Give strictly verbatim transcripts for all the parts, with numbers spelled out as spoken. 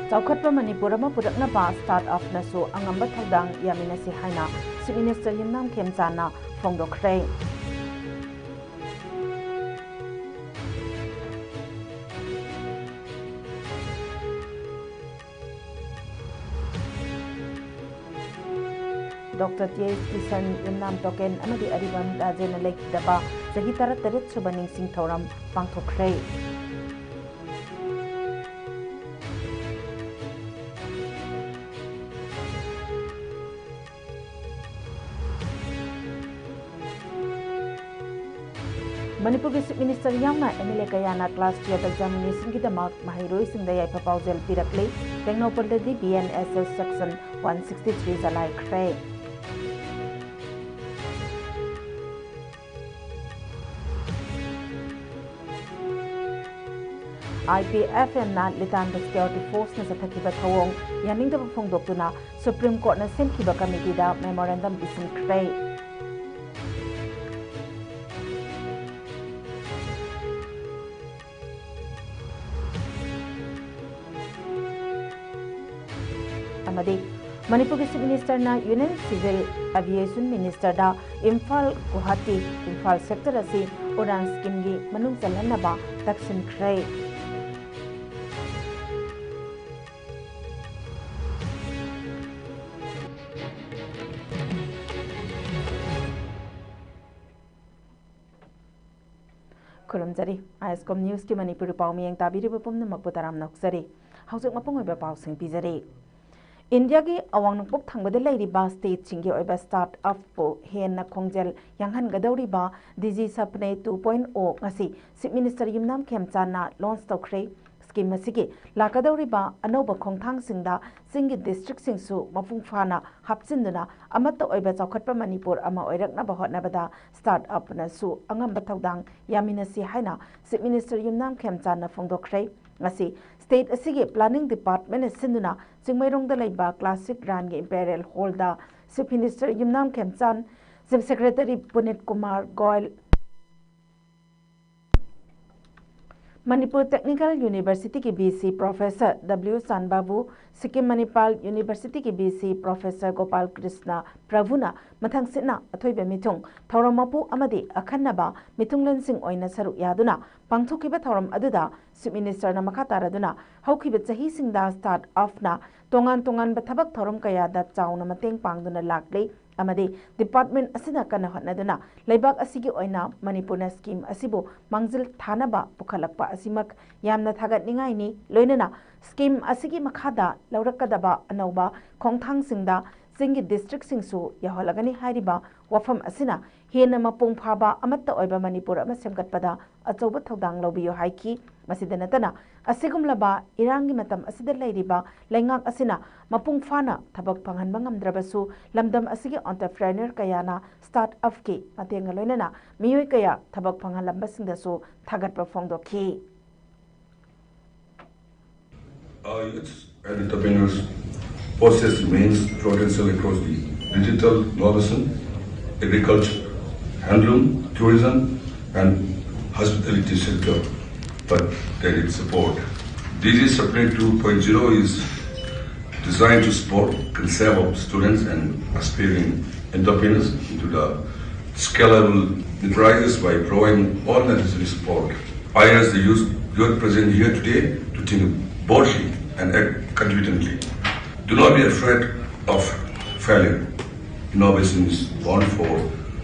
ꯆꯥꯎꯈꯠꯄ ꯃꯅꯤꯄꯨꯔ ꯑꯃ ꯄꯨꯔꯛꯅꯕ ꯁ꯭ꯇꯥꯔꯠ ꯑꯞꯅꯁꯨ ꯑꯉꯝꯕ ꯊꯧꯗꯥꯡ ꯌꯥꯃꯤꯟꯅꯁꯤ ꯍꯥꯏꯅ chief minister Yumnam ꯈꯦꯝꯆꯥꯟꯅ ꯐꯣꯡꯗꯣꯛꯈ꯭ꯔꯦ꯫ Doctor T H Kisan ꯌꯨꯝꯅꯥꯝ ꯇꯣꯀꯦꯟ ꯑꯃꯗꯤ ꯑꯔꯤꯕꯝ ꯔꯥꯖꯦꯟꯅ ꯂꯩꯈꯤꯗꯕ ꯆꯍꯤ ꯇꯔꯥꯇꯔꯦꯠ ꯁꯨꯕ ꯅꯤꯡꯁꯤꯡ ꯊꯧꯔꯝ ꯄꯥꯡꯊꯣꯛꯈ꯭ꯔꯦ꯫ ꯃꯅꯤꯄꯨꯔꯒꯤ ꯆꯤꯐ ꯃꯤꯅꯤꯁꯇꯔ ꯌꯥꯎꯅ ꯑꯦꯝ ꯑꯦꯜ ꯑꯦ ꯀꯌꯥꯅ ꯀ꯭ꯂꯥꯁ ꯇꯨꯌꯦꯜꯐ ꯑꯦꯛꯖꯥꯃꯤꯅꯦꯁꯟꯒꯤꯗꯃꯛ ꯃꯍꯩꯔꯣꯏꯁꯤꯡꯗ ꯌꯥꯏꯐ ꯄꯥꯎꯖꯦꯜ ꯄꯤꯔꯛꯂꯤ꯫ ꯇꯦꯡꯅꯧꯄꯜꯗꯗꯤ B N S S section one sixty three ꯆꯂꯥꯏꯈ꯭ꯔꯦ꯫ ꯑꯥꯏ ꯄꯤ ꯑꯦꯐ ꯑꯦꯝꯅ ꯂꯤꯇꯥꯟꯗ ꯁꯦꯀ꯭ꯌꯨꯔꯤꯇꯤ ꯐꯣꯔꯁꯅ ꯆꯠꯊꯈꯤꯕ ꯊꯧꯑꯣꯡ ꯌꯥꯅꯤꯡꯗꯕ ꯐꯣꯡꯗꯣꯛꯇꯨꯅ ꯁꯨꯄ꯭ꯔꯤꯝ ꯀꯣꯔꯠꯅ ꯁꯦꯝꯈꯤꯕ ꯀꯃꯤꯇꯤꯗ ꯃꯦꯃꯣꯔꯦꯟꯗꯝ ꯄꯤꯁꯤꯟꯈ꯭ꯔꯦ꯫ ꯑꯃꯗꯤ ꯃꯅꯤꯄꯨꯔꯒꯤ ꯆꯤꯐ ꯃꯤꯅꯤꯁꯇꯔꯅ ꯌꯨꯅꯤꯌꯟ ꯁꯤꯚꯤꯜ ꯑꯦꯚꯤꯌꯦꯁꯟ ꯃꯤꯅꯤꯁꯇꯔꯗ ꯏꯝꯐꯥꯜ ꯒꯨꯋꯥꯍꯥꯇꯤ ꯏꯝꯐꯥꯜ ꯁꯦꯛꯇꯔ ꯑꯁꯤ ꯎꯔꯥꯟ ꯁ꯭ꯀꯤꯝꯒꯤ ꯃꯅꯨꯡ ꯆꯜꯍꯟꯅꯕ ꯇꯛꯁꯤꯟꯈ꯭ꯔꯦ꯫ ꯈꯨꯔꯨꯝꯖꯔꯤ꯫ ꯑꯥꯏ ꯑꯦꯁ ꯀꯣꯝ ꯅ꯭ꯌꯨꯁꯀꯤ ꯃꯅꯤꯄꯨꯔꯤ ꯄꯥꯎ ꯃꯤꯌꯦꯡ ꯇꯥꯕꯤꯔꯤꯕ ꯄꯨꯝꯅꯃꯛꯄꯨ ꯇꯔꯥꯝꯅ ꯑꯣꯛꯆꯔꯤ꯫ ꯍꯧꯖꯤꯛ ꯃꯄꯨꯡ ꯑꯣꯏꯕ ꯄꯥꯎꯁꯤꯡ ꯄꯤꯖꯔꯤ꯫ ꯏꯟꯗꯤꯌꯥꯒꯤ ꯑꯋꯥꯡ ꯅꯣꯡꯄꯣꯛ ꯊꯪꯕꯗ ꯂꯩꯔꯤꯕ ꯁ꯭ꯇꯦꯠꯁꯤꯡꯒꯤ ꯑꯣꯏꯕ ꯁ꯭ꯇꯥꯔꯠ ꯑꯞꯄꯨ ꯍꯦꯟꯅ ꯈꯣꯡꯖꯦꯜ ꯌꯥꯡꯍꯟꯒꯗꯧꯔꯤꯕ ꯗꯤꯖꯤ ꯁꯄꯅꯦ ꯇꯨ ꯄꯣꯏꯟꯠ ꯑꯣ ꯉꯁꯤ ꯆꯤꯐ ꯃꯤꯅꯤꯁꯇꯔ ꯌꯨꯝꯅꯥꯝ ꯈꯦꯝꯆꯥꯟꯅ ꯂꯣꯟꯆ ꯇꯧꯈ꯭ꯔꯦ꯫ ꯁ꯭ꯀꯤꯝ ꯑꯁꯤꯒꯤ ꯂꯥꯛꯀꯗꯧꯔꯤꯕ ꯑꯅꯧꯕ ꯈꯣꯡꯊꯥꯡꯁꯤꯡꯗ ꯆꯤꯡꯒꯤ ꯗꯤꯁꯇ꯭ꯔꯤꯛꯁꯤꯡꯁꯨ ꯃꯄꯨꯡ ꯐꯥꯅ ꯍꯥꯞꯆꯤꯟꯗꯨꯅ ꯑꯃꯠꯇ ꯑꯣꯏꯕ ꯆꯥꯎꯈꯠꯄ ꯃꯅꯤꯄꯨꯔ ꯑꯃ ꯑꯣꯏꯔꯛꯅꯕ ꯍꯣꯠꯅꯕꯗ ꯁ꯭ꯇꯥꯔꯠ ꯑꯞꯅꯁꯨ ꯑꯉꯝꯕ ꯊꯧꯗꯥꯡ ꯌꯥꯃꯤꯟꯅꯁꯤ ꯍꯥꯏꯅ ꯆꯤꯐ ꯃꯤꯅꯤꯁꯇꯔ ꯌꯨꯝꯅꯥꯝ ꯈꯦꯝꯆꯥꯟꯅ ꯐꯣꯡꯗꯣꯛꯈ꯭ꯔꯦ꯫ ꯉꯁꯤ ꯁ꯭ꯇꯦꯠ ꯑꯁꯤꯒꯤ ꯄ꯭ꯂꯥꯅꯤꯡ ꯗꯤꯄꯥꯔꯠꯃꯦꯟꯅ ꯁꯤꯟꯗꯨꯅ ꯆꯤꯡꯃꯩꯔꯣꯡꯗ ꯂꯩꯕ ꯀ꯭ꯂꯥꯁꯤꯛ ꯔꯥꯟꯒꯤ ꯏꯝꯄꯦꯔꯤꯌꯦꯜ ꯍꯣꯜꯗ chief minister Yumnam Khemchand, chief secretary Punit Kumar Goyal, Manipur technical ꯌꯨꯅꯤꯚꯔꯁꯤꯇꯤꯒꯤ ꯚꯤ ꯁꯤ ꯄ꯭ꯔꯣꯐꯦꯁꯔ ꯗꯕ꯭ꯂꯤꯎ ꯆꯥꯟꯕꯥꯕꯨ, ꯁꯤꯛꯀꯤꯝ ꯃꯅꯤꯄꯥꯜ ꯌꯨꯅꯤꯚꯔꯁꯤꯇꯤꯒꯤ V C professor Gopal Krishna ꯄ꯭ꯔꯚꯨꯅ ꯃꯊꯪꯁꯤꯠꯅ ꯑꯊꯣꯏꯕ ꯃꯤꯊꯨꯡ, ꯊꯧꯔꯝ ꯃꯄꯨ ꯑꯃꯗꯤ ꯑꯈꯟꯅꯕ ꯃꯤꯊꯨꯡꯂꯦꯟꯁꯤꯡ ꯑꯣꯏꯅ ꯁꯔꯨꯛ ꯌꯥꯗꯨꯅ ꯄꯥꯡꯊꯣꯛꯈꯤꯕ ꯊꯧꯔꯝ ꯑꯗꯨꯗ ꯆꯤꯐ ꯃꯤꯅꯤꯁꯇꯔꯅ ꯃꯈꯥ ꯇꯥꯔꯗꯨꯅ ꯍꯧꯈꯤꯕ ꯆꯍꯤꯁꯤꯡꯗ ꯁ꯭ꯇꯥꯔꯠ ꯑꯞꯅ ꯇꯣꯉꯥꯟ ꯇꯣꯉꯥꯟꯕ ꯊꯕꯛ ꯊꯧꯔꯝ ꯀꯌꯥꯗ ꯆꯥꯎꯅ ꯃꯇꯦꯡ ꯄꯥꯡꯗꯨꯅ ꯂꯥꯛꯂꯤ ꯑꯃꯗꯤ ꯗꯤꯄꯥꯔꯠꯃꯦꯟꯠ ꯑꯁꯤꯅ ꯀꯟꯅ ꯍꯣꯠꯅꯗꯨꯅ ꯂꯩꯕꯥꯛ ꯑꯁꯤꯒꯤ ꯑꯣꯏꯅ ꯃꯅꯤꯄꯨꯔꯅ ꯁ꯭ꯀꯤꯝ ꯑꯁꯤꯕꯨ ꯃꯥꯡꯖꯤꯜ ꯊꯥꯅꯕ ꯄꯨꯈꯠꯂꯛꯄ ꯑꯁꯤꯃꯛ ꯌꯥꯝꯅ ꯊꯥꯒꯠꯅꯤꯡꯉꯥꯏꯅꯤ꯫ ꯂꯣꯏꯅꯅ ꯁ꯭ꯀꯤꯝ ꯑꯁꯤꯒꯤ ꯃꯈꯥꯗ ꯂꯧꯔꯛꯀꯗꯕ ꯑꯅꯧꯕ ꯈꯣꯡꯊꯥꯡꯁꯤꯡꯗ ꯆꯤꯡꯒꯤ ꯗꯤꯁꯇ꯭ꯔꯤꯛꯁꯤꯡꯁꯨ ꯌꯥꯎꯍꯜꯂꯒꯅꯤ ꯍꯥꯏꯔꯤꯕ ꯋꯥꯐꯝ ꯑꯁꯤꯅ ꯍꯦꯟꯅ ꯃꯄꯨꯡ ꯐꯥꯕ ꯑꯃꯠꯇ ꯑꯣꯏꯕ ꯃꯅꯤꯄꯨꯔ ꯑꯃ ꯁꯦꯝꯒꯠꯄꯗ ꯑꯆꯧꯕ ꯊꯧꯗꯥꯡ ꯂꯧꯕꯤꯌꯨ ꯍꯥꯏꯈꯤ꯫ ꯃꯁꯤꯗ ꯅꯠꯇꯅ ꯑꯁꯤꯒꯨꯝꯂꯕ ꯏꯔꯥꯡꯒꯤ ꯃꯇꯝ ꯑꯁꯤꯗ ꯂꯩꯔꯤꯕ ꯂꯩꯉꯥꯛ ꯑꯁꯤꯅ ꯃꯄꯨꯡ ꯐꯥꯅ ꯊꯕꯛ ꯐꯪꯍꯟꯕ ꯉꯝꯗ꯭ꯔꯕꯁꯨ ꯂꯝꯗꯝ ꯑꯁꯤꯒꯤ ꯑꯣꯟꯇꯔꯄ꯭ꯔꯦꯅꯔ ꯀꯌꯥꯅ ꯁ꯭ꯇꯥꯔꯠ ꯑꯞꯀꯤ ꯃꯇꯦꯡꯒ ꯂꯣꯏꯅꯅ ꯃꯤꯑꯣꯏ ꯀꯌꯥ ꯊꯕꯛ ꯐꯪꯍꯜꯂꯝꯕꯁꯤꯡꯗꯁꯨ ꯊꯥꯒꯠꯄ ꯐꯣꯡꯗꯣꯛꯈꯤ꯫ Our youth and entrepreneurs possess immense potential across the digital innovation, agriculture, handloom, tourism, and hospitality sector, but they need support. D G Sapne two point zero is designed to support concept of students and aspiring entrepreneurs into the scalable enterprises by providing all necessary support. I urge the youth, youth present here today to think boldly and act confidently. Do not be afraid of failure. Innovation is born for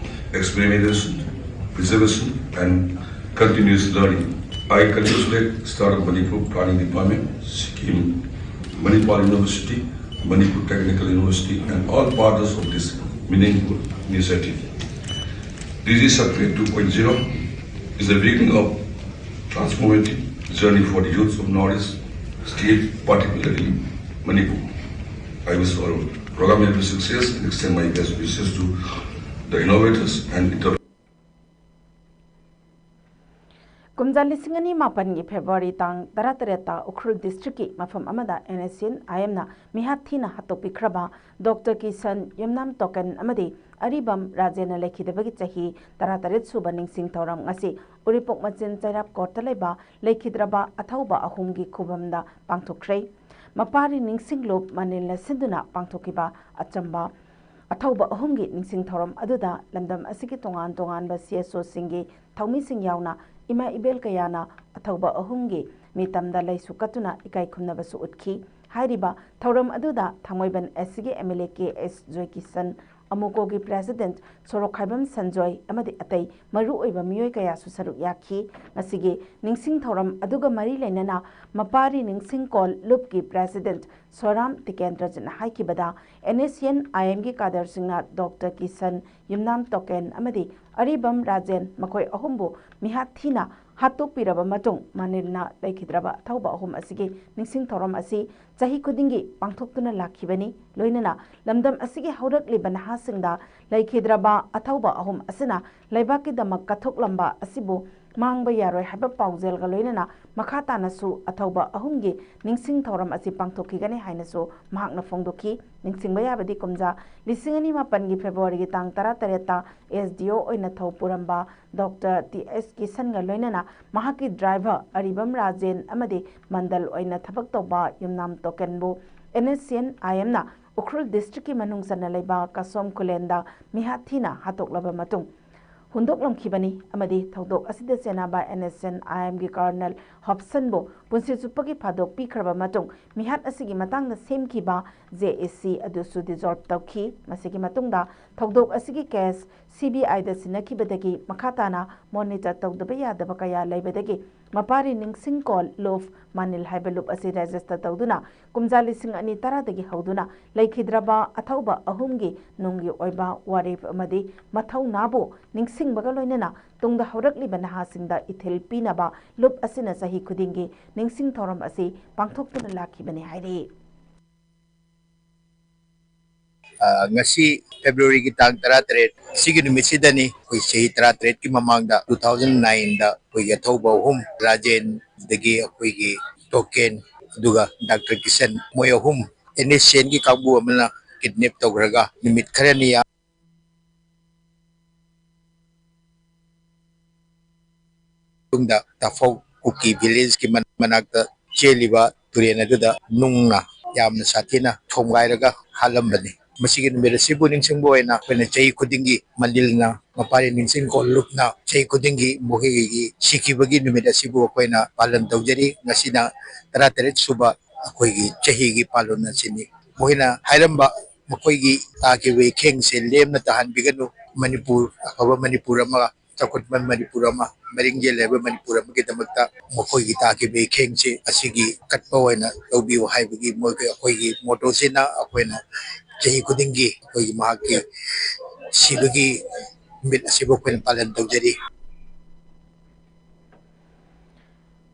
experimentation, preservation, and continuous learning. I congratulate Startup Manipur Planning Department, Sikkim Manipal University, Manipur Technical University, and all partners of this meaningful initiative. D G Sapne two point zero is a beginning of transformative journey for the youth of Northeast state, particularly Manipur. I wish all program every success and extend my best wishes to the innovators and entrepreneurs. ꯀꯨꯝꯖꯥ ꯂꯤꯁꯤꯡ ꯑꯅꯤ ꯃꯥꯄꯟꯒꯤ February ꯇꯥꯡ ꯇꯔꯥꯇꯔꯦꯠꯇ ꯎꯈ꯭ꯔꯨꯜ ꯗꯤꯁꯇ꯭ꯔꯤꯛꯀꯤ ꯃꯐꯝ ꯑꯃꯗ NSCN IMꯅ ꯃꯤꯍꯥꯠ ꯊꯤꯅ ꯍꯥꯠꯇꯣꯛꯄꯤꯈ꯭ꯔꯕ doctor Kisan, ꯌꯨꯝꯅꯥꯝ token ꯑꯃꯗꯤ ꯑꯔꯤꯕꯝ ꯔꯥꯖꯦꯟꯅ ꯂꯩꯈꯤꯗꯕꯒꯤ ꯆꯍꯤ ꯇꯔꯥꯇꯔꯦꯠ ꯁꯨꯕ ꯅꯤꯡꯁꯤꯡ ꯊꯧꯔꯝ ꯉꯁꯤ ꯎꯔꯤꯄꯣꯛ ꯃꯆꯤꯟ ꯆꯩꯔꯥꯞ ꯀꯣꯔꯠꯇ ꯂꯩꯕ ꯂꯩꯈꯤꯗ꯭ꯔꯕ ꯑꯊꯧꯕ ꯑꯍꯨꯝꯒꯤ ꯈꯨꯕꯝꯗ ꯄꯥꯡꯊꯣꯛꯈ꯭ꯔꯦ꯫ ꯃꯄꯥꯔꯤ ꯅꯤꯡꯁꯤꯡꯂꯨꯞ ꯃꯅꯤꯜꯅ ꯁꯤꯟꯗꯨꯅ ꯄꯥꯡꯊꯣꯛꯈꯤꯕ ꯑꯆꯝꯕ ꯑꯊꯧꯕ ꯑꯍꯨꯝꯒꯤ ꯅꯤꯡꯁꯤꯡ ꯊꯧꯔꯝ ꯑꯗꯨꯗ ꯂꯝꯗꯝ ꯑꯁꯤꯒꯤ ꯇꯣꯉꯥꯟ ꯇꯣꯉꯥꯟꯕ CSOꯁꯤꯡꯒꯤ ꯊꯧꯃꯤꯁꯤꯡ ꯌꯥꯎꯅ ꯏꯃꯥ ꯏꯕꯦꯜ ꯀꯌꯥꯅ ꯑꯊꯧꯕ ꯑꯍꯨꯝꯒꯤ ꯃꯤꯇꯝꯗ ꯂꯩꯁꯨ ꯀꯠꯇꯨꯅ ꯏꯀꯥꯏ ꯈꯨꯝꯅꯕꯁꯨ ꯎꯠꯈꯤ꯫ ꯍꯥꯏꯔꯤꯕ ꯊꯧꯔꯝ ꯑꯗꯨꯗ ꯊꯥꯡꯃꯩꯕꯟ SCꯒꯤ MLA ꯀꯦ ꯑꯦꯁ ꯖꯣꯏꯀꯤꯁꯟ, ꯑꯃꯨꯀꯣꯒꯤ ꯄ꯭ꯔꯦꯁꯤꯗꯦꯟꯠ ꯁꯣꯔꯣꯛꯈꯥꯏꯕꯝ ꯁꯟꯖꯣꯏ ꯑꯃꯗꯤ ꯑꯇꯩ ꯃꯔꯨꯑꯣꯏꯕ ꯃꯤꯑꯣꯏ ꯀꯌꯥꯁꯨ ꯁꯔꯨꯛ ꯌꯥꯈꯤ꯫ ꯉꯁꯤꯒꯤ ꯅꯤꯡꯁꯤꯡ ꯊꯧꯔꯝ ꯑꯗꯨꯒ ꯃꯔꯤ ꯂꯩꯅꯅ ꯃꯄꯥꯔꯤ ꯅꯤꯡꯁꯤꯡ call ꯂꯨꯞꯀꯤ president ꯁꯣꯔꯥꯝ ꯇꯤꯀꯦꯟꯗ꯭ꯔꯖꯤꯠꯅ ꯍꯥꯏꯈꯤꯕꯗ, NSCN IMꯒꯤ ꯀꯥꯗꯔꯁꯤꯡꯅ doctor Kisan, ꯌꯨꯝꯅꯥꯝ ꯇꯣꯀꯦꯟ ꯑꯃꯗꯤ ꯑꯔꯤꯕꯝ ꯔꯥꯖꯦꯟ, ꯃꯈꯣꯏ ꯑꯍꯨꯝꯕꯨ ꯃꯤꯍꯥꯠ ꯊꯤꯅ ꯍꯥꯠꯇꯣꯛꯄꯤꯔꯕ ꯃꯇꯨꯡ ꯃꯅꯤꯜꯅ ꯂꯩꯈꯤꯗ꯭ꯔꯕ ꯑꯊꯧꯕ ꯑꯍꯨꯝ ꯑꯁꯤꯒꯤ ꯅꯤꯡꯁꯤꯡ ꯊꯧꯔꯝ ꯑꯁꯤ ꯆꯍꯤ ꯈꯨꯗꯤꯡꯒꯤ ꯄꯥꯡꯊꯣꯛꯇꯨꯅ ꯂꯥꯛꯈꯤꯕꯅꯤ꯫ ꯂꯣꯏꯅꯅ ꯂꯝꯗꯝ ꯑꯁꯤꯒꯤ ꯍꯧꯔꯛꯂꯤꯕ ꯅꯍꯥꯁꯤꯡꯗ ꯂꯩꯈꯤꯗ꯭ꯔꯕ ꯑꯊꯧꯕ ꯑꯍꯨꯝ ꯑꯁꯤꯅ ꯂꯩꯕꯥꯛꯀꯤꯗꯃꯛ ꯀꯠꯊꯣꯛꯂꯝꯕ ꯑꯁꯤꯕꯨ ꯃꯥꯡꯕ ꯌꯥꯔꯣꯏ ꯍꯥꯏꯕ ꯄꯥꯎꯖꯦꯜꯒ ꯂꯣꯏꯅꯅ ꯃꯈꯥ ꯇꯥꯅꯁꯨ ꯑꯊꯧꯕ ꯑꯍꯨꯝꯒꯤ ꯅꯤꯡꯁꯤꯡ ꯊꯧꯔꯝ ꯑꯁꯤ ꯄꯥꯡꯊꯣꯛꯈꯤꯒꯅꯤ ꯍꯥꯏꯅꯁꯨ ꯃꯍꯥꯛꯅ ꯐꯣꯡꯗꯣꯛꯈꯤ꯫ ꯅꯤꯡꯁꯤꯡꯕ ꯌꯥꯕꯗꯤ ꯀꯨꯝꯖꯥ ꯂꯤꯁꯤꯡ ꯑꯅꯤ ꯃꯥꯄꯟꯒꯤ ꯐꯦꯕ꯭ꯔꯨꯋꯥꯔꯤꯒꯤ ꯇꯥꯡ ꯇꯔꯥꯇꯔꯦꯠꯇ SDO ꯑꯣꯏꯅ ꯊꯧ ꯄꯨꯔꯝꯕ ꯗꯣꯛꯇꯔ ꯇꯤ ꯑꯦꯁ ꯀꯤꯁꯟꯒ ꯂꯣꯏꯅꯅ ꯃꯍꯥꯛꯀꯤ ꯗ꯭ꯔꯥꯏꯚꯔ ꯑꯔꯤꯕꯝ ꯔꯥꯖꯦꯟ ꯑꯃꯗꯤ ꯃꯟꯗꯜ ꯑꯣꯏꯅ ꯊꯕꯛ ꯇꯧꯕ ꯌꯨꯝꯅꯥꯝ ꯇꯣꯀꯦꯟꯕꯨ NSCN IMꯅ ꯎꯈ꯭ꯔꯨꯜ ꯗꯤꯁꯇ꯭ꯔꯤꯛꯀꯤ ꯃꯅꯨꯡ ꯆꯟꯅ ꯂꯩꯕ ꯀꯁꯣꯝ ꯈꯨꯂꯦꯟꯗ ꯃꯤꯍꯥꯠ ꯊꯤꯅ ꯍꯥꯠꯇꯣꯛꯂꯕ ꯃꯇꯨꯡ ꯍꯨꯟꯗꯣꯛꯂꯝꯈꯤꯕꯅꯤ ꯑꯃꯗꯤ ꯊꯧꯗꯣꯛ ꯑꯁꯤꯗ ꯆꯦꯟꯅꯕ NSCN IMꯒꯤ ꯀꯔꯅꯦꯜ ꯍꯣꯞꯁꯟꯕꯨ ꯄꯨꯟꯁꯤ ꯆꯨꯞꯄꯒꯤ ꯐꯥꯗꯣꯛ ꯄꯤꯈ꯭ꯔꯕ ꯃꯇꯨꯡ ꯃꯤꯍꯥꯠ ꯑꯁꯤꯒꯤ ꯃꯇꯥꯡꯗ ꯁꯦꯝꯈꯤꯕ JAC ꯑꯗꯨꯁꯨ dissolve ꯇꯧꯈꯤ꯫ ꯃꯁꯤꯒꯤ ꯃꯇꯨꯡꯗ ꯊꯧꯗꯣꯛ ꯑꯁꯤꯒꯤ case CBIꯗ ꯁꯤꯟꯅꯈꯤꯕꯗꯒꯤ ꯃꯈꯥ ꯇꯥꯅ monitor ꯇꯧꯗꯕ ꯌꯥꯗꯕ ꯀꯌꯥ ꯂꯩꯕꯗꯒꯤ ꯃꯄꯥꯔꯤ ꯅꯤꯡꯁꯤꯡ ꯀꯣꯜ ꯂꯨꯞ ꯃꯅꯤꯜ ꯍꯥꯏꯕ ꯂꯨꯞ ꯑꯁꯤ register ꯇꯧꯗꯨꯅ ꯀꯨꯝꯖꯥ ꯂꯤꯁꯤꯡ ꯑꯅꯤ ꯇꯔꯥꯗꯒꯤ ꯍꯧꯗꯨꯅ ꯂꯩꯈꯤꯗ꯭ꯔꯕ ꯑꯊꯧꯕ ꯑꯍꯨꯝꯒꯤ ꯅꯨꯡꯒꯤ ꯑꯣꯏꯕ ꯋꯥꯔꯦꯞ ꯑꯃꯗꯤ ꯃꯊꯧꯅꯥꯕꯨ ꯅꯤꯡꯁꯤꯡꯕꯒ ꯂꯣꯏꯅꯅ ꯇꯨꯡꯗ ꯍꯧꯔꯛꯂꯤꯕ ꯅꯍꯥꯁꯤꯡꯗ ꯏꯊꯤꯜ ꯄꯤꯅꯕ ꯂꯨꯞ ꯑꯁꯤꯅ ꯆꯍꯤ ꯈꯨꯗꯤꯡꯒꯤ ꯅꯤꯡꯁꯤꯡ ꯊꯧꯔꯝ ꯑꯁꯤ ꯄꯥꯡꯊꯣꯛꯇꯨꯅ ꯂꯥꯛꯈꯤꯕꯅꯤ ꯍꯥꯏꯔꯤ꯫ ꯑ, ꯉꯁꯤ Februaryꯒꯤ ꯇꯥꯡ ꯇꯔꯥꯇꯔꯦꯠ, ꯁꯤꯒꯤ ꯅꯨꯃꯤꯠꯁꯤꯗꯅꯤ ꯑꯩꯈꯣꯏ ꯆꯍꯤ ꯇꯔꯥꯇꯔꯦꯠꯀꯤ ꯃꯃꯥꯡꯗ two thousand nineꯗ ꯑꯩꯈꯣꯏꯒꯤ ꯑꯊꯧꯕ ꯑꯍꯨꯝ ꯔꯥꯖꯦꯟꯗꯒꯤ ꯑꯩꯈꯣꯏꯒꯤ ꯇꯣꯀꯦꯟ, ꯑꯗꯨꯒ ꯗꯥꯛꯇꯔ ꯀꯤꯁꯟ, ꯃꯣꯏ ꯑꯍꯨꯝ NSCNꯒꯤ ꯀꯥꯡꯕꯨ ꯑꯃꯅ kidnap ꯇꯧꯈ꯭ꯔꯒ ꯅꯨꯃꯤꯠ ꯈꯔꯅꯤ ꯃꯇꯨꯡꯗ ꯇꯥꯐꯧ ꯀꯨꯀꯤ villageꯀꯤ ꯃꯅꯥꯛꯇ ꯆꯦꯜꯂꯤꯕ ꯇꯨꯔꯦꯜ ꯑꯗꯨꯗ ꯅꯨꯡꯅ ꯌꯥꯝꯅ ꯁꯥꯊꯤꯅ ꯊꯣꯝꯒꯥꯏꯔꯒ ꯍꯥꯠꯂꯝꯕꯅꯤ꯫ ꯃꯁꯤꯒꯤ ꯅꯨꯃꯤꯠ ꯑꯁꯤꯕꯨ ꯅꯤꯡꯁꯤꯡꯕ ꯑꯣꯏꯅ ꯑꯩꯈꯣꯏꯅ ꯆꯍꯤ ꯈꯨꯗꯤꯡꯒꯤ ꯃꯟꯗꯤꯜꯅ ꯃꯄꯥꯔꯤ ꯅꯤꯡꯁꯤꯡ ꯀꯣꯜꯂꯨꯞꯅ ꯆꯍꯤ ꯈꯨꯗꯤꯡꯒꯤ ꯃꯈꯣꯏꯒꯤ ꯁꯤꯈꯤꯕꯒꯤ ꯅꯨꯃꯤꯠ ꯑꯁꯤꯕꯨ ꯑꯩꯈꯣꯏꯅ ꯄꯥꯂꯟ ꯇꯧꯖꯔꯤ꯫ ꯉꯁꯤꯅ ꯇꯔꯥꯇꯔꯦꯠ ꯁꯨꯕ ꯑꯩꯈꯣꯏꯒꯤ ꯆꯍꯤꯒꯤ ꯄꯥꯂꯟ ꯑꯁꯤꯅꯤ꯫ ꯃꯈꯣꯏꯅ ꯍꯥꯏꯔꯝꯕ, ꯃꯈꯣꯏꯒꯤ ꯇꯥꯈꯤꯕ ꯏꯈꯦꯡꯁꯦ ꯂꯦꯝꯅ ꯇꯥꯍꯟꯕꯤꯒꯅꯨ꯫ ꯃꯅꯤꯄꯨꯔ, ꯑꯐꯕ ꯃꯅꯤꯄꯨꯔ ꯑꯃ, ꯆꯥꯎꯈꯠꯄ ꯃꯅꯤꯄꯨꯔ ꯑꯃ, ꯃꯔꯤꯡꯖꯦꯜ ꯂꯩꯕ ꯃꯅꯤꯄꯨꯔ ꯑꯃꯒꯤꯗꯃꯛꯇ ꯃꯈꯣꯏꯒꯤ ꯇꯥꯈꯤꯕ ꯏꯈꯦꯡꯁꯦ ꯑꯁꯤꯒꯤ ꯀꯠꯄ ꯑꯣꯏꯅ ꯂꯧꯕꯤꯌꯨ ꯍꯥꯏꯕꯒꯤ ꯃꯣꯏꯒꯤ, ꯑꯩꯈꯣꯏꯒꯤ mottoꯁꯤꯅ ꯑꯩꯈꯣꯏꯅ ꯆꯍꯤ ꯈꯨꯗꯤꯡꯒꯤ ꯑꯩꯈꯣꯏꯒꯤ ꯃꯍꯥꯛꯀꯤ ꯁꯤꯕꯒꯤ ꯅꯨꯃꯤꯠ ꯑꯁꯤꯕꯨ ꯑꯩꯈꯣꯏꯅ ꯄꯥꯂꯟ ꯇꯧꯖꯔꯤ꯫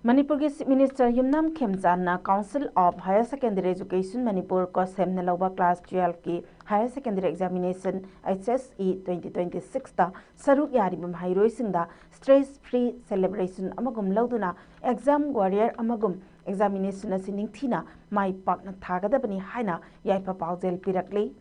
ꯃꯅꯤꯄꯨꯔꯒꯤ Chief Minister Yumnam ꯈꯦꯝꯆꯥꯟꯅ Council of Higher Secondary Education Manipur, ꯀꯣꯁꯦꯝꯅ ꯂꯧꯕ class twelveꯀꯤ higher secondary examination, HSE twenty twenty sixꯇ ꯁꯔꯨꯛ ꯌꯥꯔꯤꯕ ꯃꯍꯩꯔꯣꯏꯁꯤꯡꯗ stress free celebration ꯑꯃꯒꯨꯝ ꯂꯧꯗꯨꯅ exam warrior ꯑꯃꯒꯨꯝ examination ꯑꯁꯤ ꯅꯤꯡꯊꯤꯅ ꯃꯥꯏ ꯄꯥꯛꯅ ꯊꯥꯒꯗꯕꯅꯤ ꯍꯥꯏꯅ ꯌꯥꯏꯐ ꯄꯥꯎꯖꯦꯜ ꯄꯤꯔꯛꯂꯤ꯫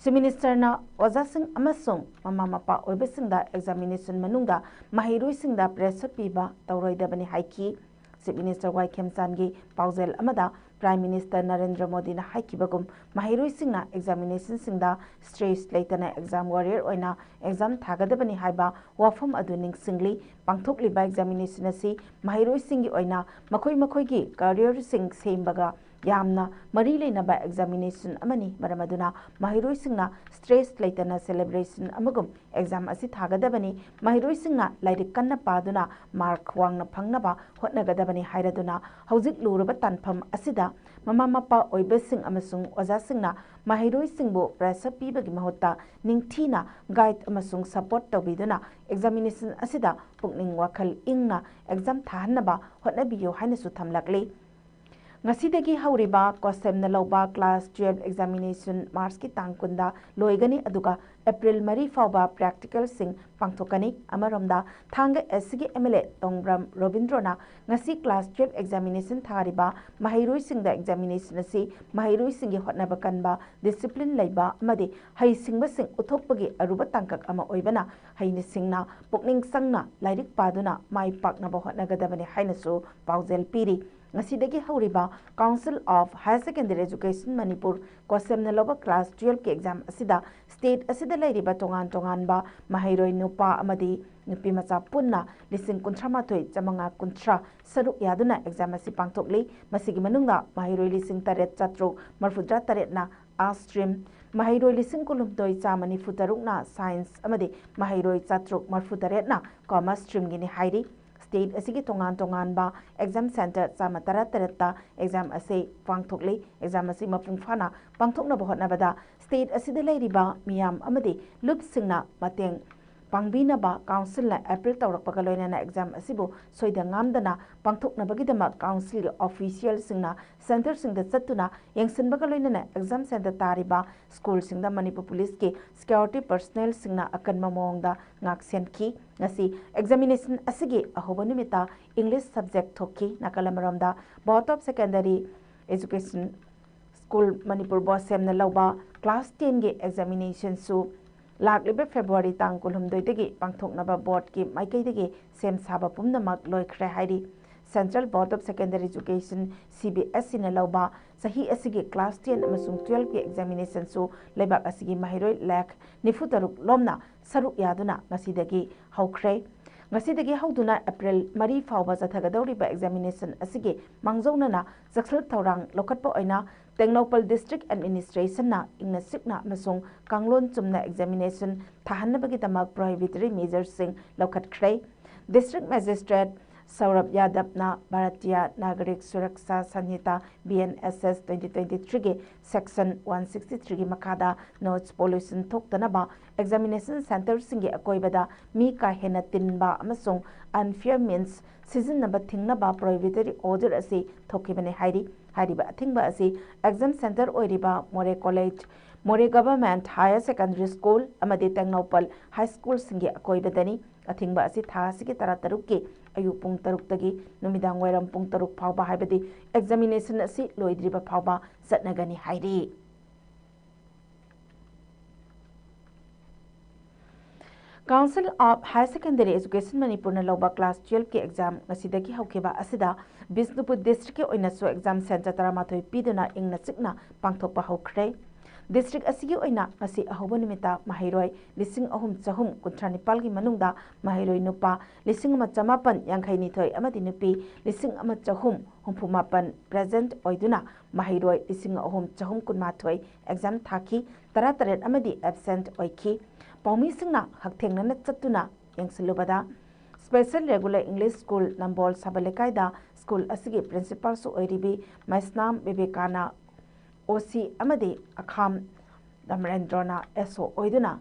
Chief Ministerꯅ ꯑꯣꯖꯥꯁꯤꯡ ꯑꯃꯁꯨꯡ ꯃꯃꯥ ꯃꯄꯥ ꯑꯣꯏꯕꯁꯤꯡꯗ examination ꯃꯅꯨꯡꯗ ꯃꯍꯩꯔꯣꯏꯁꯤꯡꯗ pressure ꯄꯤꯕ ꯇꯧꯔꯣꯏꯗꯕꯅꯤ ꯍꯥꯏꯈꯤ꯫ Chief Minister ꯋꯥꯏ ꯈꯦꯝꯆꯥꯟꯒꯤ ꯄꯥꯎꯖꯦꯜ ꯑꯃꯗ Prime Minister ꯅꯔꯦꯟꯗ꯭ꯔ ꯃꯣꯗꯤꯅ ꯍꯥꯏꯈꯤꯕꯒꯨꯝ, ꯃꯍꯩꯔꯣꯏꯁꯤꯡꯅ examinationꯁꯤꯡꯗ stress ꯂꯩꯇꯅ exam warrior ꯑꯣꯏꯅ exam ꯊꯥꯒꯗꯕꯅꯤ ꯍꯥꯏꯕ ꯋꯥꯐꯝ ꯑꯗꯨ ꯅꯤꯡꯁꯤꯡꯂꯤ꯫ ꯄꯥꯡꯊꯣꯛꯂꯤꯕ examination ꯑꯁꯤ ꯃꯍꯩꯔꯣꯏꯁꯤꯡꯒꯤ ꯑꯣꯏꯅ ꯃꯈꯣꯏ ꯃꯈꯣꯏꯒꯤ careerꯁꯤꯡ ꯁꯦꯝꯕꯒ ꯌꯥꯝꯅ ꯃꯔꯤ ꯂꯩꯅꯕ examination ꯑꯃꯅꯤ꯫ ꯃꯔꯝ ꯑꯗꯨꯅ ꯃꯍꯩꯔꯣꯏꯁꯤꯡꯅ stress ꯂꯩꯇꯅ celebration ꯑꯃꯒꯨꯝ exam ꯑꯁꯤ ꯊꯥꯒꯗꯕꯅꯤ꯫ ꯃꯍꯩꯔꯣꯏꯁꯤꯡꯅ ꯂꯥꯏꯔꯤꯛ ꯀꯟꯅ ꯄꯥꯗꯨꯅ mark ꯋꯥꯡꯅ ꯐꯪꯅꯕ ꯍꯣꯠꯅꯒꯗꯕꯅꯤ ꯍꯥꯏꯔꯗꯨꯅ ꯍꯧꯖꯤꯛ ꯂꯨꯔꯕ ꯇꯥꯟꯐꯝ ꯑꯁꯤꯗ ꯃꯃꯥ ꯃꯄꯥ ꯑꯣꯏꯕꯁꯤꯡ ꯑꯃꯁꯨꯡ ꯑꯣꯖꯥꯁꯤꯡꯅ ꯃꯍꯩꯔꯣꯏꯁꯤꯡꯕꯨ pressure ꯄꯤꯕꯒꯤ ꯃꯍꯨꯠꯇ ꯅꯤꯡꯊꯤꯅ guide ꯑꯃꯁꯨꯡ support ꯇꯧꯕꯤꯗꯨꯅ examination ꯑꯁꯤꯗ ꯄꯨꯛꯅꯤꯡ ꯋꯥꯈꯜ ꯏꯪꯅ exam ꯊꯥꯍꯟꯅꯕ ꯍꯣꯠꯅꯕꯤꯌꯨ ꯍꯥꯏꯅꯁꯨ ꯊꯝꯂꯛꯂꯤ꯫ ꯉꯁꯤꯗꯒꯤ ꯍꯧꯔꯤꯕ ꯀꯣꯁꯦꯝꯅ ꯂꯧꯕ class twelve examination March ꯀꯤ ꯇꯥꯡ ꯀꯨꯟꯗ ꯂꯣꯏꯒꯅꯤ, ꯑꯗꯨꯒ April ꯃꯔꯤ ꯐꯥꯎꯕ practical ꯁꯤꯡ ꯄꯥꯡꯊꯣꯛꯀꯅꯤ꯫ ꯑꯃꯔꯣꯝꯗ, ꯊꯥꯡꯒ East ꯀꯤ M L A ꯇꯣꯡꯕ꯭ꯔꯝ ꯔꯣꯕꯤꯟꯗ꯭ꯔꯣꯅ ꯉꯁꯤ class twelve examination ꯊꯥꯔꯤꯕ ꯃꯍꯩꯔꯣꯏꯁꯤꯡꯗ examination ꯑꯁꯤ ꯃꯍꯩꯔꯣꯏꯁꯤꯡꯒꯤ ꯍꯣꯠꯅꯕ ꯀꯟꯕ, discipline ꯂꯩꯕ ꯑꯃꯗꯤ ꯍꯩꯁꯤꯡꯕꯁꯤꯡ ꯎꯠꯊꯣꯛꯄꯒꯤ ꯑꯔꯨꯕ ꯇꯥꯡꯀꯛ ꯑꯃ ꯑꯣꯏꯕꯅ, ꯍꯩꯅ ꯁꯤꯡꯅ ꯄꯨꯛꯅꯤꯡ ꯆꯪꯅ ꯂꯥꯏꯔꯤꯛ ꯄꯥꯗꯨꯅ ꯃꯥꯏ ꯄꯥꯛꯅꯕ ꯍꯣꯠꯅꯒꯗꯕꯅꯤ ꯍꯥꯏꯅꯁꯨ ꯄꯥꯎꯖꯦꯜ ꯄꯤꯔꯤ꯫ ꯉꯁꯤꯗꯒꯤ ꯍꯧꯔꯤꯕ Council of Higher Secondary Education Manipur ꯀꯣꯁꯦꯝꯅ ꯂꯧꯕ class twelve ꯀꯤ exam ꯑꯁꯤꯗ state ꯑꯁꯤꯗ ꯂꯩꯔꯤꯕ ꯇꯣꯉꯥꯟ ꯇꯣꯉꯥꯟꯕ ꯃꯍꯩꯔꯣꯏ ꯅꯨꯄꯥ ꯑꯃꯗꯤ ꯅꯨꯄꯤ ꯃꯆꯥ ꯄꯨꯟꯅ ꯂꯤꯁꯤꯡ ꯀꯨꯟꯊ꯭ꯔꯥ ꯃꯥꯊꯣꯏ ꯆꯥꯃꯉꯥ ꯀꯨꯟꯊ꯭ꯔꯥ ꯁꯔꯨꯛ ꯌꯥꯗꯨꯅ exam ꯑꯁꯤ ꯄꯥꯡꯊꯣꯛꯂꯤ꯫ ꯃꯁꯤꯒꯤ ꯃꯅꯨꯡꯗ ꯃꯍꯩꯔꯣꯏ ꯂꯤꯁꯤꯡ ꯇꯔꯦꯠ ꯆꯥꯇ꯭ꯔꯨꯛ ꯃꯔꯤꯐꯨ ꯇꯔꯦꯠꯅ Arts stream, ꯃꯍꯩꯔꯣꯏ ꯂꯤꯁꯤꯡ ꯀꯨꯟꯍꯨꯝꯗꯣꯏ ꯆꯥꯝꯃ ꯅꯤꯐꯨ ꯇꯔꯨꯛꯅ Science ꯑꯃꯗꯤ ꯃꯍꯩꯔꯣꯏ ꯆꯥꯇ꯭ꯔꯨꯛ ꯃꯔꯤꯐꯨ ꯇꯔꯦꯠꯅ Commerce stream ꯒꯤꯅꯤ ꯍꯥꯏꯔꯤ꯫ State ꯑꯁꯤꯒꯤ ꯇꯣꯉꯥꯟ ꯇꯣꯉꯥꯟꯕ exam centre ꯆꯥꯝꯃ ꯇꯔꯥ ꯇꯔꯦꯠꯇ exam ꯑꯁꯤ ꯄꯥꯡꯊꯣꯛꯂꯤ꯫ Exam ꯑꯁꯤ ꯃꯄꯨꯡ ꯐꯥꯅ ꯄꯥꯡꯊꯣꯛꯅꯕ ꯍꯣꯠꯅꯕꯗ state ꯑꯁꯤꯗ ꯂꯩꯔꯤꯕ ꯃꯤꯌꯥꯝ ꯑꯃꯗꯤ ꯂꯨꯞꯁꯤꯡꯅ ꯃꯇꯦꯡ ꯄꯥꯡꯕꯤꯅꯕ council ꯅ appeal ꯇꯧꯔꯛꯄꯒ ꯂꯣꯏꯅꯅ exam ꯑꯁꯤꯕꯨ ꯁꯣꯏꯗ ꯉꯥꯝꯗꯅ ꯄꯥꯡꯊꯣꯛꯅꯕꯒꯤꯗꯃꯛ council ꯒꯤ official ꯁꯤꯡꯅ centre ꯁꯤꯡꯗ ꯆꯠꯇꯨꯅ ꯌꯦꯡꯁꯤꯟꯕꯒ ꯂꯣꯏꯅꯅ exam centre ꯇꯥꯔꯤꯕ school ꯁꯤꯡꯗ ꯃꯅꯤꯄꯨꯔ police ꯀꯤ security personnel ꯁꯤꯡꯅ ꯑꯀꯟꯕ ꯃꯑꯣꯡꯗ ꯉꯥꯛ ꯁꯦꯟꯈꯤ꯫ ꯉꯁꯤ examination ꯑꯁꯤꯒꯤ ꯑꯍꯧꯕ ꯅꯨꯃꯤꯠꯇ English subject ꯊꯣꯛꯈꯤ꯫ ꯅꯥꯀꯜ ꯑꯃꯔꯣꯝꯗ Board of Secondary Education School Manipur ꯕꯣꯁꯦꯝꯅ ꯂꯧꯕ class ten ꯒꯤ examination ꯁꯨ ꯂꯥꯛꯂꯤꯕ February ꯇꯥꯡ ꯀꯨꯟꯍꯨꯝꯗꯣꯏꯗꯒꯤ ꯄꯥꯡꯊꯣꯛꯅꯕ board ꯀꯤ ꯃꯥꯏꯀꯩꯗꯒꯤ ꯁꯦꯝ ꯁꯥꯕ ꯄꯨꯝꯅꯃꯛ ꯂꯣꯏꯈ꯭ꯔꯦ ꯍꯥꯏꯔꯤ꯫ Central Board of Secondary Education, C B S E ꯅ ꯂꯧꯕ ꯆꯍꯤ ꯑꯁꯤꯒꯤ class ten ꯑꯃꯁꯨꯡ twelve ꯀꯤ examination ꯁꯨ ꯂꯩꯕꯥꯛ ꯑꯁꯤꯒꯤ ꯃꯍꯩꯔꯣꯏ ꯂꯥꯈ ꯅꯤꯐꯨ ꯇꯔꯨꯛ ꯂꯣꯝꯅ ꯁꯔꯨꯛ ꯌꯥꯗꯨꯅ ꯉꯁꯤꯗꯒꯤ ꯍꯧꯈ꯭ꯔꯦ꯫ ꯉꯁꯤꯗꯒꯤ ꯍꯧꯗꯨꯅ April ꯃꯔꯤ ꯐꯥꯎꯕ ꯆꯠꯊꯒꯗꯧꯔꯤꯕ examination ꯑꯁꯤꯒꯤ ꯃꯥꯡꯖꯧꯅꯅ ꯆꯦꯛꯁꯤꯜ ꯊꯧꯔꯥꯡ ꯂꯧꯈꯠꯄ ꯑꯣꯏꯅ ꯇꯦꯡꯅꯧꯄꯜ District Administration ꯅ ꯏꯪꯅ ꯆꯤꯛꯅ ꯑꯃꯁꯨꯡ ꯀꯥꯡꯂꯣꯟ ꯆꯨꯝꯅ examination ꯊꯥꯍꯟꯅꯕꯒꯤꯗꯃꯛ prohibitory measures ꯁꯤꯡ ꯂꯧꯈꯠꯈ꯭ꯔꯦ꯫ District Magistrate ꯁꯧꯔꯚ ꯌꯥꯗꯕꯅ Bharatiya ꯅꯥꯒꯔꯤꯛ Suraksha ꯁꯟꯍꯤꯇꯥ, B N S S twenty twenty-threeꯒꯤ section one sixty-threeꯒꯤ ꯃꯈꯥꯗ noise pollution ꯊꯣꯛꯇꯅꯕ examination centreꯁꯤꯡꯒꯤ ꯑꯀꯣꯏꯕꯗ ꯃꯤ ꯀꯥ ꯍꯦꯟꯅ ꯇꯤꯟꯕ ꯑꯃꯁꯨꯡ unfair means ꯁꯤꯖꯤꯟꯅꯕ ꯊꯤꯡꯅꯕ prohibitory order ꯑꯁꯤ ꯊꯣꯛꯈꯤꯕꯅꯤ ꯍꯥꯏꯔꯤ꯫ ꯍꯥꯏꯔꯤꯕ ꯑꯊꯤꯡꯕ ꯑꯁꯤ exam centre ꯑꯣꯏꯔꯤꯕ ꯃꯣꯔꯦ college, ꯃꯣꯔꯦ Government Higher Secondary School ꯑꯃꯗꯤ ꯇꯦꯡꯅꯧꯄꯜ High Schoolꯁꯤꯡꯒꯤ ꯑꯀꯣꯏꯕꯗꯅꯤ꯫ ꯑꯊꯤꯡꯕ ꯑꯁꯤ ꯊꯥ ꯑꯁꯤꯒꯤ ꯇꯔꯥꯇꯔꯨꯛꯀꯤ ꯑꯌꯨꯛ ꯄꯨꯡ ꯇꯔꯨꯛꯇꯒꯤ ꯅꯨꯃꯤꯗꯥꯡ ꯋꯥꯏꯔꯝ ꯄꯨꯡ ꯇꯔꯨꯛ ꯐꯥꯎꯕ, ꯍꯥꯏꯕꯗꯤ examination ꯑꯁꯤ ꯂꯣꯏꯗ꯭ꯔꯤꯕ ꯐꯥꯎꯕ ꯆꯠꯅꯒꯅꯤ ꯍꯥꯏꯔꯤ꯫ Council of Higher Secondary Education ꯃꯅꯤꯄꯨꯔꯅ ꯂꯧꯕ class twelveꯀꯤ exam ꯉꯁꯤꯗꯒꯤ ꯍꯧꯈꯤꯕ ꯑꯁꯤꯗ ꯕꯤꯁꯅꯨꯄꯨꯔ districtꯀꯤ ꯑꯣꯏꯅꯁꯨ exam centre ꯇꯔꯥꯃꯥꯊꯣꯏ ꯄꯤꯗꯨꯅ ꯏꯪꯅ ꯆꯤꯛꯅ ꯄꯥꯡꯊꯣꯛꯄ ꯍꯧꯈ꯭ꯔꯦ꯫ District ꯑꯁꯤꯒꯤ ꯑꯣꯏꯅ ꯉꯁꯤ ꯑꯍꯧꯕ ꯅꯨꯃꯤꯠꯇ ꯃꯍꯩꯔꯣꯏ ꯂꯤꯁꯤꯡ ꯑꯍꯨꯝ ꯆꯍꯨꯝ ꯀꯨꯟꯊ꯭ꯔꯥ ꯅꯤꯄꯥꯜꯒꯤ ꯃꯅꯨꯡꯗ ꯃꯍꯩꯔꯣꯏ ꯅꯨꯄꯥ ꯂꯤꯁꯤꯡ ꯑꯃ ꯆꯃꯥꯄꯟ ꯌꯥꯡꯈꯩ ꯅꯤꯊꯣꯏ ꯑꯃꯗꯤ ꯅꯨꯄꯤ ꯂꯤꯁꯤꯡ ꯑꯃ ꯆꯍꯨꯝ ꯍꯨꯝꯐꯨ ꯃꯥꯄꯟ present ꯑꯣꯏꯗꯨꯅ ꯃꯍꯩꯔꯣꯏ ꯂꯤꯁꯤꯡ ꯑꯍꯨꯝ ꯆꯍꯨꯝ ꯀꯨꯟꯃꯥꯊꯣꯏ exam ꯊꯥꯈꯤ, ꯇꯔꯥꯇꯔꯦꯠ ꯑꯃꯗꯤ absent ꯑꯣꯏꯈꯤ꯫ ꯄꯥꯎꯃꯤꯁꯤꯡꯅ ꯍꯛꯊꯦꯡꯅꯅ ꯆꯠꯇꯨꯅ ꯌꯦꯡꯁꯤꯜꯂꯨꯕꯗ, Special Regular English School ꯅꯝꯕꯣꯜ ꯁꯥꯕ ꯂꯩꯀꯥꯏꯗ school ꯑꯁꯤꯒꯤ principalꯁꯨ ꯑꯣꯏꯔꯤꯕꯤ ꯃꯩꯁꯅꯥꯝ ꯕꯤꯕꯦꯀꯥꯅ O C ꯑꯃꯗꯤ ꯑꯈꯥꯝ ꯔꯥꯃꯦꯟꯗ꯭ꯔꯣꯅ S O ꯑꯣꯏꯗꯨꯅ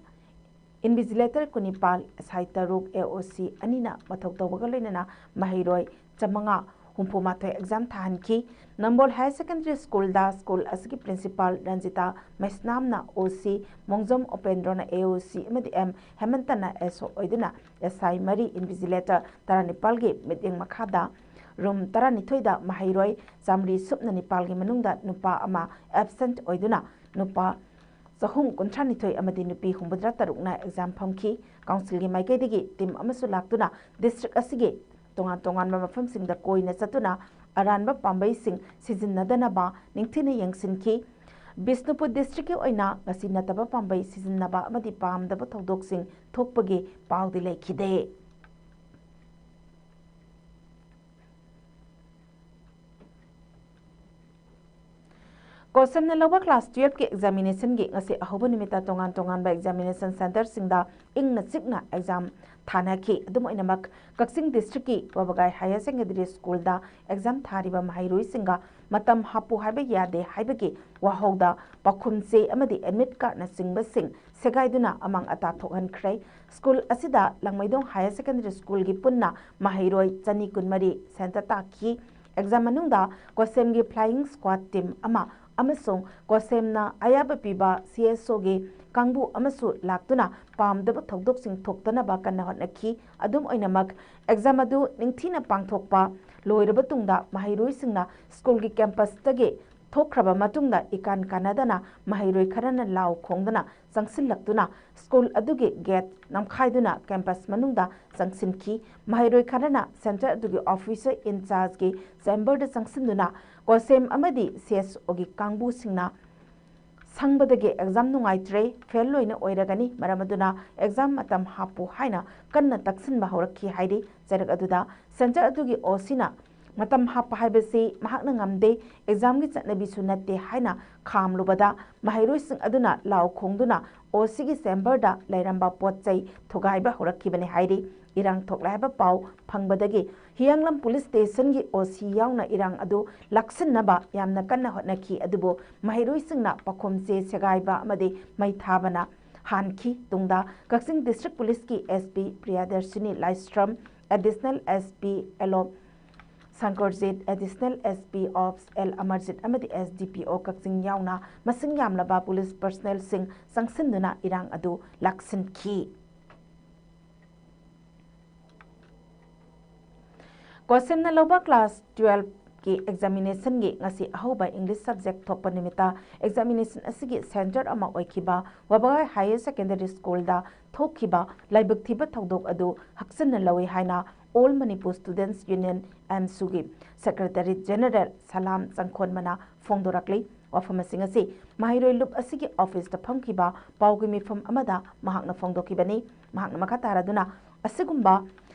invigilator ꯀꯨꯟꯅꯤꯄꯥꯜ, S I ꯇꯔꯨꯛ, A O C ꯑꯅꯤꯅ ꯃꯊꯧ ꯇꯧꯕꯒ ꯂꯣꯏꯅꯅ ꯃꯍꯩꯔꯣꯏ ꯆꯥꯃꯉꯥ ꯍꯨꯝꯐꯨ ꯃꯥꯊꯣꯏ exam ꯊꯥꯍꯟꯈꯤ꯫ ꯅꯝꯕꯣꯜ Higher Secondary Schoolꯗ school ꯑꯁꯤꯒꯤ principal Ranjita ꯃꯩꯁꯅꯥꯝꯅ O C, ꯃꯣꯡꯖꯝ ꯎꯄꯦꯟꯗ꯭ꯔꯣꯅ A O C ꯑꯃꯗꯤ M ꯍꯦꯃꯟꯇꯅ S O ꯑꯣꯏꯗꯨꯅ S I ꯃꯔꯤ, invigilator ꯇꯔꯥꯅꯤꯄꯥꯜꯒꯤ ꯃꯤꯠꯌꯦꯡ ꯃꯈꯥꯗ room ꯇꯔꯥꯅꯤꯊꯣꯏꯗ ꯃꯍꯩꯔꯣꯏ ꯆꯥꯃꯔꯤ ꯁꯨꯞꯅ ꯅꯤꯄꯥꯜꯒꯤ ꯃꯅꯨꯡꯗ ꯅꯨꯄꯥ ꯑꯃ absent ꯑꯣꯏꯗꯨꯅ ꯅꯨꯄꯥ ꯆꯍꯨꯝ ꯀꯨꯟꯊ꯭ꯔꯥꯅꯤꯊꯣꯏ ꯑꯃꯗꯤ ꯅꯨꯄꯤ ꯍꯨꯝꯐꯨꯇꯔꯥ ꯇꯔꯨꯛꯅ exam ꯐꯝꯈꯤ꯫ Councilꯒꯤ ꯃꯥꯏꯀꯩꯗꯒꯤ team ꯑꯃꯁꯨ ꯂꯥꯛꯇꯨꯅ district ꯑꯁꯤꯒꯤ ꯇꯣꯉꯥꯟ ꯇꯣꯉꯥꯟꯕ ꯃꯐꯝꯁꯤꯡꯗ ꯀꯣꯏꯅ ꯆꯠꯇꯨꯅ ꯑꯔꯥꯟꯕ ꯄꯥꯝꯕꯩꯁꯤꯡ ꯁꯤꯖꯤꯟꯅꯗꯅꯕ ꯅꯤꯡꯊꯤꯅ ꯌꯦꯡꯁꯤꯟꯈꯤ꯫ ꯕꯤꯁꯅꯨꯄꯨꯔ districtꯀꯤ ꯑꯣꯏꯅ ꯉꯁꯤ ꯅꯠꯇꯕ ꯄꯥꯝꯕꯩ ꯁꯤꯖꯤꯟꯅꯕ ꯑꯃꯗꯤ ꯄꯥꯝꯗꯕ ꯊꯧꯗꯣꯛꯁꯤꯡ ꯊꯣꯛꯄꯒꯤ ꯄꯥꯎꯗꯤ ꯂꯩꯈꯤꯗꯦ꯫ ꯀꯣꯁꯦꯝꯅ ꯂꯧꯕ class twelve ꯀꯤ examination ꯒꯤ ꯉꯁꯤ ꯑꯍꯧꯕ ꯅꯨꯃꯤꯠꯇ ꯇꯣꯉꯥꯟ ꯇꯣꯉꯥꯟꯕ examination center ꯁꯤꯡꯗ ꯏꯪꯅ ꯆꯤꯛꯅ exam ꯊꯥꯅꯈꯤ꯫ ꯑꯗꯨꯝ ꯑꯣꯏꯅꯃꯛ, ꯀꯛꯆꯤꯡ district ꯀꯤ ꯋꯥꯕꯒꯥꯏ Higher Secondary School ꯗ exam ꯊꯥꯔꯤꯕ ꯃꯍꯩꯔꯣꯏꯁꯤꯡꯒ ꯃꯇꯝ ꯍꯥꯞꯄꯨ ꯍꯥꯏꯕ ꯌꯥꯗꯦ ꯍꯥꯏꯕꯒꯤ ꯋꯥꯍꯧꯗ ꯄꯥꯎꯈꯨꯝ ꯆꯦ ꯑꯃꯗꯤ admit card ꯅꯆꯤꯡꯕꯁꯤꯡ ꯁꯦꯒꯥꯏꯗꯨꯅ ꯑꯃꯥꯡ ꯑꯇꯥ ꯊꯣꯛꯍꯟꯈ꯭ꯔꯦ꯫ School ꯑꯁꯤꯗ ꯂꯪꯃꯩꯗꯣꯡ Higher Secondary School ꯒꯤ ꯄꯨꯟꯅ ꯃꯍꯩꯔꯣꯏ ꯆꯅꯤ ꯀꯨꯟꯃꯔꯤ center ꯇꯥꯈꯤ꯫ Exam ꯃꯅꯨꯡꯗ ꯀꯣꯁꯦꯝꯒꯤ flying squad team ꯑꯃ ꯑꯃꯁꯨꯡ ꯀꯣꯁꯦꯝꯅ ꯑꯌꯥꯕ ꯄꯤꯕ C S O ꯒꯤ ꯀꯥꯡꯕꯨ ꯑꯃꯁꯨ ꯂꯥꯛꯇꯨꯅ ꯄꯥꯝꯗꯕ ꯊꯧꯗꯣꯛꯁꯤꯡ ꯊꯣꯛꯇꯅꯕ ꯀꯟꯅ ꯍꯣꯠꯅꯈꯤ꯫ ꯑꯗꯨꯝ ꯑꯣꯏꯅꯃꯛ, exam ꯑꯗꯨ ꯅꯤꯡꯊꯤꯅ ꯄꯥꯡꯊꯣꯛꯄ ꯂꯣꯏꯔꯕ ꯇꯨꯡꯗ ꯃꯍꯩꯔꯣꯏꯁꯤꯡꯅ school ꯒꯤ campus ꯇꯒꯤ ꯊꯣꯛꯈ꯭ꯔꯕ ꯃꯇꯨꯡꯗ ꯏꯀꯥꯟ ꯀꯥꯟꯅꯗꯅ ꯃꯍꯩꯔꯣꯏ ꯈꯔꯅ ꯂꯥꯎ ꯈꯣꯡꯗꯨꯅ ꯆꯪꯁꯤꯜꯂꯛꯇꯨꯅ school ꯑꯗꯨꯒꯤ gate ꯅꯝꯈꯥꯏꯗꯨꯅ campus ꯃꯅꯨꯡꯗ ꯆꯪꯁꯤꯟꯈꯤ꯫ ꯃꯍꯩꯔꯣꯏ ꯈꯔꯅ center ꯑꯗꯨꯒꯤ officer in charge ꯀꯤ chamber ꯗ ꯆꯪꯁꯤꯟꯗꯨꯅ ꯀꯣꯁꯦꯝ ꯑꯃꯗꯤ C S O ꯒꯤ ꯀꯥꯡꯕꯨꯁꯤꯡꯅ ꯁꯪꯕꯗꯒꯤ exam ꯅꯨꯡꯉꯥꯏꯇ꯭ꯔꯦ, fail ꯂꯣꯏꯅ ꯑꯣꯏꯔꯒꯅꯤ, ꯃꯔꯝ ꯑꯗꯨꯅ exam ꯃꯇꯝ ꯍꯥꯞꯄꯨ ꯍꯥꯏꯅ ꯀꯟꯅ ꯇꯛꯁꯤꯟꯕ ꯍꯧꯔꯛꯈꯤ ꯍꯥꯏꯔꯤ꯫ ꯆꯩꯔꯛ ꯑꯗꯨꯗ center ꯑꯗꯨꯒꯤ O C ꯅ ꯃꯇꯝ ꯍꯥꯞꯄ ꯍꯥꯏꯕꯁꯤ ꯃꯍꯥꯛꯅ ꯉꯝꯗꯦ, exam ꯒꯤ ꯆꯠꯅꯕꯤꯁꯨ ꯅꯠꯇꯦ ꯍꯥꯏꯅ ꯈꯥꯝꯂꯨꯕꯗ ꯃꯍꯩꯔꯣꯏꯁꯤꯡ ꯑꯗꯨꯅ ꯂꯥꯎ ꯈꯣꯡꯗꯨꯅ O C ꯒꯤ chamber ꯗ ꯂꯩꯔꯝꯕ ꯄꯣꯠ ꯆꯩ ꯊꯨꯒꯥꯏꯕ ꯍꯧꯔꯛꯈꯤꯕꯅꯤ ꯍꯥꯏꯔꯤ꯫ ꯏꯔꯥꯡ ꯊꯣꯛꯂꯦ ꯍꯥꯏꯕ ꯄꯥꯎ ꯐꯪꯕꯗꯒꯤ ꯍꯤꯌꯥꯡꯂꯝ police station ꯒꯤ O C ꯌꯥꯎꯅ ꯏꯔꯥꯡ ꯑꯗꯨ ꯂꯥꯛꯁꯤꯟꯅꯕ ꯌꯥꯝꯅ ꯀꯟꯅ ꯍꯣꯠꯅꯈꯤ, ꯑꯗꯨꯕꯨ ꯃꯍꯩꯔꯣꯏꯁꯤꯡꯅ ꯄꯥꯈꯣꯝ ꯆꯦ ꯁꯦꯒꯥꯏꯕ ꯑꯃꯗꯤ ꯃꯩ ꯊꯥꯕꯅ ꯍꯥꯟꯈꯤ꯫ ꯇꯨꯡꯗ ꯀꯛꯆꯤꯡ district police ꯀꯤ S P ꯄ꯭ꯔꯤꯌꯥꯗꯔꯁꯤꯅꯤ ꯂꯥꯏꯁ꯭ꯔꯝ, additional S P ꯑꯦꯂꯣꯞ ꯁꯪꯀꯔꯖꯤꯠ, additional S P Ops L Amarjeet ꯑꯃꯗꯤ S D P O ꯀꯛꯆꯤꯡ ꯌꯥꯎꯅ ꯃꯁꯤꯡ ꯌꯥꯝꯂꯕ police personnel ꯁꯤꯡ ꯆꯪꯁꯤꯟꯗꯨꯅ ꯏꯔꯥꯡ ꯑꯗꯨ ꯂꯥꯛꯁꯤꯟꯈꯤ꯫ ꯀꯣꯁꯦꯝꯅ ꯂꯧꯕ class twelve ꯀꯤ examination ꯒꯤ ꯉꯁꯤ ꯑꯍꯧꯕ English subject ꯊꯣꯛꯄ ꯅꯨꯃꯤꯠꯇ examination ꯑꯁꯤꯒꯤ center ꯑꯃ ꯑꯣꯏꯈꯤꯕ ꯋꯥꯕꯒꯥꯏ Higher Secondary School ꯗ ꯊꯣꯛꯈꯤꯕ ꯂꯥꯏꯕꯛ ꯊꯤꯕ ꯊꯧꯗꯣꯛ ꯑꯗꯨ ꯍꯛꯆꯤꯟꯅ ꯂꯧꯏ ꯍꯥꯏꯅ All Manipur Students Union, AMSU ꯒꯤ Secretary General ꯁꯂꯥꯝ ꯆꯪꯈꯣꯟꯕꯅ ꯐꯣꯡꯗꯣꯔꯛꯂꯤ꯫ ꯋꯥꯐꯝꯁꯤꯡ ꯑꯁꯤ ꯃꯍꯩꯔꯣꯏ ꯂꯨꯞ ꯑꯁꯤꯒꯤ office ꯇ ꯐꯝꯈꯤꯕ ꯄꯥꯎꯒꯤ ꯃꯤꯐꯝ ꯑꯃꯗ ꯃꯍꯥꯛꯅ ꯐꯣꯡꯗꯣꯛꯈꯤꯕꯅꯤ꯫ ꯃꯍꯥꯛꯅ ꯃꯈꯥ ꯇꯥꯔꯗꯨꯅ, ꯑꯁꯤꯒꯨꯝꯕ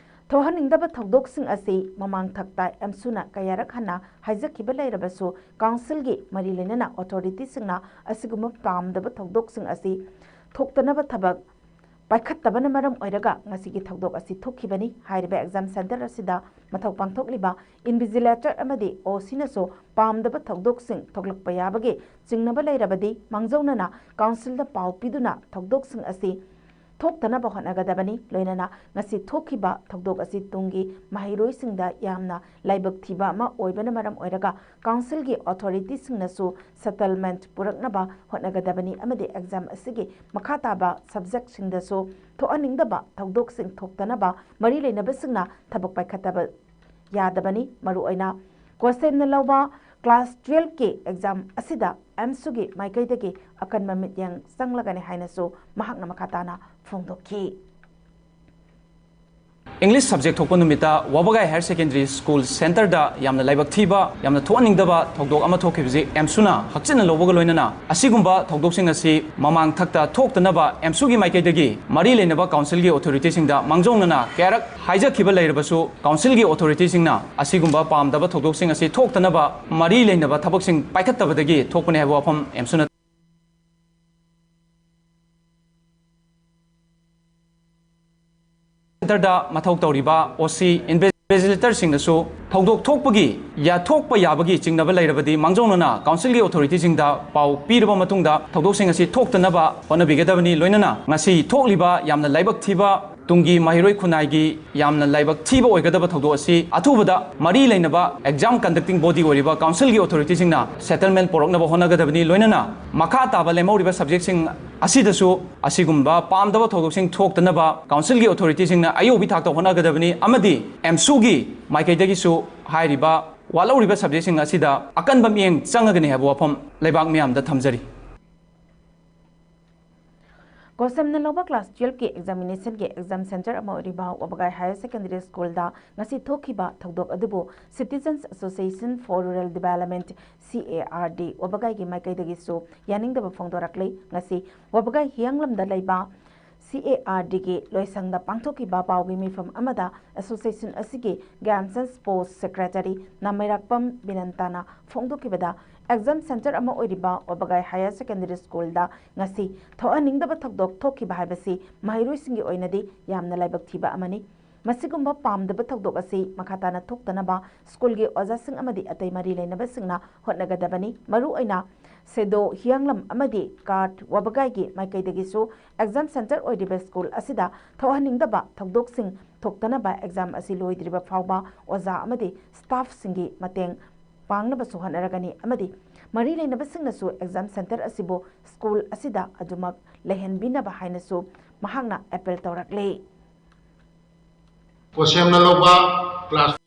ꯊꯣꯛꯍꯟꯅꯤꯡꯗꯕ ꯊꯧꯗꯣꯛꯁꯤꯡ ꯑꯁꯤ ꯃꯃꯥꯡ ꯊꯛꯇ ꯑꯦꯝꯁꯨꯅ ꯀꯌꯥꯔꯛ ꯍꯟꯅ ꯍꯥꯏꯖꯈꯤꯕ ꯂꯩꯔꯕꯁꯨ, ꯀꯥꯎꯟꯁꯤꯜꯒꯤ ꯃꯔꯤ ꯂꯩꯅꯅ ꯑꯣꯊꯣꯔꯤꯇꯤꯁꯤꯡꯅ ꯑꯁꯤꯒꯨꯝꯕ ꯄꯥꯝꯗꯕ ꯊꯧꯗꯣꯛꯁꯤꯡ ꯑꯁꯤ ꯊꯣꯛꯇꯅꯕ ꯊꯕꯛ ꯄꯥꯏꯈꯠꯇꯕꯅ ꯃꯔꯝ ꯑꯣꯏꯔꯒ ꯉꯁꯤꯒꯤ ꯊꯧꯗꯣꯛ ꯑꯁꯤ ꯊꯣꯛꯈꯤꯕꯅꯤ꯫ ꯍꯥꯏꯔꯤꯕ ꯑꯦꯛꯖꯥꯝ ꯁꯦꯟꯇꯔ ꯑꯁꯤꯗ ꯃꯊꯧ ꯄꯥꯡꯊꯣꯛꯂꯤꯕ ꯏꯟꯚꯤꯖꯤꯂꯦꯇꯔ ꯑꯃꯗꯤ ꯑꯣ ꯁꯤꯅꯁꯨ ꯄꯥꯝꯗꯕ ꯊꯧꯗꯣꯛꯁꯤꯡ ꯊꯣꯛꯂꯛꯄ ꯌꯥꯕꯒꯤ ꯆꯤꯡꯅꯕ ꯂꯩꯔꯕꯗꯤ ꯃꯥꯡꯖꯧꯅꯅ ꯀꯥꯎꯟꯁꯤꯜꯗ ꯄꯥꯎ ꯄꯤꯗꯨꯅ ꯊꯧꯗꯣꯛꯁꯤꯡ ꯑꯁꯤ ꯊꯣꯛꯇꯅꯕ ꯍꯣꯠꯅꯒꯗꯕꯅꯤ꯫ ꯂꯣꯏꯅꯅ ꯉꯁꯤ ꯊꯣꯛꯈꯤꯕ ꯊꯧꯗꯣꯛ ꯑꯁꯤ ꯇꯨꯡꯒꯤ ꯃꯍꯩꯔꯣꯏꯁꯤꯡꯗ ꯌꯥꯝꯅ ꯂꯥꯏꯕꯛ ꯊꯤꯕ ꯑꯃ ꯑꯣꯏꯕꯅ ꯃꯔꯝ ꯑꯣꯏꯔꯒ ꯀꯥꯎꯟꯁꯤꯜꯒꯤ ꯑꯣꯊꯣꯔꯤꯇꯤꯁꯤꯡꯅꯁꯨ ꯁꯦꯇꯜꯃꯦꯟꯠ ꯄꯨꯔꯛꯅꯕ ꯍꯣꯠꯅꯒꯗꯕꯅꯤ ꯑꯃꯗꯤ ꯑꯦꯛꯖꯥꯝ ꯑꯁꯤꯒꯤ ꯃꯈꯥ ꯇꯥꯕ ꯁꯕꯖꯦꯛꯁꯤꯡꯗꯁꯨ ꯊꯣꯛꯍꯟꯅꯤꯡꯗꯕ ꯊꯧꯗꯣꯛꯁꯤꯡ ꯊꯣꯛꯇꯅꯕ ꯃꯔꯤ ꯂꯩꯅꯕꯁꯤꯡꯅ ꯊꯕꯛ ꯄꯥꯏꯈꯠꯇꯕ ꯌꯥꯗꯕꯅꯤ꯫ ꯃꯔꯨꯑꯣꯏꯅ ꯀꯣꯁꯦꯝꯅ ꯂꯧꯕ ꯀ꯭ꯂꯥꯁ ꯇꯨꯌꯦꯜꯐꯀꯤ ꯑꯦꯛꯖꯥꯝ ꯑꯁꯤꯗ ꯑꯦꯝꯁꯨꯒꯤ ꯃꯥꯏꯀꯩꯗꯒꯤ ꯑꯀꯟꯕ ꯃꯤꯠꯌꯦꯡ ꯆꯪꯂꯒꯅꯤ ꯍꯥꯏꯅꯁꯨ ꯃꯍꯥꯛꯅ ꯃꯈꯥ ꯇꯥꯅ ꯐꯣꯡꯗꯣꯛꯈꯤ꯫ ꯏꯪꯂꯤꯁ ꯁꯕꯖꯦꯛ ꯊꯣꯛꯄ ꯅꯨꯃꯤꯠꯇ ꯋꯥꯕꯒꯥꯏ ꯍꯥꯌꯔ ꯁꯦꯀꯦꯟꯗꯔꯤ ꯁ꯭ꯀꯨꯜ ꯁꯦꯟꯇꯔꯗ ꯌꯥꯝꯅ ꯂꯥꯏꯕꯛ ꯊꯤꯕ, ꯌꯥꯝꯅ ꯊꯣꯛꯍꯟꯅꯤꯡꯗꯕ ꯊꯧꯗꯣꯛ ꯑꯃ ꯊꯣꯛꯈꯤꯕꯁꯤ ꯑꯦꯝꯁꯨꯅ ꯍꯛꯆꯤꯟꯅ ꯂꯧꯕꯒ ꯂꯣꯏꯅꯅ ꯑꯁꯤꯒꯨꯝꯕ ꯊꯧꯗꯣꯛꯁꯤꯡ ꯑꯁꯤ ꯃꯃꯥꯡ ꯊꯛꯇ ꯊꯣꯛꯇꯅꯕ ꯑꯦꯝꯁꯨꯒꯤ ꯃꯥꯏꯀꯩꯗꯒꯤ ꯃꯔꯤ ꯂꯩꯅꯕ ꯀꯥꯎꯟꯁꯤꯜꯒꯤ ꯑꯣꯊꯣꯔꯤꯇꯤꯁꯤꯡꯗ ꯃꯥꯡꯖꯧꯅꯅ ꯀꯌꯥꯔꯛ ꯍꯥꯏꯖꯈꯤꯕ ꯂꯩꯔꯕꯁꯨ, ꯀꯥꯎꯟꯁꯤꯜꯒꯤ ꯑꯣꯊꯣꯔꯤꯇꯤꯁꯤꯡꯅ ꯑꯁꯤꯒꯨꯝꯕ ꯄꯥꯝꯗꯕ ꯊꯧꯗꯣꯛꯁꯤꯡ ꯑꯁꯤ ꯊꯣꯛꯇꯅꯕ ꯃꯔꯤ ꯂꯩꯅꯕ ꯊꯕꯛꯁꯤꯡ ꯄꯥꯏꯈꯠꯇꯕꯗꯒꯤ ꯊꯣꯛꯄꯅꯤ ꯍꯥꯏꯕ ꯋꯥꯐꯝ ꯑꯦꯝꯁꯨꯅ ꯁꯦꯟꯇꯔꯗ ꯃꯊꯧ ꯇꯧꯔꯤꯕ ꯑꯣ ꯁꯤ ꯏꯟꯚꯤꯖꯤꯂꯦꯇꯔꯁꯤꯡꯅꯁꯨ ꯊꯧꯗꯣꯛ ꯊꯣꯛꯄꯒꯤ ꯌꯥꯊꯣꯛꯄ ꯌꯥꯕꯒꯤ ꯆꯤꯡꯅꯕ ꯂꯩꯔꯕꯗꯤ ꯃꯥꯡꯖꯧꯅꯅ ꯀꯥꯎꯟꯁꯤꯜꯒꯤ ꯑꯣꯊꯣꯔꯤꯇꯤꯁꯤꯡꯗ ꯄꯥꯎ ꯄꯤꯔꯕ ꯃꯇꯨꯡꯗ ꯊꯧꯗꯣꯛꯁꯤꯡ ꯑꯁꯤ ꯊꯣꯛꯇꯅꯕ ꯍꯣꯠꯅꯕꯤꯒꯗꯕꯅꯤ꯫ ꯂꯣꯏꯅꯅ ꯉꯁꯤ ꯊꯣꯛꯂꯤꯕ ꯌꯥꯝꯅ ꯂꯥꯏꯕꯛ ꯊꯤꯕ, ꯇꯨꯡꯒꯤ ꯃꯍꯩꯔꯣꯏ ꯈꯨꯟꯅꯥꯏꯒꯤ ꯌꯥꯝꯅ ꯂꯥꯏꯕꯛ ꯊꯤꯕ ꯑꯣꯏꯒꯗꯕ ꯊꯧꯗꯣꯛ ꯑꯁꯤ ꯑꯊꯨꯕꯗ ꯃꯔꯤ ꯂꯩꯅꯕ ꯑꯦꯛꯖꯥꯝ ꯀꯟꯗꯛꯇꯤꯡ ꯕꯣꯗꯤ ꯑꯣꯏꯔꯤꯕ ꯀꯥꯎꯟꯁꯤꯜꯒꯤ ꯑꯣꯊꯣꯔꯤꯇꯤꯁꯤꯡꯅ ꯁꯦꯇꯜꯃꯦꯟꯠ ꯄꯨꯔꯛꯅꯕ ꯍꯣꯠꯅꯒꯗꯕꯅꯤ꯫ ꯂꯣꯏꯅꯅ ꯃꯈꯥ ꯇꯥꯕ ꯂꯦꯝꯍꯧꯔꯤꯕ ꯁꯕꯖꯦꯛꯁꯤꯡ ꯑꯁꯤꯗꯁꯨ ꯑꯁꯤꯒꯨꯝꯕ ꯄꯥꯝꯗꯕ ꯊꯧꯗꯣꯛꯁꯤꯡ ꯊꯣꯛꯇꯅꯕ ꯀꯥꯎꯟꯁꯤꯜꯒꯤ ꯑꯣꯊꯣꯔꯤꯇꯤꯁꯤꯡꯅ ꯑꯌꯧꯕꯤ ꯊꯥꯛꯇ ꯍꯣꯠꯅꯒꯗꯕꯅꯤ ꯑꯃꯗꯤ ꯑꯦꯝꯁꯨꯒꯤ ꯃꯥꯏꯀꯩꯗꯒꯤꯁꯨ ꯍꯥꯏꯔꯤꯕ ꯋꯥꯠꯍꯧꯔꯤꯕ ꯁꯕꯖꯦꯛꯁꯤꯡ ꯑꯁꯤꯗ ꯑꯀꯟꯕ ꯃꯤꯠꯌꯦꯡ ꯆꯪꯉꯒꯅꯤ ꯍꯥꯏꯕ ꯋꯥꯐꯝ ꯂꯩꯕꯥꯛ ꯃꯤꯌꯥꯝꯗ ꯊꯝꯖꯔꯤ꯫ ꯀꯣꯁꯦꯝꯅ ꯂꯧꯕ ꯀ꯭ꯂꯥꯁ ꯇꯨꯌꯦꯜꯐꯀꯤ ꯑꯦꯛꯖꯥꯃꯤꯅꯦꯁꯟꯒꯤ ꯑꯦꯛꯖꯥꯝ ꯁꯦꯟꯇꯔ ꯑꯃ ꯑꯣꯏꯔꯤꯕ ꯋꯥꯕꯒꯥꯏ ꯍꯥꯌꯔ ꯁꯦꯀꯦꯟꯗꯔꯤ ꯁ꯭ꯀꯨꯜꯗ ꯉꯁꯤ ꯊꯣꯛꯈꯤꯕ ꯊꯧꯗꯣꯛ ꯑꯗꯨꯕꯨ Citizens Association for Rural Development, C A R D, ꯋꯥꯕꯒꯥꯏꯒꯤ ꯃꯥꯏꯀꯩꯗꯒꯤꯁꯨ ꯌꯥꯅꯤꯡꯗꯕ ꯐꯣꯡꯗꯣꯔꯛꯂꯤ꯫ ꯉꯁꯤ ꯋꯥꯕꯒꯥꯏ ꯍꯤꯌꯥꯡꯂꯝꯗ ꯂꯩꯕ ꯁꯤ ꯑꯦ ꯑꯥꯔ ꯗꯤꯒꯤ ꯂꯣꯏꯁꯪꯗ ꯄꯥꯡꯊꯣꯛꯈꯤꯕ ꯄꯥꯎꯒꯤ ꯃꯤꯐꯝ ꯑꯃꯗ ꯑꯦꯁꯣꯁꯤꯌꯦꯁꯟ ꯑꯁꯤꯒꯤ ꯒ꯭ꯌꯥꯟꯁꯟꯁ ꯄꯣꯁ ꯁꯦꯀ꯭ꯔꯦꯇꯔꯤ ꯅꯥꯃꯩꯔꯥꯛꯄꯝ ꯕꯤꯅꯟꯇꯥꯅ ꯐꯣꯡꯗꯣꯛꯈꯤꯕꯗ, ꯑꯦꯛꯖꯥꯝ ꯁꯦꯟꯇꯔ ꯑꯃ ꯑꯣꯏꯔꯤꯕ ꯋꯥꯕꯒꯥꯏ ꯍꯥꯌꯔ ꯁꯦꯀꯦꯟꯗꯔꯤ ꯁ꯭ꯀꯨꯜꯗ ꯉꯁꯤ ꯊꯣꯛꯍꯟꯅꯤꯡꯗꯕ ꯊꯧꯗꯣꯛ ꯊꯣꯛꯈꯤꯕ ꯍꯥꯏꯕꯁꯤ ꯃꯍꯩꯔꯣꯏꯁꯤꯡꯒꯤ ꯑꯣꯏꯅꯗꯤ ꯌꯥꯝꯅ ꯂꯥꯏꯕꯛ ꯊꯤꯕ ꯑꯃꯅꯤ꯫ ꯃꯁꯤꯒꯨꯝꯕ ꯄꯥꯝꯗꯕ ꯊꯧꯗꯣꯛ ꯑꯁꯤ ꯃꯈꯥ ꯇꯥꯅ ꯊꯣꯛꯇꯅꯕ ꯁ꯭ꯀꯨꯜꯒꯤ ꯑꯣꯖꯥꯁꯤꯡ ꯑꯃꯗꯤ ꯑꯇꯩ ꯃꯔꯤ ꯂꯩꯅꯕꯁꯤꯡꯅ ꯍꯣꯠꯅꯒꯗꯕꯅꯤ꯫ ꯃꯔꯨꯑꯣꯏꯅ ꯁꯦꯗꯣ ꯍꯤꯌꯥꯡꯂꯝ ꯑꯃꯗꯤ ꯀꯥꯔꯠ ꯋꯥꯕꯒꯥꯏꯒꯤ ꯃꯥꯏꯀꯩꯗꯒꯤꯁꯨ ꯑꯦꯛꯖꯥꯝ ꯁꯦꯟꯇꯔ ꯑꯣꯏꯔꯤꯕ ꯁ꯭ꯀꯨꯜ ꯑꯁꯤꯗ ꯊꯣꯛꯍꯟꯅꯤꯡꯗꯕ ꯊꯧꯗꯣꯛꯁꯤꯡ ꯊꯣꯛꯇꯅꯕ ꯑꯦꯛꯖꯥꯝ ꯑꯁꯤ ꯂꯣꯏꯗ꯭ꯔꯤꯕ ꯐꯥꯎꯕ ꯑꯣꯖꯥ ꯑꯃꯗꯤ ꯁ꯭ꯇꯥꯐꯁꯤꯡꯒꯤ ꯃꯇꯦꯡ ꯄꯥꯡꯅꯕꯁꯨ ꯍꯣꯠꯅꯔꯒꯅꯤ ꯑꯃꯗꯤ ꯃꯔꯤ ꯂꯩꯅꯕꯁꯤꯡꯅꯁꯨ ꯑꯦꯛꯖꯥꯝ ꯁꯦꯟꯇꯔ ꯑꯁꯤꯕꯨ ꯁ꯭ꯀꯨꯜ ꯑꯁꯤꯗ ꯑꯗꯨꯃꯛ ꯂꯩꯍꯟꯕꯤꯅꯕ ꯍꯥꯏꯅꯁꯨ ꯃꯍꯥꯛꯅ ꯑꯦꯄꯤꯜ ꯇꯧꯔꯛꯂꯤ꯫ ꯀꯣꯁꯦꯝꯅ ꯂꯧꯕ ꯀ꯭ꯂꯥꯁ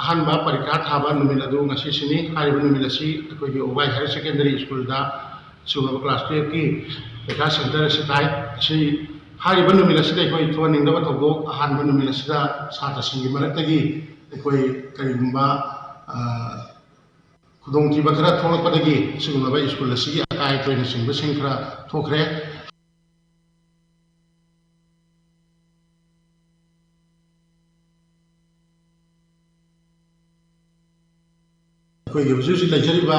ꯑꯍꯥꯟꯕ ꯄꯔꯤꯈꯥ ꯊꯥꯕ ꯅꯨꯃꯤꯠ ꯑꯗꯨ ꯉꯁꯤꯁꯤꯅꯤ꯫ ꯍꯥꯏꯔꯤꯕ ꯅꯨꯃꯤꯠ ꯑꯁꯤ ꯑꯩꯈꯣꯏꯒꯤ ꯋꯥꯕꯒꯥꯏ ꯍꯥꯌꯔ ꯁꯦꯀꯦꯟꯗꯔꯤ ꯁ꯭ꯀꯨꯜꯗ ꯁꯤꯒꯨꯝꯂꯕ ꯀ꯭ꯂꯥꯁ ꯇꯨꯌꯦꯜꯐꯀꯤ ꯄꯔꯤꯈꯥ ꯁꯦꯟꯇꯔ ꯑꯁꯤ ꯇꯥꯏ꯫ ꯑꯁꯤ ꯍꯥꯏꯔꯤꯕ ꯅꯨꯃꯤꯠ ꯑꯁꯤꯗ ꯑꯩꯈꯣꯏ ꯊꯣꯛꯍꯟꯅꯤꯡꯗꯕ ꯊꯧꯗꯣꯛ ꯑꯍꯥꯟꯕ ꯅꯨꯃꯤꯠ ꯑꯁꯤꯗ ꯁꯥꯇ꯭ꯔꯁꯤꯡꯒꯤ ꯃꯔꯛꯇꯒꯤ ꯑꯩꯈꯣꯏ ꯀꯔꯤꯒꯨꯝꯕ, ꯑ, ꯈꯨꯗꯣꯡꯊꯤꯕ ꯈꯔ ꯊꯣꯛꯂꯛꯄꯗꯒꯤ ꯑꯁꯤꯒꯨꯝꯂꯕ ꯁ꯭ꯀꯨꯜ ꯑꯁꯤꯒꯤ ꯑꯀꯥꯏ ꯑꯇꯣꯏꯅꯆꯤꯡꯕꯁꯤꯡ ꯈꯔ ꯊꯣꯛꯈ꯭ꯔꯦ꯫ ꯑꯩꯈꯣꯏꯒꯤ ꯍꯧꯖꯤꯛ ꯍꯧꯖꯤꯛ ꯂꯩꯖꯔꯤꯕ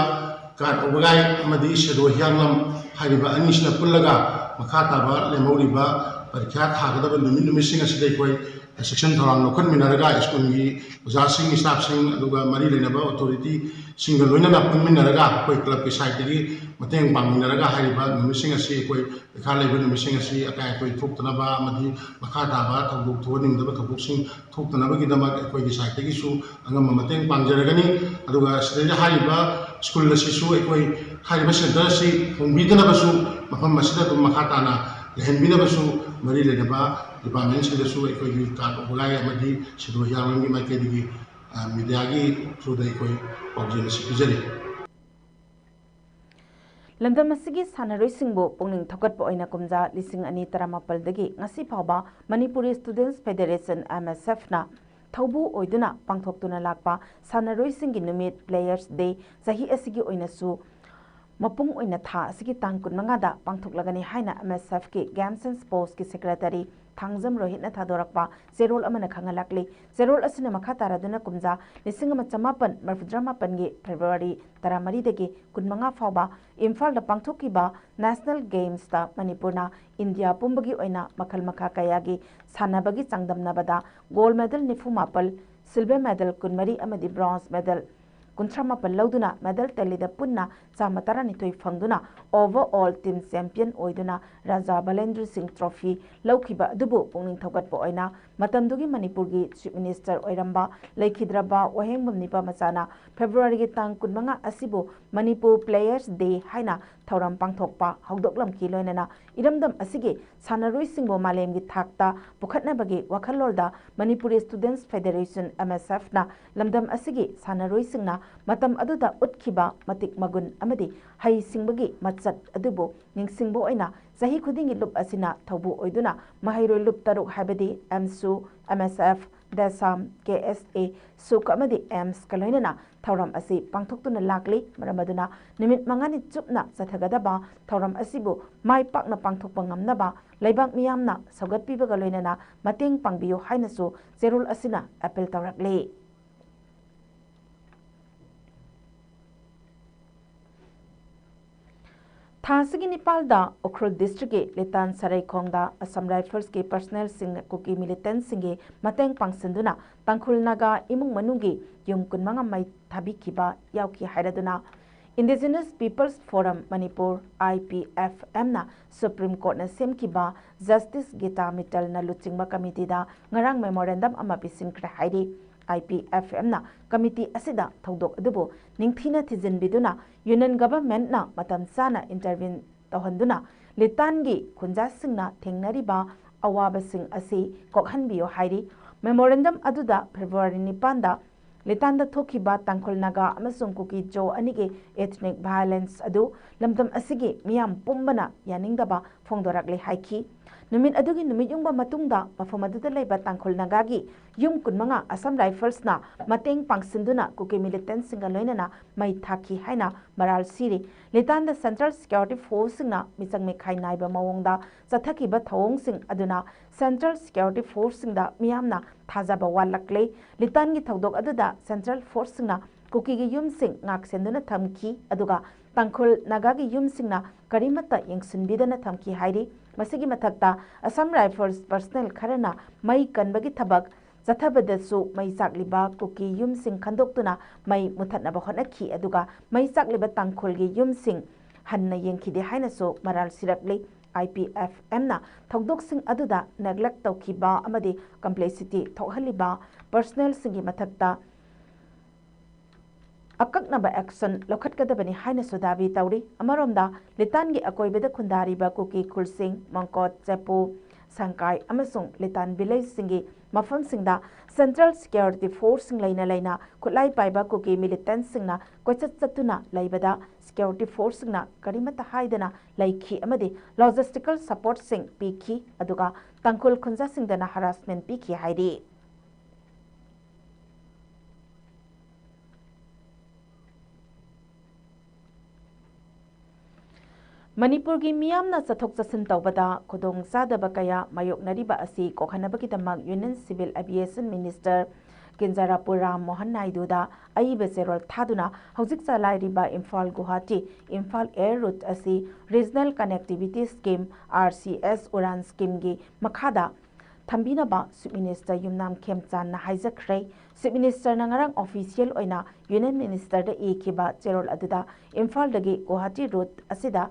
ꯀꯥꯔꯠ ꯋꯥꯕꯒꯥꯏ ꯑꯃꯗꯤ ꯁꯦꯗꯣ ꯍꯤꯌꯥꯡꯂꯝ ꯍꯥꯏꯔꯤꯕ ꯑꯅꯤꯁꯤꯅ ꯄꯨꯜꯂꯒ ꯃꯈꯥ ꯇꯥꯕ ꯂꯦꯝꯍꯧꯔꯤꯕ ꯄꯔꯤꯈ꯭ꯌꯥ ꯊꯥꯒꯗꯕ ꯅꯨꯃꯤꯠ ꯅꯨꯃꯤꯠꯁꯤꯡ ꯑꯁꯤꯗ ꯑꯩꯈꯣꯏ ꯆꯦꯛꯁꯤꯟ ꯊꯧꯔꯥꯡ ꯂꯧꯈꯠꯃꯤꯟꯅꯔꯒ ꯁ꯭ꯀꯨꯜꯒꯤ ꯑꯣꯖꯥꯁꯤꯡ, ꯁ꯭ꯇꯥꯐꯁꯤꯡ, ꯑꯗꯨꯒ ꯃꯔꯤ ꯂꯩꯅꯕ ꯑꯣꯊꯣꯔꯤꯇꯤꯁꯤꯡꯒ ꯂꯣꯏꯅꯅ ꯄꯨꯟꯃꯤꯟꯅꯔꯒ ꯑꯩꯈꯣꯏ ꯀ꯭ꯂꯕꯀꯤ ꯁꯥꯏꯠꯇꯒꯤ ꯃꯇꯦꯡ ꯄꯥꯡꯃꯤꯟꯅꯔꯒ ꯍꯥꯏꯔꯤꯕ ꯅꯨꯃꯤꯠꯁꯤꯡ ꯑꯁꯤ ꯑꯩꯈꯣꯏ ꯄꯩꯈꯥ ꯂꯩꯕ ꯅꯨꯃꯤꯠꯁꯤꯡ ꯑꯁꯤ ꯑꯀꯥꯏ ꯑꯇꯣꯏ ꯊꯣꯛꯇꯅꯕ ꯑꯃꯗꯤ ꯃꯈꯥ ꯇꯥꯕ ꯊꯧꯗꯣꯛ ꯊꯣꯛꯍꯟꯅꯤꯡꯗꯕ ꯊꯧꯗꯣꯛꯁꯤꯡ ꯊꯣꯛꯇꯅꯕꯒꯤꯗꯃꯛ ꯑꯩꯈꯣꯏꯒꯤ ꯁꯥꯏꯠꯇꯒꯤꯁꯨ ꯑꯉꯝꯕ ꯃꯇꯦꯡ ꯄꯥꯡꯖꯔꯒꯅꯤ꯫ ꯑꯗꯨꯒ ꯁꯤꯗꯩꯗ ꯍꯥꯏꯔꯤꯕ ꯁ꯭ꯀꯨꯜ ꯑꯁꯤꯁꯨ ꯑꯩꯈꯣꯏ ꯍꯥꯏꯔꯤꯕ ꯁꯦꯟꯇꯔ ꯑꯁꯤ ꯍꯣꯡꯕꯤꯗꯅꯕꯁꯨ ꯃꯐꯝ ꯑꯁꯤꯗ ꯑꯗꯨꯝ ꯃꯈꯥ ꯇꯥꯅ ꯂꯩꯍꯟꯕꯤꯅꯕꯁꯨ ꯃꯔꯤ ꯂꯩꯅꯕ ꯗꯤꯄꯥꯔꯠꯃꯦꯟꯁꯤꯡꯗꯁꯨ ꯑꯩꯈꯣꯏꯒꯤ ꯀꯥꯔꯠ ꯋꯥꯕꯒꯥꯏ ꯑꯃꯗꯤ ꯁꯦꯗꯣ ꯍꯤꯌꯥꯡꯂꯝꯒꯤ ꯃꯥꯏꯀꯩꯗꯒꯤ, ꯑ, ꯃꯤꯗꯤꯌꯥꯒꯤ ꯊ꯭ꯔꯨꯗ ꯑꯩꯈꯣꯏ ꯄꯥꯎꯖꯦꯜ ꯑꯁꯤ ꯄꯤꯖꯔꯤ꯫ ꯂꯝꯗꯝ ꯑꯁꯤꯒꯤ ꯁꯥꯟꯅꯔꯣꯏꯁꯤꯡꯕꯨ ꯄꯨꯛꯅꯤꯡ ꯊꯧꯒꯠꯄ ꯑꯣꯏꯅ ꯀꯨꯝꯖꯥ ꯂꯤꯁꯤꯡ ꯑꯅꯤ ꯇꯔꯥꯃꯥꯄꯜꯗꯒꯤ ꯉꯁꯤ ꯐꯥꯎꯕ ꯃꯅꯤꯄꯨꯔꯤ ꯁ꯭ꯇꯨꯗꯦꯟꯠꯁ ꯐꯦꯗꯦꯔꯦꯁꯟ, ꯑꯦꯝ ꯑꯦꯁ ꯑꯦꯐꯅ ꯊꯧꯕꯨ ꯑꯣꯏꯗꯨꯅ ꯄꯥꯡꯊꯣꯛꯇꯨꯅ ꯂꯥꯛꯄ ꯁꯥꯟꯅꯔꯣꯏꯁꯤꯡꯒꯤ ꯅꯨꯃꯤꯠ, ꯄ꯭ꯂꯦꯌꯔꯁ ꯗꯦ, ꯆꯍꯤ ꯑꯁꯤꯒꯤ ꯑꯣꯏꯅꯁꯨ ꯃꯄꯨꯡ ꯑꯣꯏꯅ ꯊꯥ ꯑꯁꯤꯒꯤ ꯇꯥꯡ ꯀꯨꯟꯃꯉꯥꯗ ꯄꯥꯡꯊꯣꯛꯂꯒꯅꯤ ꯍꯥꯏꯅ M S F ꯀꯤ Games and Sports ꯀꯤ Secretary ꯊꯥꯡꯖꯝ ꯔꯣꯍꯤꯠꯅ ꯊꯥꯗꯣꯔꯛꯄ ꯆꯦꯔꯣꯜ ꯑꯃꯅ ꯈꯪꯍꯜꯂꯛꯂꯤ꯫ ꯆꯦꯔꯣꯜ ꯑꯁꯤꯅ ꯃꯈꯥ ꯇꯥꯔꯗꯨꯅ ꯀꯨꯝꯖꯥ ꯂꯤꯁꯤꯡ ꯑꯃ ꯆꯃꯥꯄꯟ ꯃꯔꯤꯐꯨꯇꯔꯥ ꯃꯥꯄꯟꯒꯤ February ꯇꯔꯥꯃꯔꯤꯗꯒꯤ ꯀꯨꯟꯃꯉꯥ ꯐꯥꯎꯕ ꯏꯝꯐꯥꯜꯗ ꯄꯥꯡꯊꯣꯛꯈꯤꯕ National Games ꯇ ꯃꯅꯤꯄꯨꯔꯅ ꯏꯟꯗꯤꯌꯥ ꯄꯨꯝꯕꯒꯤ ꯑꯣꯏꯅ ꯃꯈꯜ ꯃꯈꯥ ꯀꯌꯥꯒꯤ ꯁꯥꯟꯅꯕꯒꯤ ꯆꯥꯡꯗꯝꯅꯕꯗ gold medal ꯅꯤꯐꯨ ꯃꯥꯄꯜ, silver medal ꯀꯨꯟꯃꯔꯤ ꯑꯃꯗꯤ bronze medal ꯀꯨꯟꯊ꯭ꯔꯥ ꯃꯥꯄꯜ ꯂꯧꯗꯨꯅ medal tally ꯗ ꯄꯨꯟꯅ ꯆꯥꯝꯃ ꯇꯔꯥꯅꯤꯊꯣꯏ ꯐꯪꯗꯨꯅ overall team champion ꯑꯣꯏꯗꯨꯅ ꯔꯥꯖꯥ ꯕꯂꯦꯟꯗ꯭ꯔ ꯁꯤꯡ trophy ꯂꯧꯈꯤꯕ ꯑꯗꯨꯕꯨ ꯄꯨꯛꯅꯤꯡ ꯊꯧꯒꯠꯄ ꯑꯣꯏꯅ ꯃꯇꯝꯗꯨꯒꯤ ꯃꯅꯤꯄꯨꯔꯒꯤ Chief Minister ꯑꯣꯏꯔꯝꯕ ꯂꯩꯈꯤꯗ꯭ꯔꯕ ꯋꯥꯍꯦꯡꯕꯝ ꯅꯤꯄꯥꯃꯆꯥꯅ February ꯒꯤ ꯇꯥꯡ ꯀꯨꯟꯃꯉꯥ ꯑꯁꯤꯕꯨ Manipur Players Day ꯍꯥꯏꯅ ꯊꯧꯔꯝ ꯄꯥꯡꯊꯣꯛꯄ ꯍꯧꯗꯣꯛꯂꯝꯈꯤ꯫ ꯂꯣꯏꯅꯅ ꯏꯔꯝꯗꯝ ꯑꯁꯤꯒꯤ ꯁꯥꯟꯅꯔꯣꯏꯁꯤꯡꯕꯨ ꯃꯥꯂꯦꯝꯒꯤ ꯊꯥꯛꯇ ꯄꯨꯈꯠꯅꯕꯒꯤ ꯋꯥꯈꯜꯂꯣꯟꯗ Manipuri Students Federation, M S F ꯅ ꯂꯝꯗꯝ ꯑꯁꯤꯒꯤ ꯁꯥꯟꯅꯔꯣꯏꯁꯤꯡꯅ ꯃꯇꯝ ꯑꯗꯨꯗ ꯎꯠꯈꯤꯕ ꯃꯇꯤꯛ ꯃꯒꯨꯟ ꯑꯃꯗꯤ ꯍꯩꯁꯤꯡꯕꯒꯤ ꯃꯆꯠ ꯑꯗꯨꯕꯨ ꯅꯤꯡꯁꯤꯡꯕ ꯑꯣꯏꯅ ꯆꯍꯤ ꯈꯨꯗꯤꯡꯒꯤ ꯂꯨꯞ ꯑꯁꯤꯅ ꯊꯧꯕꯨ ꯑꯣꯏꯗꯨꯅ ꯃꯍꯩꯔꯣꯏ ꯂꯨꯞ ꯇꯔꯨꯛ ꯍꯥꯏꯕꯗꯤ AMSU, M S F, DESAM, K S A, SUK ꯑꯃꯗꯤ AIMS ꯀ ꯂꯣꯏꯅꯅ ꯊꯧꯔꯝ ꯑꯁꯤ ꯄꯥꯡꯊꯣꯛꯇꯨꯅ ꯂꯥꯛꯂꯤ꯫ ꯃꯔꯝ ꯑꯗꯨꯅ ꯅꯨꯃꯤꯠ ꯃꯉꯥꯅꯤ ꯆꯨꯞꯅ ꯆꯠꯊꯒꯗꯕ ꯊꯧꯔꯝ ꯑꯁꯤꯕꯨ ꯃꯥꯏ ꯄꯥꯛꯅ ꯄꯥꯡꯊꯣꯛꯄ ꯉꯝꯅꯕ ꯂꯩꯕꯥꯛ ꯃꯤꯌꯥꯝꯅ ꯁꯧꯒꯠꯄꯤꯕꯒ ꯂꯣꯏꯅꯅ ꯃꯇꯦꯡ ꯄꯥꯡꯕꯤꯌꯨ ꯍꯥꯏꯅꯁꯨ ꯆꯦꯔꯣꯜ ꯑꯁꯤꯅ appeal ꯇꯧꯔꯛꯂꯤ꯫ ꯊꯥ ꯑꯁꯤꯒꯤ ꯅꯤꯄꯥꯜꯗ ꯎꯈ꯭ꯔꯨꯜ district ꯀꯤ ꯂꯤꯇꯥꯟ ꯁꯔꯩꯈꯣꯡꯗ Assam Rifles ꯀꯤ personnel ꯁꯤꯡꯅ ꯀꯨꯀꯤ militant ꯁꯤꯡꯒꯤ ꯃꯇꯦꯡ ꯄꯥꯡꯁꯤꯟꯗꯨꯅ ꯇꯥꯡꯈꯨꯜ ꯅꯥꯒꯥ ꯏꯃꯨꯡ ꯃꯅꯨꯡꯒꯤ ꯌꯨꯝ ꯀꯨꯟꯃꯉꯥ ꯃꯩ ꯊꯥꯕꯤꯈꯤꯕ ꯌꯥꯎꯈꯤ ꯍꯥꯏꯔꯗꯨꯅ Indigenous Peoples Forum Manipur, I P F M ꯅ Supreme Court ꯅ ꯁꯦꯝꯈꯤꯕ Justice Gita Mittal ꯅ ꯂꯨꯆꯤꯡꯕ committee ꯗ ꯉꯔꯥꯡ memorandum ꯑꯃ ꯄꯤꯁꯤꯟꯈ꯭ꯔꯦ ꯍꯥꯏꯔꯤ꯫ I P F M ꯅ committee ꯑꯁꯤꯗ ꯊꯧꯗꯣꯛ ꯑꯗꯨꯕꯨ ꯅꯤꯡꯊꯤꯅ ꯊꯤꯖꯤꯟꯕꯤꯗꯨꯅ Union Government ꯅ ꯃꯇꯝ ꯆꯥꯅ intervene ꯇꯧꯍꯟꯗꯨꯅ ꯂꯤꯇꯥꯟꯒꯤ ꯈꯨꯟꯖꯥꯁꯤꯡꯅ ꯊꯦꯡꯅꯔꯤꯕ ꯑꯋꯥꯕꯁꯤꯡ ꯑꯁꯤ ꯀꯣꯛꯍꯟꯕꯤꯌꯨ ꯍꯥꯏꯔꯤ꯫ Memorandum ꯑꯗꯨꯗ February ꯅꯤꯄꯥꯟꯗ ꯂꯤꯇꯥꯟꯗ ꯊꯣꯛꯈꯤꯕ ꯇꯥꯡꯈꯨꯜ ꯅꯥꯒꯥ ꯑꯃꯁꯨꯡ ꯀꯨꯀꯤ ꯖꯣ ꯑꯅꯤꯒꯤ ethnic violence ꯑꯗꯨ ꯂꯝꯗꯝ ꯑꯁꯤꯒꯤ ꯃꯤꯌꯥꯝ ꯄꯨꯝꯕꯅ ꯌꯥꯅꯤꯡꯗꯕ ꯐꯣꯡꯗꯣꯔꯛꯂꯦ ꯍꯥꯏꯈꯤ꯫ ꯅꯨꯃꯤꯠ ꯑꯗꯨꯒꯤ ꯅꯨꯃꯤꯠ ꯌꯨꯡꯕ ꯃꯇꯨꯡꯗ ꯃꯐꯝ ꯑꯗꯨꯗ ꯂꯩꯕ ꯇꯥꯡꯈꯨꯜ ꯅꯥꯒꯥꯒꯤ ꯌꯨꯝ ꯀꯨꯟꯃꯉꯥ ꯑꯁꯥꯝ ꯔꯥꯏꯐꯜꯁꯅ ꯃꯇꯦꯡ ꯄꯥꯡꯁꯤꯟꯗꯨꯅ ꯀꯨꯀꯤ ꯃꯤꯂꯤꯇꯦꯟꯁꯤꯡꯒ ꯂꯣꯏꯅꯅ ꯃꯩ ꯊꯥꯈꯤ ꯍꯥꯏꯅ ꯃꯔꯥꯜ ꯁꯤꯔꯤ꯫ ꯂꯤꯇꯥꯟꯗ ꯁꯦꯟꯇ꯭ꯔꯦꯜ ꯁꯦꯀ꯭ꯌꯨꯔꯤꯇꯤ ꯐꯣꯔꯁꯁꯤꯡꯅ ꯃꯤꯆꯪ ꯃꯤꯈꯥꯏ ꯅꯥꯏꯕ ꯃꯑꯣꯡꯗ ꯆꯠꯊꯈꯤꯕ ꯊꯧꯑꯣꯡꯁꯤꯡ ꯑꯗꯨꯅ ꯁꯦꯟꯇ꯭ꯔꯦꯜ ꯁꯦꯀ꯭ꯌꯨꯔꯤꯇꯤ ꯐꯣꯔꯁꯁꯤꯡꯗ ꯃꯤꯌꯥꯝꯅ ꯊꯥꯖꯕ ꯋꯥꯠꯂꯛꯂꯦ꯫ ꯂꯤꯇꯥꯟꯒꯤ ꯊꯧꯗꯣꯛ ꯑꯗꯨꯗ ꯁꯦꯟꯇ꯭ꯔꯦꯜ ꯐꯣꯔꯁꯁꯤꯡꯅ ꯀꯨꯀꯤꯒꯤ ꯌꯨꯝꯁꯤꯡ ꯉꯥꯛꯁꯦꯟꯗꯨꯅ ꯊꯝꯈꯤ, ꯑꯗꯨꯒ ꯇꯥꯡꯈꯨꯜ ꯅꯥꯒꯥꯒꯤ ꯌꯨꯝꯁꯤꯡꯅ ꯀꯔꯤꯃꯠꯇ ꯌꯦꯡꯁꯤꯟꯕꯤꯗꯅ ꯊꯝꯈꯤ ꯍꯥꯏꯔꯤ꯫ ꯃꯁꯤꯒꯤ ꯃꯊꯛꯇ ꯑꯁꯥꯝ ꯔꯥꯏꯐꯜꯁ ꯄꯔꯁꯅꯦꯜ ꯈꯔꯅ ꯃꯩ ꯀꯟꯕꯒꯤ ꯊꯕꯛ ꯆꯠꯊꯕꯗꯁꯨ ꯃꯩ ꯆꯥꯛꯂꯤꯕ ꯀꯨꯀꯤ ꯌꯨꯝꯁꯤꯡ ꯈꯟꯗꯣꯛꯇꯨꯅ ꯃꯩ ꯃꯨꯊꯠꯅꯕ ꯍꯣꯠꯅꯈꯤ, ꯑꯗꯨꯒ ꯃꯩ ꯆꯥꯛꯂꯤꯕ ꯇꯥꯡꯈꯨꯜꯒꯤ ꯌꯨꯝꯁꯤꯡ ꯍꯟꯅ ꯌꯦꯡꯈꯤꯗꯦ ꯍꯥꯏꯅꯁꯨ ꯃꯔꯥꯜ ꯁꯤꯔꯛꯂꯤ꯫ ꯑꯥꯏ ꯄꯤ ꯑꯦꯐ ꯑꯦꯝꯅ ꯊꯧꯗꯣꯛꯁꯤꯡ ꯑꯗꯨꯗ ꯅꯦꯒ꯭ꯂꯦꯛ ꯇꯧꯈꯤꯕ ꯑꯃꯗꯤ ꯀꯝꯄ꯭ꯂꯦꯁꯤꯇꯤ ꯊꯣꯛꯍꯜꯂꯤꯕ ꯄꯔꯁꯅꯦꯜꯁꯤꯡꯒꯤ ꯃꯊꯛꯇ ꯑꯀꯛꯅꯕ ꯑꯦꯛꯁꯟ ꯂꯧꯈꯠꯀꯗꯕꯅꯤ ꯍꯥꯏꯅꯁꯨ ꯗꯥꯕꯤ ꯇꯧꯔꯤ꯫ ꯑꯃꯔꯣꯝꯗ, ꯂꯤꯇꯥꯟꯒꯤ ꯑꯀꯣꯏꯕꯗ ꯈꯨꯟꯗꯥꯔꯤꯕ ꯀꯨꯀꯤ ꯈꯨꯜꯁꯤꯡ ꯃꯪꯀꯣꯠ, ꯆꯦꯄꯨ, ꯁꯪꯀꯥꯏ ꯑꯃꯁꯨꯡ ꯂꯤꯇꯥꯟ ꯚꯤꯂꯦꯖꯁꯤꯡꯒꯤ ꯃꯐꯝꯁꯤꯡꯗ ꯁꯦꯟꯇ꯭ꯔꯦꯜ ꯁꯦꯀ꯭ꯌꯨꯔꯤꯇꯤ ꯐꯣꯔꯁꯁꯤꯡ ꯂꯩꯅ ꯂꯩꯅ ꯈꯨꯠꯂꯥꯏ ꯄꯥꯏꯕ ꯀꯨꯀꯤ ꯃꯤꯂꯤꯇꯦꯟꯠꯁꯤꯡꯅ ꯀꯣꯏꯆꯠ ꯆꯠꯇꯨꯅ ꯂꯩꯕꯗ ꯁꯦꯀ꯭ꯌꯨꯔꯤꯇꯤ ꯐꯣꯔꯁꯁꯤꯡꯅ ꯀꯔꯤꯃꯠꯇ ꯍꯥꯏꯗꯅ ꯂꯩꯈꯤ ꯑꯃꯗꯤ ꯂꯣꯖꯤꯁꯇꯤꯀꯦꯜ ꯁꯄꯣꯔꯠꯁꯤꯡ ꯄꯤꯈꯤ, ꯑꯗꯨꯒ ꯇꯥꯡꯈꯨꯜ ꯈꯨꯟꯖꯥꯁꯤꯡꯗꯅ ꯍꯔꯥꯁꯃꯦꯟ ꯄꯤꯈꯤ ꯍꯥꯏꯔꯤ꯫ ꯃꯅꯤꯄꯨꯔꯒꯤ ꯃꯤꯌꯥꯝꯅ ꯆꯠꯊꯣꯛ ꯆꯠꯁꯤꯟ ꯇꯧꯕꯗ ꯈꯨꯗꯣꯡꯆꯥꯗꯕ ꯀꯌꯥ ꯃꯥꯌꯣꯛꯅꯔꯤꯕ ꯑꯁꯤ ꯀꯣꯛꯍꯟꯅꯕꯒꯤꯗꯃꯛ union civil aviation minister Kinjarapu Ram Mohan ꯅꯥꯏꯗꯨꯗ ꯑꯏꯕ ꯆꯦꯔꯣꯜ ꯊꯥꯗꯨꯅ ꯍꯧꯖꯤꯛ ꯆꯂꯥꯏꯔꯤꯕ ꯏꯝꯐꯥꯜ ꯒꯨꯋꯥꯍꯥꯇꯤ ꯏꯝꯐꯥꯜ ꯑꯦꯌꯔ ꯔꯨꯠ ꯑꯁꯤ regional connectivity scheme, R C S, Udan ꯁ꯭ꯀꯤꯝꯒꯤ ꯃꯈꯥꯗ ꯊꯝꯕꯤꯅꯕ ꯆꯤꯐ ꯃꯤꯅꯤꯁꯇꯔ ꯌꯨꯝꯅꯥꯝ ꯈꯦꯝꯆꯥꯟꯅ ꯍꯥꯏꯖꯈ꯭ꯔꯦ꯫ ꯆꯤꯐ ꯃꯤꯅꯤꯁꯇꯔꯅ ꯉꯔꯥꯡ ꯑꯣꯐꯤꯁꯤꯌꯦꯜ ꯑꯣꯏꯅ ꯌꯨꯅꯤꯌꯟ ꯃꯤꯅꯤꯁꯇꯔꯗ ꯏꯈꯤꯕ ꯆꯦꯔꯣꯜ ꯑꯗꯨꯗ ꯏꯝꯐꯥꯜꯗꯒꯤ ꯒꯨꯋꯥꯍꯥꯇꯤ ꯔꯨꯠ ꯑꯁꯤꯗ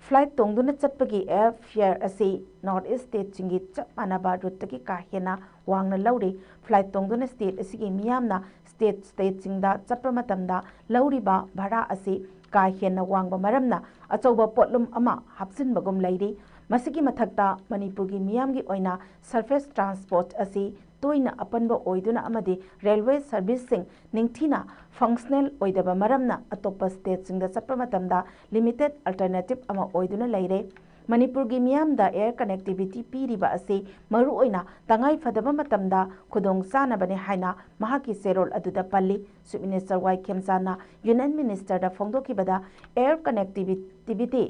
ꯐ꯭ꯂꯥꯏꯠ ꯇꯣꯡꯗꯨꯅ ꯆꯠꯄꯒꯤ ꯑꯦꯌꯔ ꯐꯤꯌꯔ ꯑꯁꯤ ꯅꯣꯔꯠ ꯏꯁ ꯁ꯭ꯇꯦꯠꯁꯤꯡꯒꯤ ꯆꯞ ꯃꯥꯟꯅꯕ ꯔꯨꯠꯇꯒꯤ ꯀꯥ ꯍꯦꯟꯅ ꯋꯥꯡꯅ ꯂꯧꯔꯤ꯫ ꯐ꯭ꯂꯥꯏꯠ ꯇꯣꯡꯗꯨꯅ ꯁ꯭ꯇꯦꯠ ꯑꯁꯤꯒꯤ ꯃꯤꯌꯥꯝꯅ ꯁ꯭ꯇꯦꯠ ꯁ꯭ꯇꯦꯠꯁꯤꯡꯗ ꯆꯠꯄ ꯃꯇꯝꯗ ꯂꯧꯔꯤꯕ ꯚꯔꯥ ꯑꯁꯤ ꯀꯥ ꯍꯦꯟꯅ ꯋꯥꯡꯕ ꯃꯔꯝꯅ ꯑꯆꯧꯕ ꯄꯣꯠꯂꯨꯝ ꯑꯃ ꯍꯥꯞꯆꯤꯟꯕꯒꯨꯝ ꯂꯩꯔꯤ꯫ ꯃꯁꯤꯒꯤ ꯃꯊꯛꯇ ꯃꯅꯤꯄꯨꯔꯒꯤ ꯃꯤꯌꯥꯝꯒꯤ ꯑꯣꯏꯅ ꯁꯔꯐꯦꯁ ꯇ꯭ꯔꯥꯟꯁꯄꯣꯔꯠ ꯑꯁꯤ ꯇꯣꯏꯅ ꯑꯄꯟꯕ ꯑꯣꯏꯗꯨꯅ ꯑꯃꯗꯤ ꯔꯦꯜꯋꯦ ꯁꯔꯚꯤꯁꯁꯤꯡ ꯅꯤꯡꯊꯤꯅ ꯐꯪꯁꯅꯦꯜ ꯑꯣꯏꯗꯕ ꯃꯔꯝꯅ ꯑꯇꯣꯞꯄ ꯁ꯭ꯇꯦꯠꯁꯤꯡꯗ ꯆꯠꯄ ꯃꯇꯝꯗ ꯂꯤꯃꯤꯇꯦꯗ ꯑꯜꯇꯔꯅꯦꯇꯤꯚ ꯑꯃ ꯑꯣꯏꯗꯨꯅ ꯂꯩꯔꯦ꯫ ꯃꯅꯤꯄꯨꯔꯒꯤ ꯃꯤꯌꯥꯝꯗ air connectivity ꯄꯤꯔꯤꯕ ꯑꯁꯤ ꯃꯔꯨꯑꯣꯏꯅ ꯇꯉꯥꯏ ꯐꯗꯕ ꯃꯇꯝꯗ ꯈꯨꯗꯣꯡ ꯆꯥꯅꯕꯅꯤ ꯍꯥꯏꯅ ꯃꯍꯥꯛꯀꯤ ꯆꯦꯔꯣꯜ ꯑꯗꯨꯗ ꯄꯜꯂꯤ꯫ Chief Minister ꯋꯥꯏ ꯈꯦꯝꯆꯥꯟꯅ Union Ministerꯗ ꯐꯣꯡꯗꯣꯛꯈꯤꯕꯗ air connectivity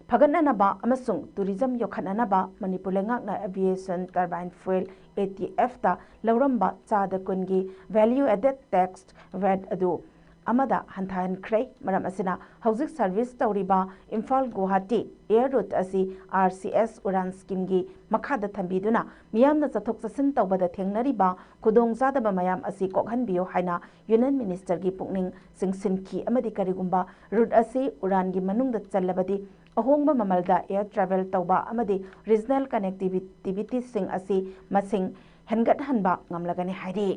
ꯐꯒꯠꯅꯅꯕ ꯑꯃꯁꯨꯡ tourism ꯌꯣꯛꯈꯠꯅꯅꯕ ꯃꯅꯤꯄꯨꯔ ꯂꯩꯉꯥꯛꯅ aviation turbine fuel, ATFꯇ ꯂꯧꯔꯝꯕ ꯆꯥꯗ ꯀꯨꯟꯒꯤ value added tax VAT ꯑꯗꯨ ꯑꯃꯗ ꯍꯟꯊꯍꯟꯈ꯭ꯔꯦ꯫ ꯃꯔꯝ ꯑꯁꯤꯅ ꯍꯧꯖꯤꯛ service ꯇꯧꯔꯤꯕ ꯏꯝꯐꯥꯜ ꯒꯨꯋꯥꯍꯥꯇꯤ air route ꯑꯁꯤ RCS Uran Schemeꯒꯤ ꯃꯈꯥꯗ ꯊꯝꯕꯤꯗꯨꯅ ꯃꯤꯌꯥꯝꯅ ꯆꯠꯊꯣꯛ ꯆꯠꯁꯤꯟ ꯇꯧꯕꯗ ꯊꯦꯡꯅꯔꯤꯕ ꯈꯨꯗꯣꯡꯆꯥꯗꯕ ꯃꯌꯥꯝ ꯑꯁꯤ ꯀꯣꯛꯍꯟꯕꯤꯌꯨ ꯍꯥꯏꯅ Union Ministerꯒꯤ ꯄꯨꯛꯅꯤꯡ ꯆꯤꯡꯁꯤꯟꯈꯤ ꯑꯃꯗꯤ ꯀꯔꯤꯒꯨꯝꯕ route ꯑꯁꯤ ꯎꯔꯥꯟꯒꯤ ꯃꯅꯨꯡꯗ ꯆꯜꯂꯕꯗꯤ ꯑꯍꯣꯡꯕ ꯃꯃꯜꯗ air travel ꯇꯧꯕ ꯑꯃꯗꯤ regional connectivityꯁꯤꯡ ꯑꯁꯤ ꯃꯁꯤꯡ ꯍꯦꯟꯒꯠꯍꯟꯕ ꯉꯝꯂꯒꯅꯤ ꯍꯥꯏꯔꯤ꯫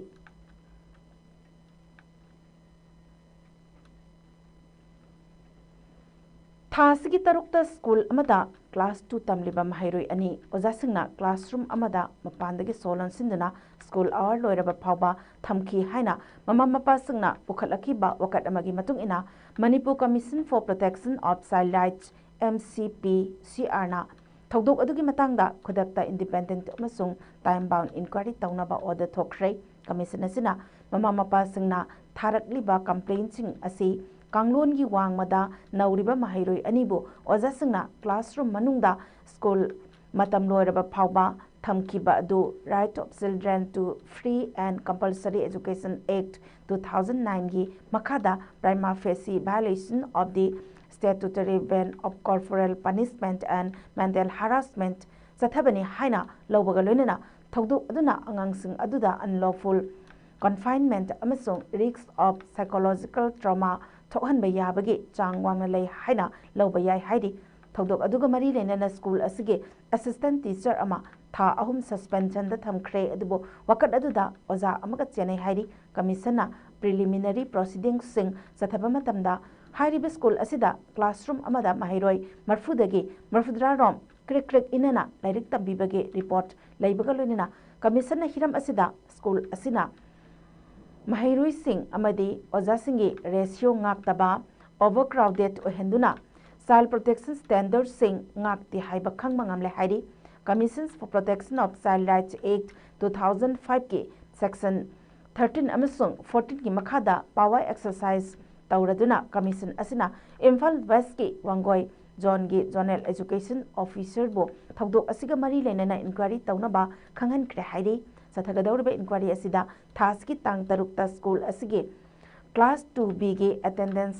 ꯊꯥ ꯑꯁꯤꯒꯤ ꯇꯔꯨꯛꯇ ꯁ꯭ꯀꯨꯜ ꯑꯃꯗ class two ꯇꯝꯂꯤꯕ ꯃꯍꯩꯔꯣꯏ ꯑꯅꯤ ꯑꯣꯖꯥꯁꯤꯡꯅ classroom ꯑꯃꯗ ꯃꯄꯥꯟꯗꯒꯤ ꯁꯣ ꯂꯣꯟꯁꯤꯟꯗꯨꯅ school hour ꯂꯣꯏꯔꯕ ꯐꯥꯎꯕ ꯊꯝꯈꯤ ꯍꯥꯏꯅ ꯃꯃꯥ ꯃꯄꯥꯁꯤꯡꯅ ꯄꯨꯈꯠꯂꯛꯈꯤꯕ ꯋꯥꯀꯠ ꯑꯃꯒꯤ ꯃꯇꯨꯡ ꯏꯟꯅ Manipur Commission for Protection of Child Rights, MCPCRꯅ ꯊꯧꯗꯣꯛ ꯑꯗꯨꯒꯤ ꯃꯇꯥꯡꯗ ꯈꯨꯗꯛꯇ independent ꯑꯃꯁꯨꯡ time bound inquiry ꯇꯧꯅꯕ order ꯊꯣꯛꯈ꯭ꯔꯦ꯫ Commission ꯑꯁꯤꯅ ꯃꯃꯥ ꯃꯄꯥꯁꯤꯡꯅ ꯊꯥꯔꯛꯂꯤꯕ complaintꯁꯤꯡ ꯑꯁꯤ ꯀꯥꯡꯂꯣꯟꯒꯤ ꯋꯥꯡꯃꯗ ꯅꯧꯔꯤꯕ ꯃꯍꯩꯔꯣꯏ ꯑꯅꯤꯕꯨ ꯑꯣꯖꯥꯁꯤꯡꯅ classroom ꯃꯅꯨꯡꯗ school ꯃꯇꯝ ꯂꯣꯏꯔꯕ ꯐꯥꯎꯕ ꯊꯝꯈꯤꯕ ꯑꯗꯨ Right of Children to Free and Compulsory Education Act two thousand nineꯒꯤ ꯃꯈꯥꯗ prima facie violation of the statutory ban of corporal punishment and mental harassment ꯆꯠꯊꯕꯅꯤ ꯍꯥꯏꯅ ꯂꯧꯕꯒ ꯂꯣꯏꯅꯅ ꯊꯧꯗꯣꯛ ꯑꯗꯨꯅ ꯑꯉꯥꯡꯁꯤꯡ ꯑꯗꯨꯗ unlawful confinement ꯑꯃꯁꯨꯡ risk of psychological trauma ꯊꯣꯛꯍꯟꯕ ꯌꯥꯕꯒꯤ ꯆꯥꯡ ꯋꯥꯡꯅ ꯂꯩ ꯍꯥꯏꯅ ꯂꯧꯕ ꯌꯥꯏ ꯍꯥꯏꯔꯤ꯫ ꯊꯧꯗꯣꯛ ꯑꯗꯨꯒ ꯃꯔꯤ ꯂꯩꯅꯅ school ꯑꯁꯤꯒꯤ assistant teacher ꯑꯃ ꯊꯥ ꯑꯍꯨꯝ suspensionꯗ ꯊꯝꯈ꯭ꯔꯦ꯫ ꯑꯗꯨꯕꯨ ꯋꯥꯀꯠ ꯑꯗꯨꯗ ꯑꯣꯖꯥ ꯑꯃꯒ ꯆꯦꯟꯅꯩ ꯍꯥꯏꯔꯤ꯫ Commissionꯅ preliminary proceedingsꯁꯤꯡ ꯆꯠꯊꯕ ꯃꯇꯝꯗ ꯍꯥꯏꯔꯤꯕ school ꯑꯁꯤꯗ classroom ꯑꯃꯗ ꯃꯍꯩꯔꯣꯏ ꯃꯔꯐꯨꯗꯒꯤ ꯃꯔꯐꯨꯇꯔꯥ ꯔꯣꯝ ꯀ꯭ꯔꯤꯛ ꯀ꯭ꯔꯤꯛ ꯏꯟꯅꯅ ꯂꯥꯏꯔꯤꯛ ꯇꯝꯕꯤꯕꯒꯤ report ꯂꯩꯕꯒ ꯂꯣꯏꯅꯅ Commissionꯅ ꯍꯤꯔꯝ ꯑꯁꯤꯗ school ꯑꯁꯤꯅ ꯃꯍꯩꯔꯣꯏꯁꯤꯡ ꯑꯃꯗꯤ ꯑꯣꯖꯥꯁꯤꯡꯒꯤ ratio ꯉꯥꯛꯇꯕ, overcrowded ꯑꯣꯏꯍꯟꯗꯨꯅ Child Protection Standards ꯁꯤꯡ ꯉꯥꯛꯇꯦ ꯍꯥꯏꯕ ꯈꯪꯕ ꯉꯝꯂꯦ ꯍꯥꯏꯔꯤ꯫ Commissions for Protection of Child Rights Act two thousand five ꯀꯤ Section thirteen ꯑꯃꯁꯨꯡ fourteen ꯀꯤ ꯃꯈꯥꯗ power exercise ꯇꯧꯔꯗꯨꯅ Commission ꯑꯁꯤꯅ ꯏꯝꯐꯥꯜ West ꯀꯤ ꯋꯥꯡꯒꯣꯏ Zone ꯒꯤ Zonal Education Officer ꯕꯨ ꯊꯧꯗꯣꯛ ꯑꯁꯤꯒ ꯃꯔꯤ ꯂꯩꯅꯅ inquiry ꯇꯧꯅꯕ ꯈꯪꯍꯟꯈ꯭ꯔꯦ ꯍꯥꯏꯔꯤ꯫ ꯆꯠꯊꯒꯗꯧꯔꯤꯕ inquiry ꯑꯁꯤꯗ ꯊꯥ ꯑꯁꯤꯒꯤ ꯇꯥꯡ ꯇꯔꯨꯛꯇ school ꯑꯁꯤꯒꯤ Class two B ꯒꯤ attendance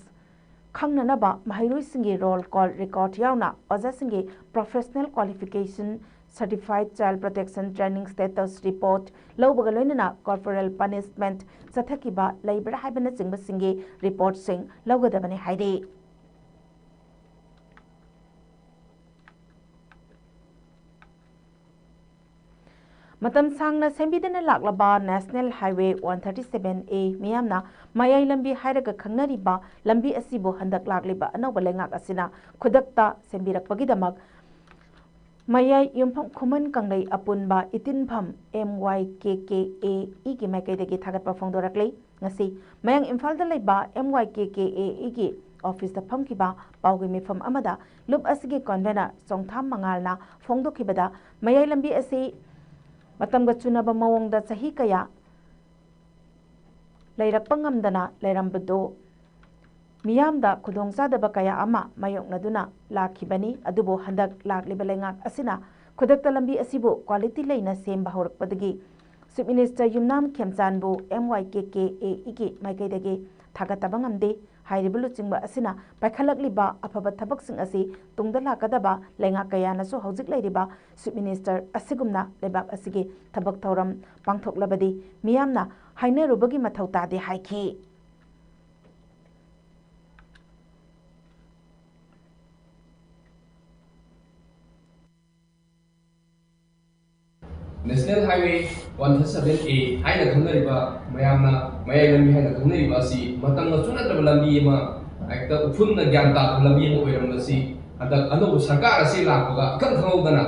ꯈꯪꯅꯅꯕ ꯃꯍꯩꯔꯣꯏꯁꯤꯡꯒꯤ roll call record ꯌꯥꯎꯅ ꯑꯣꯖꯥꯁꯤꯡꯒꯤ professional qualification, Certified Child Protection Training Status Report ꯂꯧꯕꯒ ꯂꯣꯏꯅꯅ corporal punishment ꯆꯠꯊꯈꯤꯕ ꯂꯩꯕ꯭ꯔꯥ ꯍꯥꯏꯕꯅꯆꯤꯡꯕꯁꯤꯡꯒꯤ report ꯁꯤꯡ ꯂꯧꯒꯗꯕꯅꯤ ꯍꯥꯏꯔꯤ꯫ ꯃꯇꯝ ꯁꯥꯡꯅ ꯁꯦꯝꯕꯤꯗꯅ ꯂꯥꯛꯂꯕ National Highway one thirty seven A, ꯃꯤꯌꯥꯝꯅ ꯃꯌꯥꯏ ꯂꯝꯕꯤ ꯍꯥꯏꯔꯒ ꯈꯪꯅꯔꯤꯕ ꯂꯝꯕꯤ ꯑꯁꯤꯕꯨ ꯍꯟꯗꯛ ꯂꯥꯛꯂꯤꯕ ꯑꯅꯧꯕ ꯂꯩꯉꯥꯛ ꯑꯁꯤꯅ ꯈꯨꯗꯛꯇ ꯁꯦꯝꯕꯤꯔꯛꯄꯒꯤꯗꯃꯛ ꯃꯌꯥꯏ ꯌꯨꯝꯐꯝ ꯈꯨꯃꯟ ꯀꯪꯂꯩ ꯑꯄꯨꯟꯕ ꯏꯇꯤꯟꯐꯝ M Y K K A E ꯒꯤ ꯃꯥꯏꯀꯩꯗꯒꯤ ꯊꯥꯒꯠꯄ ꯐꯣꯡꯗꯣꯔꯛꯂꯤ꯫ ꯉꯁꯤ ꯃꯌꯥꯡ ꯏꯝꯐꯥꯜꯗ ꯂꯩꯕ M Y K K A E ꯒꯤ office ꯇ ꯐꯝꯈꯤꯕ ꯄꯥꯎꯒꯤ ꯃꯤꯐꯝ ꯑꯃꯗ ꯂꯨꯞ ꯑꯁꯤꯒꯤ convener ꯆꯣꯡꯊꯥꯝ ꯃꯉꯥꯜꯅ ꯐꯣꯡꯗꯣꯛꯈꯤꯕꯗ, ꯃꯌꯥꯏ ꯂꯝꯕꯤ ꯑꯁꯤ ꯃꯇꯝꯒ ꯆꯨꯅꯕ ꯃꯑꯣꯡꯗ ꯆꯍꯤ ꯀꯌꯥ ꯂꯩꯔꯛꯄ ꯉꯝꯗꯅ ꯂꯩꯔꯝꯕꯗꯨ ꯃꯤꯌꯥꯝꯗ ꯈꯨꯗꯣꯡꯆꯥꯗꯕ ꯀꯌꯥ ꯑꯃ ꯃꯥꯌꯣꯛꯅꯗꯨꯅ ꯂꯥꯛꯈꯤꯕꯅꯤ꯫ ꯑꯗꯨꯕꯨ ꯍꯟꯗꯛ ꯂꯥꯛꯂꯤꯕ ꯂꯩꯉꯥꯛ ꯑꯁꯤꯅ ꯈꯨꯗꯛꯇ ꯂꯝꯕꯤ ꯑꯁꯤꯕꯨ quality ꯂꯩꯅ ꯁꯦꯝꯕ ꯍꯧꯔꯛꯄꯗꯒꯤ Chief Minister Yumnam ꯈꯦꯝꯆꯥꯟꯕꯨ M Y K K A E ꯒꯤ ꯃꯥꯏꯀꯩꯗꯒꯤ ꯊꯥꯒꯠꯇꯕ ꯉꯝꯗꯦ꯫ ꯍꯥꯏꯔꯤꯕ ꯂꯨꯆꯤꯡꯕ ꯑꯁꯤꯅ ꯄꯥꯏꯈꯠꯂꯛꯂꯤꯕ ꯑꯐꯕ ꯊꯕꯛꯁꯤꯡ ꯑꯁꯤ ꯇꯨꯡꯗ ꯂꯥꯛꯀꯗꯕ ꯂꯩꯉꯥꯛ ꯀꯌꯥꯅꯁꯨ ꯍꯧꯖꯤꯛ ꯂꯩꯔꯤꯕ Chief Minister ꯑꯁꯤꯒꯨꯝꯅ ꯂꯩꯕꯥꯛ ꯑꯁꯤꯒꯤ ꯊꯕꯛ ꯊꯧꯔꯝ ꯄꯥꯡꯊꯣꯛꯂꯕꯗꯤ ꯃꯤꯌꯥꯝꯅ ꯍꯥꯏꯅꯔꯨꯕꯒꯤ ꯃꯊꯧ ꯇꯥꯗꯦ ꯍꯥꯏꯈꯤ꯫ National Highway one thirty seven A ꯍꯥꯏꯅ ꯈꯪꯅꯔꯤꯕ, ꯃꯌꯥꯝꯅ ꯃꯌꯥꯏ ꯂꯝꯕꯤ ꯍꯥꯏꯅ ꯈꯪꯅꯔꯤꯕ ꯑꯁꯤ ꯃꯇꯝꯒ ꯆꯨꯅꯗ꯭ꯔꯕ ꯂꯝꯕꯤ ꯑꯃ, ꯍꯦꯛꯇ ꯎꯐꯨꯟꯅ ꯒ꯭ꯌꯥꯟ ꯇꯥꯗꯕ ꯂꯝꯕꯤ ꯑꯃ ꯑꯣꯏꯔꯝꯕꯁꯤ, ꯍꯟꯗꯛ ꯑꯅꯧꯕ ꯁꯔꯀꯥꯔ ꯑꯁꯤ ꯂꯥꯛꯄꯒ ꯑꯈꯪ ꯈꯪꯍꯧꯗꯅ,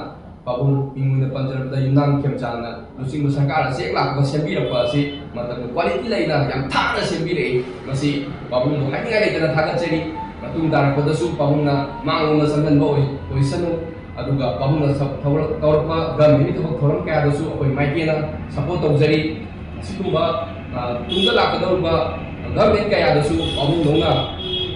ꯄꯥꯕꯨꯡ ꯃꯤꯡ ꯑꯣꯏꯅ ꯄꯟꯖꯔꯕꯗ ꯌꯨꯝꯅꯥꯝ ꯈꯦꯝꯆꯥꯟꯅ ꯂꯨꯆꯤꯡꯕ ꯁꯔꯀꯥꯔ ꯑꯁꯤ ꯍꯦꯛ ꯂꯥꯛꯄꯒ ꯁꯦꯝꯕꯤꯔꯛꯄ ꯑꯁꯤ ꯃꯇꯝꯗ quality ꯂꯩꯅ ꯌꯥꯝ ꯊꯥꯅ ꯁꯦꯝꯕꯤꯔꯛꯏ꯫ ꯃꯁꯤ ꯄꯥꯕꯨꯡꯕꯨ ꯍꯥꯏꯅꯤꯡꯉꯥꯏ ꯂꯩꯇꯅ ꯊꯥꯒꯠꯆꯔꯤ꯫ ꯃꯇꯨꯡ ꯇꯥꯔꯛꯄꯗꯁꯨ ꯄꯥꯕꯨꯡꯅ ꯃꯥꯡꯂꯣꯝꯗ ꯆꯪꯍꯟꯕ ꯑꯣꯏ-, ꯑꯣꯏꯁꯅꯨ꯫ ꯑꯗꯨꯒ ꯄꯥꯕꯨꯡꯅ ꯁꯞ-, ꯊꯧꯔ-, ꯇꯧꯔꯛꯄ ꯒꯚꯔꯟꯃꯦꯟꯒꯤ ꯊꯕꯛ ꯊꯧꯔꯝ ꯀꯌꯥꯗꯁꯨ ꯑꯩꯈꯣꯏ ꯃꯥꯏꯀꯩꯅ ꯁꯄꯣꯔꯠ ꯇꯧꯖꯔꯤ꯫ ꯑꯁꯤꯒꯨꯝꯕ, ꯑ, ꯇꯨꯡꯗ ꯂꯥꯛꯀꯗꯧꯔꯤꯕ ꯒꯚꯔꯟꯃꯦꯟ ꯀꯌꯥꯗꯁꯨ ꯄꯥꯕꯨꯡꯗꯧꯅ,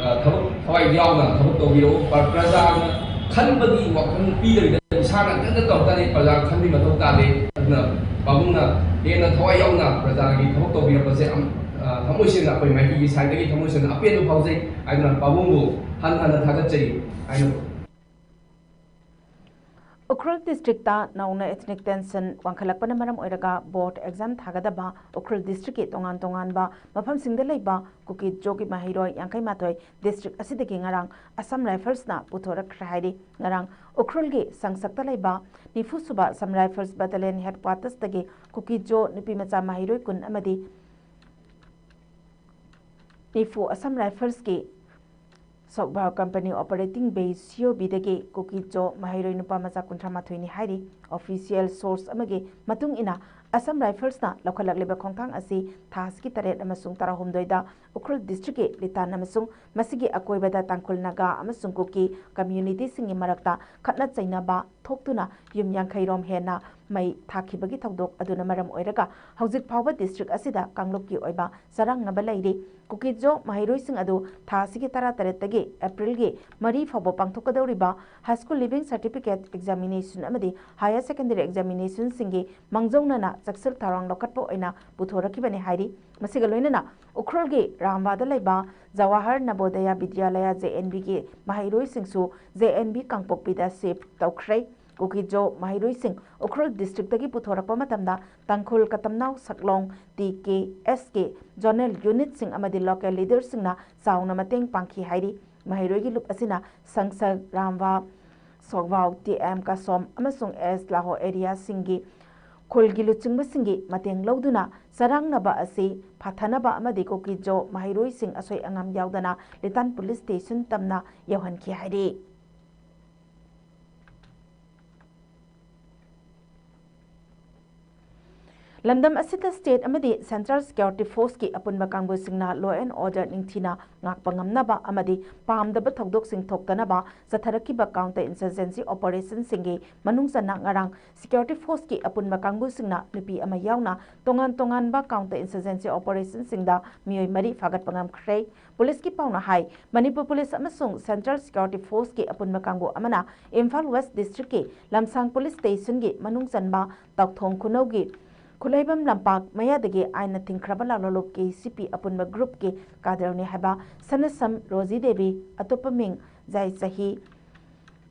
ꯑ, ꯊꯕꯛ ꯊꯋꯥꯏ ꯌꯥꯎꯅ ꯊꯕꯛ ꯇꯧꯕꯤꯔꯛꯎ꯫ ꯄ꯭ꯔ-, ꯄ꯭ꯔꯖꯥꯅ ꯈꯟꯕꯒꯤ ꯋꯥꯈꯜ ꯄꯤꯗꯕꯤꯗ ꯏꯁꯥ ꯉꯥꯛꯇꯗ ꯇꯧ ꯇꯥꯔꯗꯤ ꯄ꯭ꯔꯖꯥ ꯈꯟꯕꯒꯤ ꯃꯊꯧ ꯇꯥꯗꯦ꯫ ꯑꯗꯨꯅ ꯄꯥꯕꯨꯡꯅ ꯍꯦꯟꯅ ꯊꯋꯥꯏ ꯌꯥꯎꯅ ꯄ꯭ꯔꯖꯥꯒꯤ ꯊꯕꯛ ꯇꯧꯕꯤꯔꯛꯄꯁꯦ ꯑꯝ-, ꯑ, ꯊꯃꯣꯏ ꯁꯦꯡꯅ ꯑꯩꯈꯣꯏ ꯃꯥꯏꯀꯩꯒꯤ ꯁꯥꯏꯠꯇꯒꯤ ꯊꯃꯣꯏ ꯁꯦꯡꯅ ꯑꯄꯦꯟꯕ ꯐꯥꯎꯖꯩ꯫ ꯑꯗꯨꯅ ꯄꯥꯕꯨꯡꯕꯨ ꯍꯟꯅ ꯍꯟꯅ ꯊꯥꯒꯠꯆꯔꯤ ꯍꯥꯏꯅ ꯎꯈ꯭ꯔꯨꯜ ꯗꯤꯁꯇ꯭ꯔꯤꯛꯇ ꯅꯧꯅ ethnic tension ꯋꯥꯡꯈꯠꯂꯛꯄꯅ ꯃꯔꯝ ꯑꯣꯏꯔꯒ ꯕꯣꯔꯗ ꯑꯦꯛꯖꯥꯝ ꯊꯥꯒꯗꯕ ꯎꯈ꯭ꯔꯨꯜ ꯗꯤꯁꯇ꯭ꯔꯤꯛꯀꯤ ꯇꯣꯉꯥꯟ ꯇꯣꯉꯥꯟꯕ ꯃꯐꯝꯁꯤꯡꯗ ꯂꯩꯕ ꯀꯨꯀꯤ ꯖꯣꯒꯤ ꯃꯍꯩꯔꯣꯏ ꯌꯥꯡꯈꯩ ꯃꯥꯊꯣꯏ ꯗꯤꯁꯇ꯭ꯔꯤꯛ ꯑꯁꯤꯗꯒꯤ ꯉꯔꯥꯡ ꯑꯁꯥꯝ ꯔꯥꯏꯐꯜꯁꯅ ꯄꯨꯊꯣꯔꯛꯈ꯭ꯔꯦ ꯍꯥꯏꯔꯤ꯫ ꯉꯔꯥꯡ ꯎꯈ꯭ꯔꯨꯜꯒꯤ ꯁꯪꯁꯛꯇ ꯂꯩꯕ ꯅꯤꯐꯨ ꯁꯨꯕ ꯑꯁꯥꯝ ꯔꯥꯏꯐꯜꯁ ꯕꯦꯇꯥꯂꯤꯌꯟ ꯍꯦꯗꯀ꯭ꯋꯥꯇꯔꯁꯇꯒꯤ ꯀꯨꯀꯤ ꯖꯣ ꯅꯨꯄꯤ ꯃꯆꯥ ꯃꯍꯩꯔꯣꯏ ꯀꯨꯟ ꯑꯃꯗꯤ ꯅꯤꯐꯨ ꯑꯁꯥꯝ ꯔꯥꯏꯐꯜꯁꯀꯤ ꯁꯣꯛꯚꯥ ꯀꯝꯄꯅꯤ ꯑꯣꯄꯔꯦꯇꯤꯡ ꯕꯦꯁ ꯁꯤ ꯑꯣ ꯕꯤꯗꯒꯤ ꯀꯨꯀꯤ ꯖꯣ ꯃꯍꯩꯔꯣꯏ ꯅꯨꯄꯥ ꯃꯆꯥ ꯀꯨꯟꯊ꯭ꯔꯥ ꯃꯥꯊꯣꯏꯅꯤ ꯍꯥꯏꯔꯤ꯫ ꯑꯣꯐꯤꯁꯤꯌꯦꯜ ꯁꯣꯔꯁ ꯑꯃꯒꯤ ꯃꯇꯨꯡ ꯏꯟꯅ, ꯑꯁꯥꯝ ꯔꯥꯏꯐꯜꯁꯅ ꯂꯧꯈꯠꯂꯛꯂꯤꯕ ꯈꯣꯡꯊꯥꯡ ꯑꯁꯤ ꯊꯥ ꯑꯁꯤꯒꯤ ꯇꯔꯦꯠ ꯑꯃꯁꯨꯡ ꯇꯔꯥꯍꯨꯝꯗꯣꯏꯗ ꯎꯈ꯭ꯔꯨꯜ ꯗꯤꯁꯇ꯭ꯔꯤꯛꯀꯤ ꯂꯤꯇꯥꯟ ꯑꯃꯁꯨꯡ ꯃꯁꯤꯒꯤ ꯑꯀꯣꯏꯕꯗ ꯇꯥꯡꯈꯨꯜ, ꯅꯥꯒꯥ ꯑꯃꯁꯨꯡ ꯀꯨꯀꯤ ꯀꯝꯃ꯭ꯌꯨꯅꯤꯇꯤꯁꯤꯡꯒꯤ ꯃꯔꯛꯇ ꯈꯠꯅ ꯆꯩꯅꯕ ꯊꯣꯛꯇꯨꯅ ꯌꯨꯝ ꯌꯥꯡꯈꯩ ꯔꯣꯝ ꯍꯦꯟꯅ ꯃꯩ ꯊꯥꯈꯤꯕꯒꯤ ꯊꯧꯗꯣꯛ ꯑꯗꯨꯅ ꯃꯔꯝ ꯑꯣꯏꯔꯒ ꯍꯧꯖꯤꯛ ꯐꯥꯎꯕ ꯗꯤꯁꯇ꯭ꯔꯤꯛ ꯑꯁꯤꯗ ꯀꯥꯡꯂꯨꯞꯀꯤ ꯑꯣꯏꯕ ꯆꯔꯥꯡꯅꯕ ꯂꯩꯔꯤ꯫ ꯀꯨꯀꯤ ꯖꯣ ꯃꯍꯩꯔꯣꯏꯁꯤꯡ ꯑꯗꯨ ꯊꯥ ꯑꯁꯤꯒꯤ ꯇꯔꯥꯇꯔꯦꯠꯇꯒꯤ ꯑꯦꯄ꯭ꯔꯤꯜꯒꯤ ꯃꯔꯤ ꯐꯥꯎꯕ ꯄꯥꯡꯊꯣꯛꯀꯗꯧꯔꯤꯕ high school leaving certificate examination ꯑꯃꯗꯤ higher secondary examinationꯁꯤꯡꯒꯤ ꯃꯥꯡꯖꯧꯅꯅ ꯆꯦꯛꯁꯤꯜ ꯊꯧꯔꯥꯡ ꯂꯧꯈꯠꯄ ꯑꯣꯏꯅ ꯄꯨꯊꯣꯔꯛꯈꯤꯕꯅꯤ ꯍꯥꯏꯔꯤ꯫ ꯃꯁꯤꯒ ꯂꯣꯏꯅꯅ ꯎꯈ꯭ꯔꯨꯜꯒꯤ ꯔꯥꯝꯕꯥꯗ ꯂꯩꯕ ꯖꯋꯥꯍꯔ ꯅꯕꯣꯗꯌ ꯕꯤꯗ꯭ꯌꯥꯂꯌ, ꯖꯦ ꯑꯦꯟ ꯕꯤꯒꯤ ꯃꯍꯩꯔꯣꯏꯁꯤꯡꯁꯨ ꯖꯦ ꯑꯦꯟ ꯕꯤ ꯀꯥꯡꯄꯣꯛꯄꯤꯗ shift ꯇꯧꯈ꯭ꯔꯦ꯫ ꯀꯨꯀꯤ ꯖꯣ ꯃꯍꯩꯔꯣꯏꯁꯤꯡ ꯎꯈ꯭ꯔꯨꯜ ꯗꯤꯁꯇ꯭ꯔꯤꯛꯇꯒꯤ ꯄꯨꯊꯣꯔꯛꯄ ꯃꯇꯝꯗ ꯇꯥꯡꯈꯨꯜ, ꯀꯇꯝꯅꯥꯎ, ꯁꯛꯂꯣꯡ, ꯇꯤ ꯀꯦ ꯑꯦꯁ ꯀꯦ zonal unitꯁꯤꯡ ꯑꯃꯗꯤ local leaderꯁꯤꯡꯅ ꯆꯥꯎꯅ ꯃꯇꯦꯡ ꯄꯥꯡꯈꯤ ꯍꯥꯏꯔꯤ꯫ ꯃꯍꯩꯔꯣꯏꯒꯤ ꯂꯨꯞ ꯑꯁꯤꯅ ꯁꯪꯁꯛ, ꯔꯥꯝꯕꯥ, ꯁꯣꯒꯚꯥꯎ, ꯇꯤ ꯑꯦꯝ ꯀꯥꯁꯣꯝ ꯑꯃꯁꯨꯡ ꯑꯦꯁ ꯂꯥꯍꯣ areaꯁꯤꯡꯒꯤ ꯈꯨꯜꯒꯤ ꯂꯨꯆꯤꯡꯕꯁꯤꯡꯒꯤ ꯃꯇꯦꯡ ꯂꯧꯗꯨꯅ ꯆꯔꯥꯡꯅꯕ ꯑꯁꯤ ꯐꯊꯅꯕ ꯑꯃꯗꯤ ꯀꯨꯀꯤ ꯖꯣ ꯃꯍꯩꯔꯣꯏꯁꯤꯡ ꯑꯁꯣꯏ ꯑꯉꯥꯝ ꯌꯥꯎꯗꯅ ꯂꯤꯇꯥꯟ police station ꯇꯝꯅ ꯌꯧꯍꯟꯈꯤ ꯍꯥꯏꯔꯤ꯫ ꯂꯝꯗꯝ ꯑꯁꯤꯗ state ꯑꯃꯗꯤ central security forceꯀꯤ ꯑꯄꯨꯟꯕ ꯀꯥꯡꯕꯨꯁꯤꯡꯅ law and order ꯅꯤꯡꯊꯤꯅ ꯉꯥꯛꯄ ꯉꯝꯅꯕ ꯑꯃꯗꯤ ꯄꯥꯝꯗꯕ ꯊꯧꯗꯣꯛꯁꯤꯡ ꯊꯣꯛꯇꯅꯕ ꯆꯠꯊꯔꯛꯈꯤꯕ counter insurgency operationꯁꯤꯡꯒꯤ ꯃꯅꯨꯡ ꯆꯟꯅ ꯉꯔꯥꯡ security forceꯀꯤ ꯑꯄꯨꯟꯕ ꯀꯥꯡꯕꯨꯁꯤꯡꯅ ꯅꯨꯄꯤ ꯑꯃ ꯌꯥꯎꯅ ꯇꯣꯉꯥꯟ ꯇꯣꯉꯥꯟꯕ counter insurgency operationꯁꯤꯡꯗ ꯃꯤꯑꯣꯏ ꯃꯔꯤ ꯐꯥꯒꯠꯄ ꯉꯝꯈ꯭ꯔꯦ꯫ ꯄꯨꯂꯤꯁꯀꯤ ꯄꯥꯎꯅ ꯍꯥꯏ, ꯃꯅꯤꯄꯨꯔ ꯄꯨꯂꯤꯁ ꯑꯃꯁꯨꯡ central security forceꯀꯤ ꯑꯄꯨꯟꯕ ꯀꯥꯡꯕꯨ ꯑꯃꯅ ꯏꯝꯐꯥꯜ West districtꯀꯤ ꯂꯝꯁꯥꯡ police stationꯒꯤ ꯃꯅꯨꯡ ꯆꯟꯕ ꯇꯥꯎꯊꯣꯡ ꯈꯨꯅꯧꯒꯤ ꯈꯨꯠꯂꯩꯕꯝ ꯂꯝꯄꯥꯛ ꯃꯌꯥꯗꯒꯤ ꯑꯥꯏꯟꯅ ꯊꯤꯡꯈ꯭ꯔꯕ ꯂꯥꯂꯣꯂꯨꯞ KCP ꯑꯄꯨꯟꯕ groupꯀꯤ cadreꯅꯤ ꯍꯥꯏꯕ ꯁꯅꯁꯝ ꯔꯣꯖꯤ ꯗꯦꯕꯤ, ꯑꯇꯣꯞꯄ ꯃꯤꯡ ꯖꯥꯏ, ꯆꯍꯤ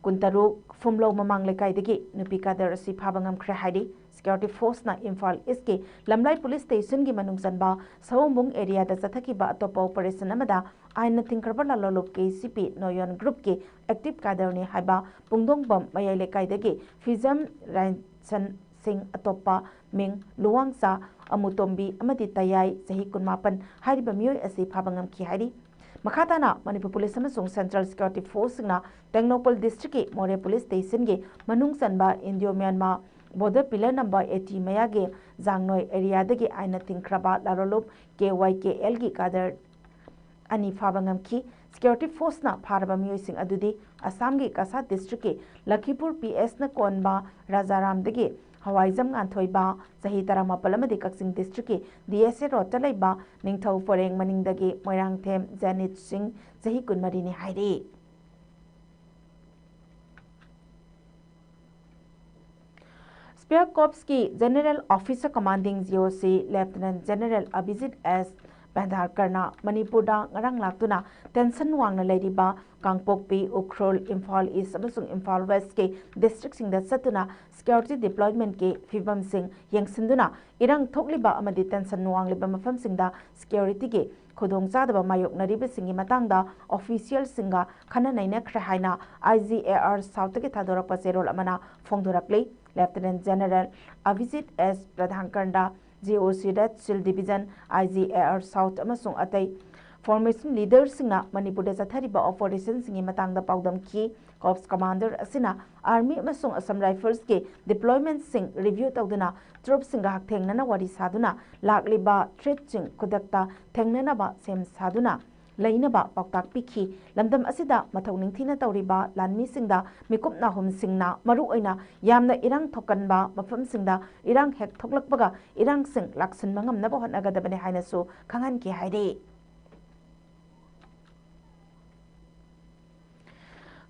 ꯀꯨꯟꯇꯔꯨꯛ, ꯐꯨꯝꯂꯧ ꯃꯃꯥꯡ ꯂꯩꯀꯥꯏꯗꯒꯤ ꯅꯨꯄꯤ cadre ꯑꯁꯤ ꯐꯥꯕ ꯉꯝꯈ꯭ꯔꯦ ꯍꯥꯏꯔꯤ꯫ Security forceꯅ ꯏꯝꯐꯥꯜ Eastꯀꯤ ꯂꯝꯂꯥꯏ police stationꯒꯤ ꯃꯅꯨꯡ ꯆꯟꯕ ꯁꯑꯣꯝꯕꯨꯡ areaꯗ ꯆꯠꯊꯈꯤꯕ ꯑꯇꯣꯞꯄ operation ꯑꯃꯗ ꯑꯥꯏꯟꯅ ꯊꯤꯡꯈ꯭ꯔꯕ ꯂꯥꯂꯣꯂꯨꯞ KCP ꯅꯣꯌꯣꯟ groupꯀꯤ active cadreꯅꯤ ꯍꯥꯏꯕ ꯄꯨꯡꯗꯣꯡꯕꯝ ꯃꯌꯥꯏ ꯂꯩꯀꯥꯏꯗꯒꯤ ꯐꯤꯖꯝ ꯔꯥꯏꯟꯁꯟ ꯁꯤꯡ, ꯑꯇꯣꯞꯄ ꯃꯤꯡ ꯂꯨꯋꯥꯡꯆꯥ, ꯑꯃꯨꯇꯣꯝꯕꯤ ꯑꯃꯗꯤ ꯇꯌꯥꯏ, ꯆꯍꯤ ꯀꯨꯟꯃꯥꯄꯟ ꯍꯥꯏꯔꯤꯕ ꯃꯤꯑꯣꯏ ꯑꯁꯤ ꯐꯥꯕ ꯉꯝꯈꯤ ꯍꯥꯏꯔꯤ꯫ ꯃꯈꯥ ꯇꯥꯅ ꯃꯅꯤꯄꯨꯔ ꯄꯨꯂꯤꯁ ꯑꯃꯁꯨꯡ central security forceꯁꯤꯡꯅ ꯇꯦꯡꯅꯧꯄꯜ districtꯀꯤ ꯃꯣꯔꯦ police stationꯒꯤ ꯃꯅꯨꯡ ꯆꯟꯕ Indo Myanmar border pillar number eighty ꯃꯌꯥꯒꯤ ꯖꯥꯡꯅꯣꯏ areaꯗꯒꯤ ꯑꯥꯏꯟꯅ ꯊꯤꯡꯈ꯭ꯔꯕ ꯂꯥꯂꯣꯂꯨꯞ KYKLꯒꯤ cadre ꯑꯅꯤ ꯐꯥꯕ ꯉꯝꯈꯤ꯫ Security forceꯅ ꯐꯥꯔꯕ ꯃꯤꯑꯣꯏꯁꯤꯡ ꯑꯗꯨꯗꯤ ꯑꯁꯥꯝꯒꯤ ꯀꯁꯥ districtꯀꯤ ꯂꯈꯤꯄꯨꯔ PSꯅ ꯀꯣꯟꯕ ꯔꯥꯖꯥꯔꯥꯝꯗꯒꯤ ꯍꯋꯥꯏꯖꯝ ꯉꯥꯟꯊꯣꯏꯕ, ꯆꯍꯤ ꯇꯔꯥꯃꯥꯄꯜ ꯑꯃꯗꯤ ꯀꯛꯆꯤꯡ districtꯀꯤ DSA roadꯇ ꯂꯩꯕ ꯅꯤꯡꯊꯧ ꯄꯔꯦꯡ ꯃꯅꯤꯡꯗꯒꯤ ꯃꯣꯏꯔꯥꯡꯊꯦꯝ ꯖꯦꯅꯤꯠ ꯁꯤꯡ, ꯆꯍꯤ ꯀꯨꯟꯃꯔꯤꯅꯤ ꯍꯥꯏꯔꯤ꯫ Spear Corpsꯀꯤ General Officer Commanding GOC Lieutenant General Abhijit S Bhandarkarna ꯃꯅꯤꯄꯨꯔꯗ ꯉꯔꯥꯡ ꯂꯥꯛꯇꯨꯅ tension ꯋꯥꯡꯅ ꯂꯩꯔꯤꯕ ꯀꯥꯡꯄꯣꯛꯄꯤ, ꯎꯈ꯭ꯔꯨꯜ, ꯏꯝꯐꯥꯜ East ꯑꯃꯁꯨꯡ ꯏꯝꯐꯥꯜ Westꯀꯤ districtꯁꯤꯡꯗ ꯆꯠꯇꯨꯅ security deploymentꯀꯤ ꯐꯤꯕꯝꯁꯤꯡ ꯌꯦꯡꯁꯤꯟꯗꯨꯅ ꯏꯔꯥꯡ ꯊꯣꯛꯂꯤꯕ ꯑꯃꯗꯤ tension ꯋꯥꯡꯂꯤꯕ ꯃꯐꯝꯁꯤꯡꯗ securityꯒꯤ ꯈꯨꯗꯣꯡꯆꯥꯗꯕ ꯃꯥꯌꯣꯛꯅꯔꯤꯕꯁꯤꯡꯒꯤ ꯃꯇꯥꯡꯗ officialꯁꯤꯡꯒ ꯈꯟꯅ ꯅꯩꯅꯈ꯭ꯔꯦ ꯍꯥꯏꯅ IGAR Southꯇꯒꯤ ꯊꯥꯗꯣꯔꯛꯄ ꯆꯦꯔꯣꯜ ꯑꯃꯅ ꯐꯣꯡꯗꯣꯔꯛꯂꯤ꯫ Lieutenant General Abhijit S Bhandarkarna, GOC Red Shield Division, IGAR South ꯑꯃꯁꯨꯡ ꯑꯇꯩ ꯐꯣꯔꯃꯦꯁꯟ ꯂꯤꯗꯔꯁꯤꯡꯅ ꯃꯅꯤꯄꯨꯔꯗ ꯆꯠꯊꯔꯤꯕ ꯑꯣꯄꯔꯦꯁꯟꯁꯤꯡꯒꯤ ꯃꯇꯥꯡꯗ ꯄꯥꯎꯗꯝꯈꯤ꯫ ꯀꯣꯔꯞꯁ ꯀꯃꯥꯟꯗꯔ ꯑꯁꯤꯅ ꯑꯥꯔꯃꯤ ꯑꯃꯁꯨꯡ ꯑꯁꯥꯝ ꯔꯥꯏꯐꯜꯁꯀꯤ ꯗꯤꯄ꯭ꯂꯣꯏꯃꯦꯟꯠꯁꯤꯡ ꯔꯤꯚ꯭ꯌꯨ ꯇꯧꯗꯨꯅ ꯇ꯭ꯔꯨꯞꯁꯤꯡꯒ ꯍꯛꯊꯦꯡꯅꯅ ꯋꯥꯔꯤ ꯁꯥꯗꯨꯅ ꯂꯥꯛꯂꯤꯕ ꯊ꯭ꯔꯦꯠꯁꯤꯡ ꯈꯨꯗꯛꯇ ꯊꯦꯡꯅꯅꯕ ꯁꯦꯝ ꯁꯥꯗꯨꯅ ꯂꯩꯅꯕ ꯄꯥꯎꯇꯥꯛ ꯄꯤꯈꯤ꯫ ꯂꯝꯗꯝ ꯑꯁꯤꯗ ꯃꯊꯧ ꯅꯤꯡꯊꯤꯅ ꯇꯧꯔꯤꯕ ꯂꯥꯟꯃꯤꯁꯤꯡꯗ ꯃꯤꯀꯨꯞ ꯅꯥꯍꯨꯝꯁꯤꯡꯅ ꯃꯔꯨꯑꯣꯏꯅ ꯌꯥꯝꯅ ꯏꯔꯥꯡ ꯊꯣꯛꯀꯟꯕ ꯃꯐꯝꯁꯤꯡꯗ ꯏꯔꯥꯡ ꯍꯦꯛ ꯊꯣꯛꯂꯛꯄꯒ ꯏꯔꯥꯡꯁꯤꯡ ꯂꯥꯛꯁꯤꯟꯕ ꯉꯝꯅꯕ ꯍꯣꯠꯅꯒꯗꯕꯅꯤ ꯍꯥꯏꯅꯁꯨ ꯈꯪꯍꯟꯈꯤ ꯍꯥꯏꯔꯤ꯫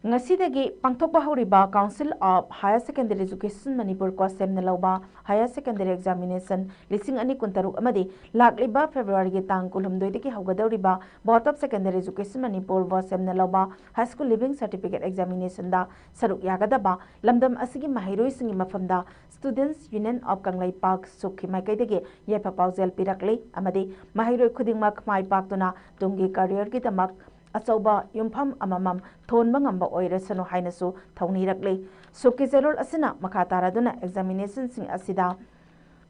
ꯉꯁꯤꯗꯒꯤ ꯄꯥꯡꯊꯣꯛꯄ ꯍꯧꯔꯤꯕ Council of Higher Secondary Education Manipur ꯀꯣꯁꯦꯝꯅ ꯂꯧꯕ Higher Secondary Examination ꯂꯤꯁꯤꯡ ꯑꯅꯤ ꯀꯨꯟꯇꯔꯨꯛ ꯑꯃꯗꯤ ꯂꯥꯛꯂꯤꯕ ꯐꯦꯕ꯭ꯔꯨꯋꯥꯔꯤꯒꯤ ꯇꯥꯡ ꯀꯨꯟꯍꯨꯝꯗꯣꯏꯗꯒꯤ ꯍꯧꯒꯗꯧꯔꯤꯕ Board of Secondary Education Manipur ꯕꯣꯁꯦꯝꯅ ꯂꯧꯕ High School Leaving Certificate Examination ꯗ ꯁꯔꯨꯛ ꯌꯥꯒꯗꯕ ꯂꯝꯗꯝ ꯑꯁꯤꯒꯤ ꯃꯍꯩꯔꯣꯏꯁꯤꯡꯒꯤ ꯃꯐꯝꯗ Students Union of ꯀꯪꯂꯩꯄꯥꯛ, ꯁꯨꯛꯀꯤ ꯃꯥꯏꯀꯩꯗꯒꯤ ꯌꯥꯏꯐ ꯄꯥꯎꯖꯦꯜ ꯄꯤꯔꯛꯂꯤ ꯑꯃꯗꯤ ꯃꯍꯩꯔꯣꯏ ꯈꯨꯗꯤꯡꯃꯛ ꯃꯥꯏ ꯄꯥꯛꯇꯨꯅ ꯇꯨꯡꯒꯤ career ꯒꯤꯗꯃꯛ ꯑꯆꯧꯕ ꯌꯨꯝꯐꯝ ꯑꯃꯃꯝ ꯊꯣꯟꯕ ꯉꯝꯕ ꯑꯣꯏꯔꯁꯅꯨ ꯍꯥꯏꯅꯁꯨ ꯊꯧꯅꯤꯔꯛꯂꯤ꯫ ꯁꯨꯛꯀꯤ ꯆꯦꯔꯣꯜ ꯑꯁꯤꯅ ꯃꯈꯥ ꯇꯥꯔꯗꯨꯅ examination ꯁꯤꯡ ꯑꯁꯤꯗ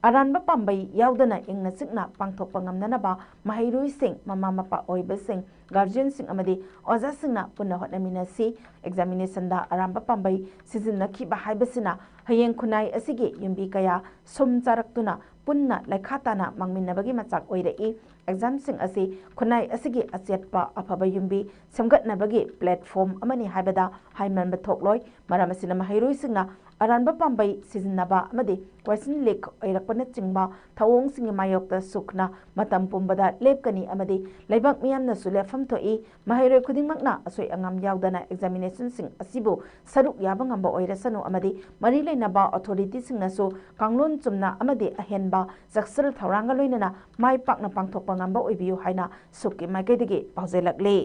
ꯑꯔꯥꯟꯕ ꯄꯥꯝꯕꯩ ꯌꯥꯎꯗꯅ ꯏꯪꯅ ꯆꯤꯛꯅ ꯄꯥꯡꯊꯣꯛꯄ ꯉꯝꯅꯅꯕ ꯃꯍꯩꯔꯣꯏꯁꯤꯡ, ꯃꯃꯥ ꯃꯄꯥ ꯑꯣꯏꯕꯁꯤꯡ, guardian ꯁꯤꯡ ꯑꯃꯗꯤ ꯑꯣꯖꯥꯁꯤꯡꯅ ꯄꯨꯟꯅ ꯍꯣꯠꯅꯃꯤꯟꯅꯁꯤ꯫ Examination ꯗ ꯑꯔꯥꯟꯕ ꯄꯥꯝꯕꯩ ꯁꯤꯖꯤꯟꯅꯈꯤꯕ ꯍꯥꯏꯕꯁꯤꯅ ꯍꯌꯦꯡ ꯈꯨꯟꯅꯥꯏ ꯑꯁꯤꯒꯤ ꯌꯨꯝꯕꯤ ꯀꯌꯥ ꯁꯨꯝ ꯆꯥꯔꯛꯇꯨꯅ ꯄꯨꯟꯅ ꯂꯩꯈꯥ ꯇꯥꯅ ꯃꯥꯡꯃꯤꯟꯅꯕꯒꯤ ꯃꯆꯥꯛ ꯑꯣꯏꯔꯛꯏ꯫ Exam ꯁꯤꯡ ꯑꯁꯤ ꯈꯨꯟꯅꯥꯏ ꯑꯁꯤꯒꯤ ꯑꯆꯦꯠꯄ ꯑꯐꯕ ꯌꯨꯝꯕꯤ ꯁꯦꯝꯒꯠꯅꯕꯒꯤ platform ꯑꯃꯅꯤ ꯍꯥꯏꯕꯗ ꯍꯥꯏꯃꯟꯕ ꯊꯣꯛꯂꯣꯏ꯫ ꯃꯔꯝ ꯑꯁꯤꯅ ꯃꯍꯩꯔꯣꯏꯁꯤꯡꯅ ꯑꯔꯥꯟꯕ ꯄꯥꯝꯕꯩ ꯁꯤꯖꯤꯟꯅꯕ ꯑꯃꯗꯤ question leak ꯑꯣꯏꯔꯛꯄꯅꯆꯤꯡꯕ ꯊꯧꯑꯣꯡꯁꯤꯡꯒꯤ ꯃꯥꯌꯣꯛꯇ ꯁꯨꯛꯅ ꯃꯇꯝ ꯄꯨꯝꯕꯗ ꯂꯦꯞꯀꯅꯤ ꯑꯃꯗꯤ ꯂꯩꯕꯥꯛ ꯃꯤꯌꯥꯝꯅꯁꯨ ꯂꯦꯞꯐꯝ ꯊꯣꯛꯏ꯫ ꯃꯍꯩꯔꯣꯏ ꯈꯨꯗꯤꯡꯃꯛꯅ ꯑꯁꯣꯏ ꯑꯉꯥꯝ ꯌꯥꯎꯗꯅ examination ꯁꯤꯡ ꯑꯁꯤꯕꯨ ꯁꯔꯨꯛ ꯌꯥꯕ ꯉꯝꯕ ꯑꯣꯏꯔꯁꯅꯨ ꯑꯃꯗꯤ ꯃꯔꯤ ꯂꯩꯅꯕ authority ꯁꯤꯡꯅꯁꯨ ꯀꯥꯡꯂꯣꯟ ꯆꯨꯝꯅ ꯑꯃꯗꯤ ꯑꯍꯦꯟꯕ ꯆꯦꯛꯁꯤꯜ ꯊꯧꯔꯥꯡꯒ ꯂꯣꯏꯅꯅ ꯃꯥꯏ ꯄꯥꯛꯅ ꯄꯥꯡꯊꯣꯛꯄ ꯉꯝꯕ ꯑꯣꯏꯕꯤꯌꯨ ꯍꯥꯏꯅ ꯁꯨꯛꯀꯤ ꯃꯥꯏꯀꯩꯗꯒꯤ ꯄꯥꯎꯖꯦꯜꯂꯛꯂꯤ꯫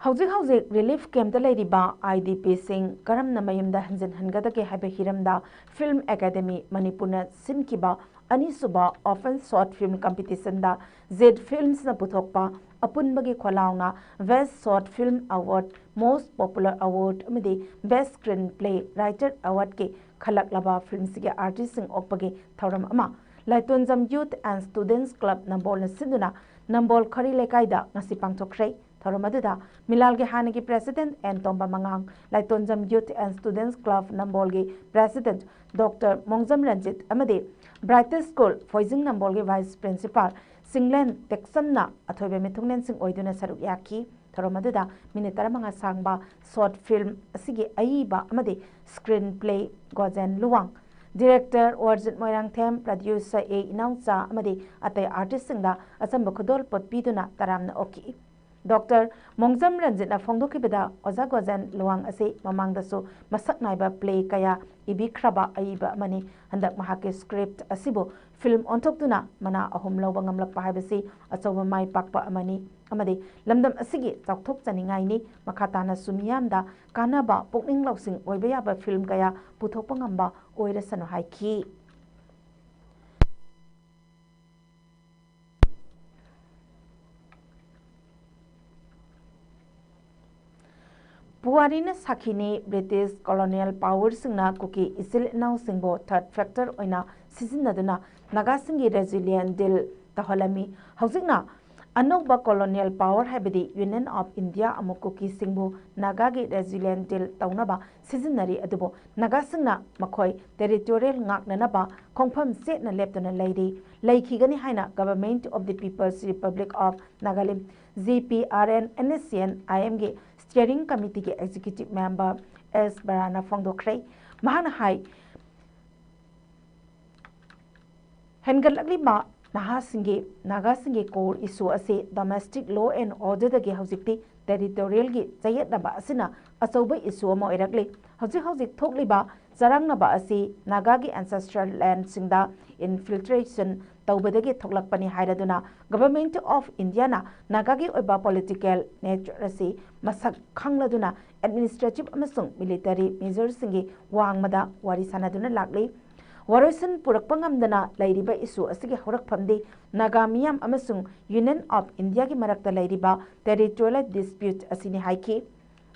ꯍꯧꯖꯤꯛ ꯍꯧꯖꯤꯛ relief camp ꯇ ꯂꯩꯔꯤꯕ IDP ꯁꯤꯡ ꯀꯔꯝꯅ ꯃꯌꯨꯝꯗ ꯍꯟꯖꯤꯟꯍꯟꯒꯗꯒꯦ ꯍꯥꯏꯕ ꯍꯤꯔꯝꯗ Film Academy ꯃꯅꯤꯄꯨꯔꯅ ꯁꯤꯟꯈꯤꯕ ꯑꯅꯤꯁꯨꯕ Open Short Film Competition ꯗ ꯖꯦꯠ Films ꯅ ꯄꯨꯊꯣꯛꯄ ꯑꯄꯨꯟꯕꯒꯤ ꯈꯣꯜꯂꯥꯎꯅ Best Short Film Award, Most Popular Award ꯑꯃꯗꯤ Best Screenplay Writer Awardꯀꯤ ꯈꯜꯂꯛꯂꯕ ꯐꯤꯜꯝꯁꯤꯒꯤ ꯑꯥꯔꯇꯤꯁꯁꯤꯡ ꯑꯣꯛꯄꯒꯤ ꯊꯧꯔꯝ ꯑꯃ ꯂꯥꯏꯇꯣꯟꯖꯝ Youth and Students Club ꯅꯝꯕꯣꯜꯅ ꯁꯤꯟꯗꯨꯅ ꯅꯝꯕꯣꯜ ꯈꯔꯤ ꯂꯩꯀꯥꯏꯗ ꯉꯁꯤ ꯄꯥꯡꯊꯣꯛꯈ꯭ꯔꯦ꯫ ꯊꯧꯔꯝ ꯑꯗꯨꯗ ꯃꯤꯂꯥꯜꯒꯤ ꯍꯥꯟꯅꯒꯤ President ꯑꯦꯟ ꯇꯣꯝꯕ ꯃꯉꯥꯡ, Laitonjam Youth and Students Club ꯅꯝꯕꯣꯜꯒꯤ President Doctor ꯃꯣꯡꯖꯝ ꯔꯟꯖꯤꯠ ꯑꯃꯗꯤ Brightest School ꯐꯣꯏꯖꯤꯡ ꯅꯝꯕꯣꯜꯒꯤ Vice Principal ꯁꯤꯡꯂꯦꯟ ꯇꯦꯛꯆꯝꯅ ꯑꯊꯣꯏꯕ ꯃꯤꯊꯨꯡꯂꯦꯟꯁꯤꯡ ꯑꯣꯏꯗꯨꯅ ꯁꯔꯨꯛ ꯌꯥꯈꯤ꯫ ꯊꯧꯔꯝ ꯑꯗꯨꯗ ꯃꯤꯅꯤꯠ ꯇꯔꯥꯃꯉꯥ ꯁꯥꯡꯕ short film ꯑꯁꯤꯒꯤ ꯑꯏꯕ ꯑꯃꯗꯤ screenplay ꯒꯣꯖꯦꯟ ꯂꯨꯋꯥꯡ, Director ꯋꯥꯔꯖꯤꯠ ꯃꯣꯏꯔꯥꯡꯊꯦꯝ, Producer ꯑꯦ ꯏꯅꯥꯎꯆꯥ ꯑꯃꯗꯤ ꯑꯇꯩ ꯑꯥꯔꯇꯤꯁꯁꯤꯡꯗ ꯑꯆꯝꯕ ꯈꯨꯗꯣꯜꯄꯣꯠ ꯄꯤꯗꯨꯅ ꯇꯔꯥꯝꯅ ꯑꯣꯛꯈꯤ꯫ ꯗꯣꯛꯇꯔ ꯃꯣꯡꯖꯝ ꯔꯟꯖꯤꯠꯅ ꯐꯣꯡꯗꯣꯛꯈꯤꯕꯗ, ꯑꯣꯖꯥ ꯒꯣꯖꯦꯟ ꯂꯨꯋꯥꯡ ꯑꯁꯤ ꯃꯃꯥꯡꯗꯁꯨ ꯃꯁꯛ ꯅꯥꯏꯕ play ꯀꯌꯥ ꯏꯕꯤꯈ꯭ꯔꯕ ꯑꯏꯕ ꯑꯃꯅꯤ꯫ ꯍꯟꯗꯛ ꯃꯍꯥꯛꯀꯤ script ꯑꯁꯤꯕꯨ film ꯑꯣꯟꯊꯣꯛꯇꯨꯅ ꯃꯅꯥ ꯑꯍꯨꯝ ꯂꯧꯕ ꯉꯝꯂꯛꯄ ꯍꯥꯏꯕꯁꯤ ꯑꯆꯧꯕ ꯃꯥꯏ ꯄꯥꯛꯄ ꯑꯃꯅꯤ ꯑꯃꯗꯤ ꯂꯝꯗꯝ ꯑꯁꯤꯒꯤ ꯆꯥꯎꯊꯣꯛꯆꯅꯤꯡꯉꯥꯏꯅꯤ꯫ ꯃꯈꯥ ꯇꯥꯅꯁꯨ ꯃꯤꯌꯥꯝꯗ ꯀꯥꯟꯅꯕ, ꯄꯨꯛꯅꯤꯡ ꯂꯧꯁꯤꯡ ꯑꯣꯏꯕ ꯌꯥꯕ film ꯀꯌꯥ ꯄꯨꯊꯣꯛꯄ ꯉꯝꯕ ꯑꯣꯏꯔꯁꯅꯨ ꯍꯥꯏꯈꯤ꯫ ꯄꯨꯋꯥꯔꯤꯅ ꯁꯥꯈꯤꯅꯤ, British colonial powerꯁꯤꯡꯅ ꯀꯨꯀꯤ ꯏꯆꯤꯜ ꯏꯅꯥꯎꯁꯤꯡꯕꯨ third factor ꯑꯣꯏꯅ ꯁꯤꯖꯤꯟꯅꯗꯨꯅ ꯅꯥꯒꯥꯁꯤꯡꯒꯤ religion deal ꯇꯧꯍꯜꯂꯝꯃꯤ꯫ ꯍꯧꯖꯤꯛꯅ ꯑꯅꯧꯕ colonial power ꯍꯥꯏꯕꯗꯤ Union of India ꯑꯃꯨꯛ ꯀꯨꯀꯤꯁꯤꯡꯕꯨ ꯅꯥꯒꯥꯒꯤ religion deal ꯇꯧꯅꯕ ꯁꯤꯖꯤꯟꯅꯔꯤ, ꯑꯗꯨꯕꯨ ꯅꯥꯒꯥꯁꯤꯡꯅ ꯃꯈꯣꯏ territorial ꯉꯥꯛꯅꯅꯕ ꯈꯣꯡꯐꯝ ꯆꯦꯠꯅ ꯂꯦꯞꯇꯨꯅ ꯂꯩꯔꯤ, ꯂꯩꯈꯤꯒꯅꯤ ꯍꯥꯏꯅ Government of the People's Republic of Nagalim, G P R N N S C N I M ꯒꯤ Steering Committeeꯒꯤ Executive Member ꯑꯦꯁ ꯕꯔꯥꯅ ꯐꯣꯡꯗꯣꯛꯈ꯭ꯔꯦ꯫ ꯃꯍꯥꯛꯅ ꯍꯥꯏ, ꯍꯦꯟꯒꯠꯂꯛꯂꯤꯕ ꯅꯍꯥꯁꯤꯡꯒꯤ, ꯅꯥꯒꯥꯁꯤꯡꯒꯤ core issue ꯑꯁꯤ domestic law and orderꯗꯒꯤ ꯍꯧꯖꯤꯛꯇꯤ territorialꯒꯤ ꯆꯌꯦꯠꯅꯕ ꯑꯁꯤꯅ ꯑꯆꯧꯕ issue ꯑꯃ ꯑꯣꯏꯔꯛꯂꯤ꯫ ꯍꯧꯖꯤꯛ ꯍꯧꯖꯤꯛ ꯊꯣꯛꯂꯤꯕ ꯆꯔꯥꯡꯅꯕ ꯑꯁꯤ ꯅꯥꯒꯥꯒꯤ ancestral landꯁꯤꯡꯗ infiltration ꯇꯧꯕꯗꯒꯤ ꯊꯣꯛꯂꯛꯄꯅꯤ ꯍꯥꯏꯔꯗꯨꯅ, Government of Indiaꯅ ꯅꯥꯒꯥꯒꯤ ꯑꯣꯏꯕ political nature ꯑꯁꯤ ꯃꯁꯛ ꯈꯪꯂꯗꯨꯅ administrative ꯑꯃꯁꯨꯡ military measureꯁꯤꯡꯒꯤ ꯋꯥꯡꯃꯗ ꯋꯥꯔꯤ ꯁꯥꯅꯗꯨꯅ ꯂꯥꯛꯂꯤ꯫ ꯋꯥꯔꯣꯏꯁꯤꯟ ꯄꯨꯔꯛꯄ ꯉꯝꯗꯅ ꯂꯩꯔꯤꯕ ꯏꯁꯨ ꯑꯁꯤꯒꯤ ꯍꯧꯔꯛꯐꯝꯗꯤ ꯅꯥꯒꯥ ꯃꯤꯌꯥꯝ ꯑꯃꯁꯨꯡ ꯌꯨꯅꯤꯌꯟ ꯑꯣꯐ ꯏꯟꯗꯤꯌꯥꯒꯤ ꯃꯔꯛꯇ ꯂꯩꯔꯤꯕ ꯇꯦꯔꯤꯇꯣꯔꯤꯌꯦꯜ ꯗꯤꯁꯄ꯭ꯌꯨꯠ ꯑꯁꯤꯅꯤ ꯍꯥꯏꯈꯤ꯫